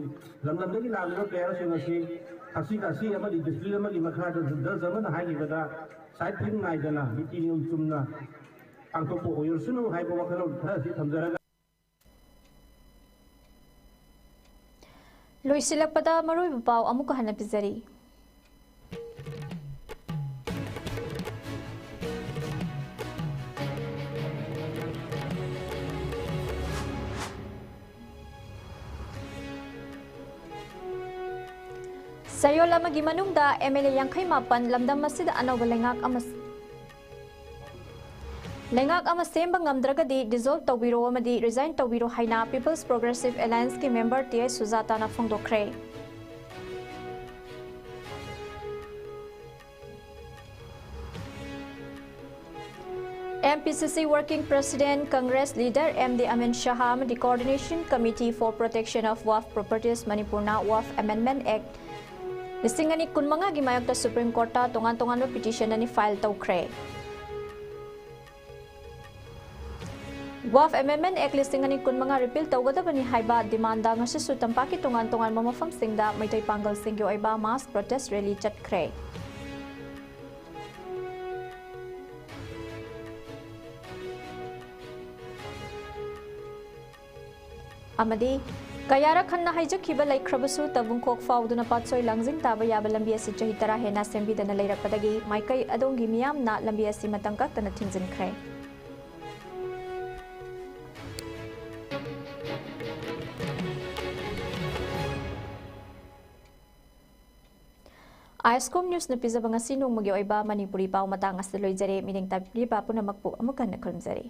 ꯂꯝ ꯂꯝꯗꯒꯤ ꯂꯥꯛꯂꯤꯕ ꯄ꯭ꯂꯦꯌꯔꯁꯤꯡ ꯑꯁꯤ ꯊꯛꯁꯤ ꯈꯥꯁꯤ ꯑꯃꯗꯤ ꯗꯤꯁꯤꯄ꯭ꯂꯤꯟ ꯑꯃꯒꯤ ꯃꯈꯥꯗ ꯖꯁ ꯑꯃꯅ ꯍꯥꯏꯈꯤꯕꯗ ꯁꯥꯏꯠ ꯐꯤꯠ ꯅꯥꯏꯗꯅ ꯅꯤꯇꯤ ꯅꯤꯌꯣꯝ ꯆꯨꯝꯅ ꯄꯥꯡꯊꯣꯛꯄ ꯑꯣꯏꯔꯁꯅꯨ ꯍꯥꯏꯕ ꯋꯥꯈꯜꯂꯣꯟ ꯈꯔ ꯑꯁꯤ ꯊꯝꯖꯔꯒ ꯂꯣꯏꯁꯤꯜꯂꯛꯄꯗ ꯃꯔꯨꯑꯣꯏꯕ ꯄꯥꯎ ꯑꯃꯨꯛꯀ ꯍꯟꯅ ꯄꯤꯖꯔꯤ꯫ ꯆꯌꯣꯜ ꯑꯃꯒꯤ ꯃꯅꯨꯡꯗ ꯑꯦꯝ ꯑꯦꯜ ꯑꯦ ꯌꯥꯡꯈꯩ ꯃꯥꯄꯟ ꯂꯝꯗꯝ ꯑꯁꯤꯗ ꯑꯅꯧꯕ ꯂꯩꯉꯥꯛ ꯑꯃ ꯂꯩꯉꯥꯛ ꯑꯃ ꯁꯦꯝꯕ ꯉꯝꯗ꯭ꯔꯒꯗꯤ dissolve ꯇꯧꯕꯤꯔꯣ ꯑꯃꯗꯤ resign ꯇꯧꯕꯤꯔꯣ ꯍꯥꯏꯅ People's Progressive Allianceꯀꯤ member ꯇꯤ ꯑꯩꯆ ꯁꯨꯖꯥꯇꯥꯅ ꯐꯣꯡꯗꯣꯛꯈ꯭ꯔꯦ꯫ M P C C Working President, Congress leader M D Amin Shah ꯑꯃꯗꯤ Coordination Committee for Protection of Waqf Properties ꯃꯅꯤꯄꯨꯔꯅ Waqf Amendment Act ꯂꯤꯁꯤꯡ ꯑꯅꯤ ꯀꯨꯟꯃꯉꯥꯒꯤ ꯃꯥꯌꯣꯛꯇ Supreme Courtꯇ ꯇꯣꯉꯥꯟ ꯇꯣꯉꯥꯟꯕ petition ꯑꯅꯤ file ꯇꯧꯈ꯭ꯔꯦ꯫ Waqf Amendment Act ꯂꯤꯁꯤꯡ ꯑꯅꯤ ꯀꯨꯟꯃꯉꯥ repeal ꯇꯧꯒꯗꯕꯅꯤ ꯍꯥꯏꯕ demandꯗ ꯉꯁꯤꯁꯨ ꯇꯝꯄꯥꯛꯀꯤ ꯇꯣꯉꯥꯟ ꯇꯣꯉꯥꯟꯕ ꯃꯐꯝꯁꯤꯡꯗ ꯃꯩꯇꯩ ꯄꯥꯡꯒꯜꯁꯤꯡꯒꯤ ꯑꯣꯏꯕ mass protest rally ꯆꯠꯈ꯭ꯔꯦ꯫ ꯑꯃꯗꯤ ꯀꯌꯥꯔꯛ ꯍꯟꯅ ꯍꯥꯏꯖꯈꯤꯕ ꯂꯩꯈ꯭ꯔꯕꯁꯨ, ꯇꯕꯨꯡꯈꯣꯛ ꯐꯥꯎꯗꯨꯅ ꯄꯥꯠꯁꯣꯏ ꯂꯥꯡꯖꯤꯡ ꯇꯥꯕ ꯌꯥꯕ ꯂꯝꯕꯤ ꯑꯁꯤ ꯆꯍꯤ ꯇꯔꯥ ꯍꯦꯟꯅ ꯁꯦꯝꯕꯤꯗꯅ ꯂꯩꯔꯛꯄꯗꯒꯤ ꯃꯥꯏꯀꯩ ꯑꯗꯣꯝꯒꯤ ꯃꯤꯌꯥꯝꯅ ꯂꯝꯕꯤ ꯑꯁꯤ ꯃꯇꯝ ꯀꯛꯇꯅ ꯊꯤꯡꯖꯤꯟꯈ꯭ꯔꯦ꯫ ISCOM Newsꯅ ꯄꯤꯖꯕ ꯉꯁꯤ ꯅꯣꯡꯃꯒꯤ ꯑꯣꯏꯕ ꯃꯅꯤꯄꯨꯔꯤ ꯄꯥꯎ ꯃꯇꯥꯡ ꯑꯁꯤꯗ ꯂꯣꯏꯖꯔꯦ꯫ ꯃꯤꯠꯌꯦꯡ ꯇꯥꯕꯤꯔꯤꯕ ꯄꯨꯝꯅꯃꯛꯄꯨ ꯑꯃꯨꯛ ꯍꯟꯅ ꯈꯨꯔꯨꯝꯖꯔꯤ꯫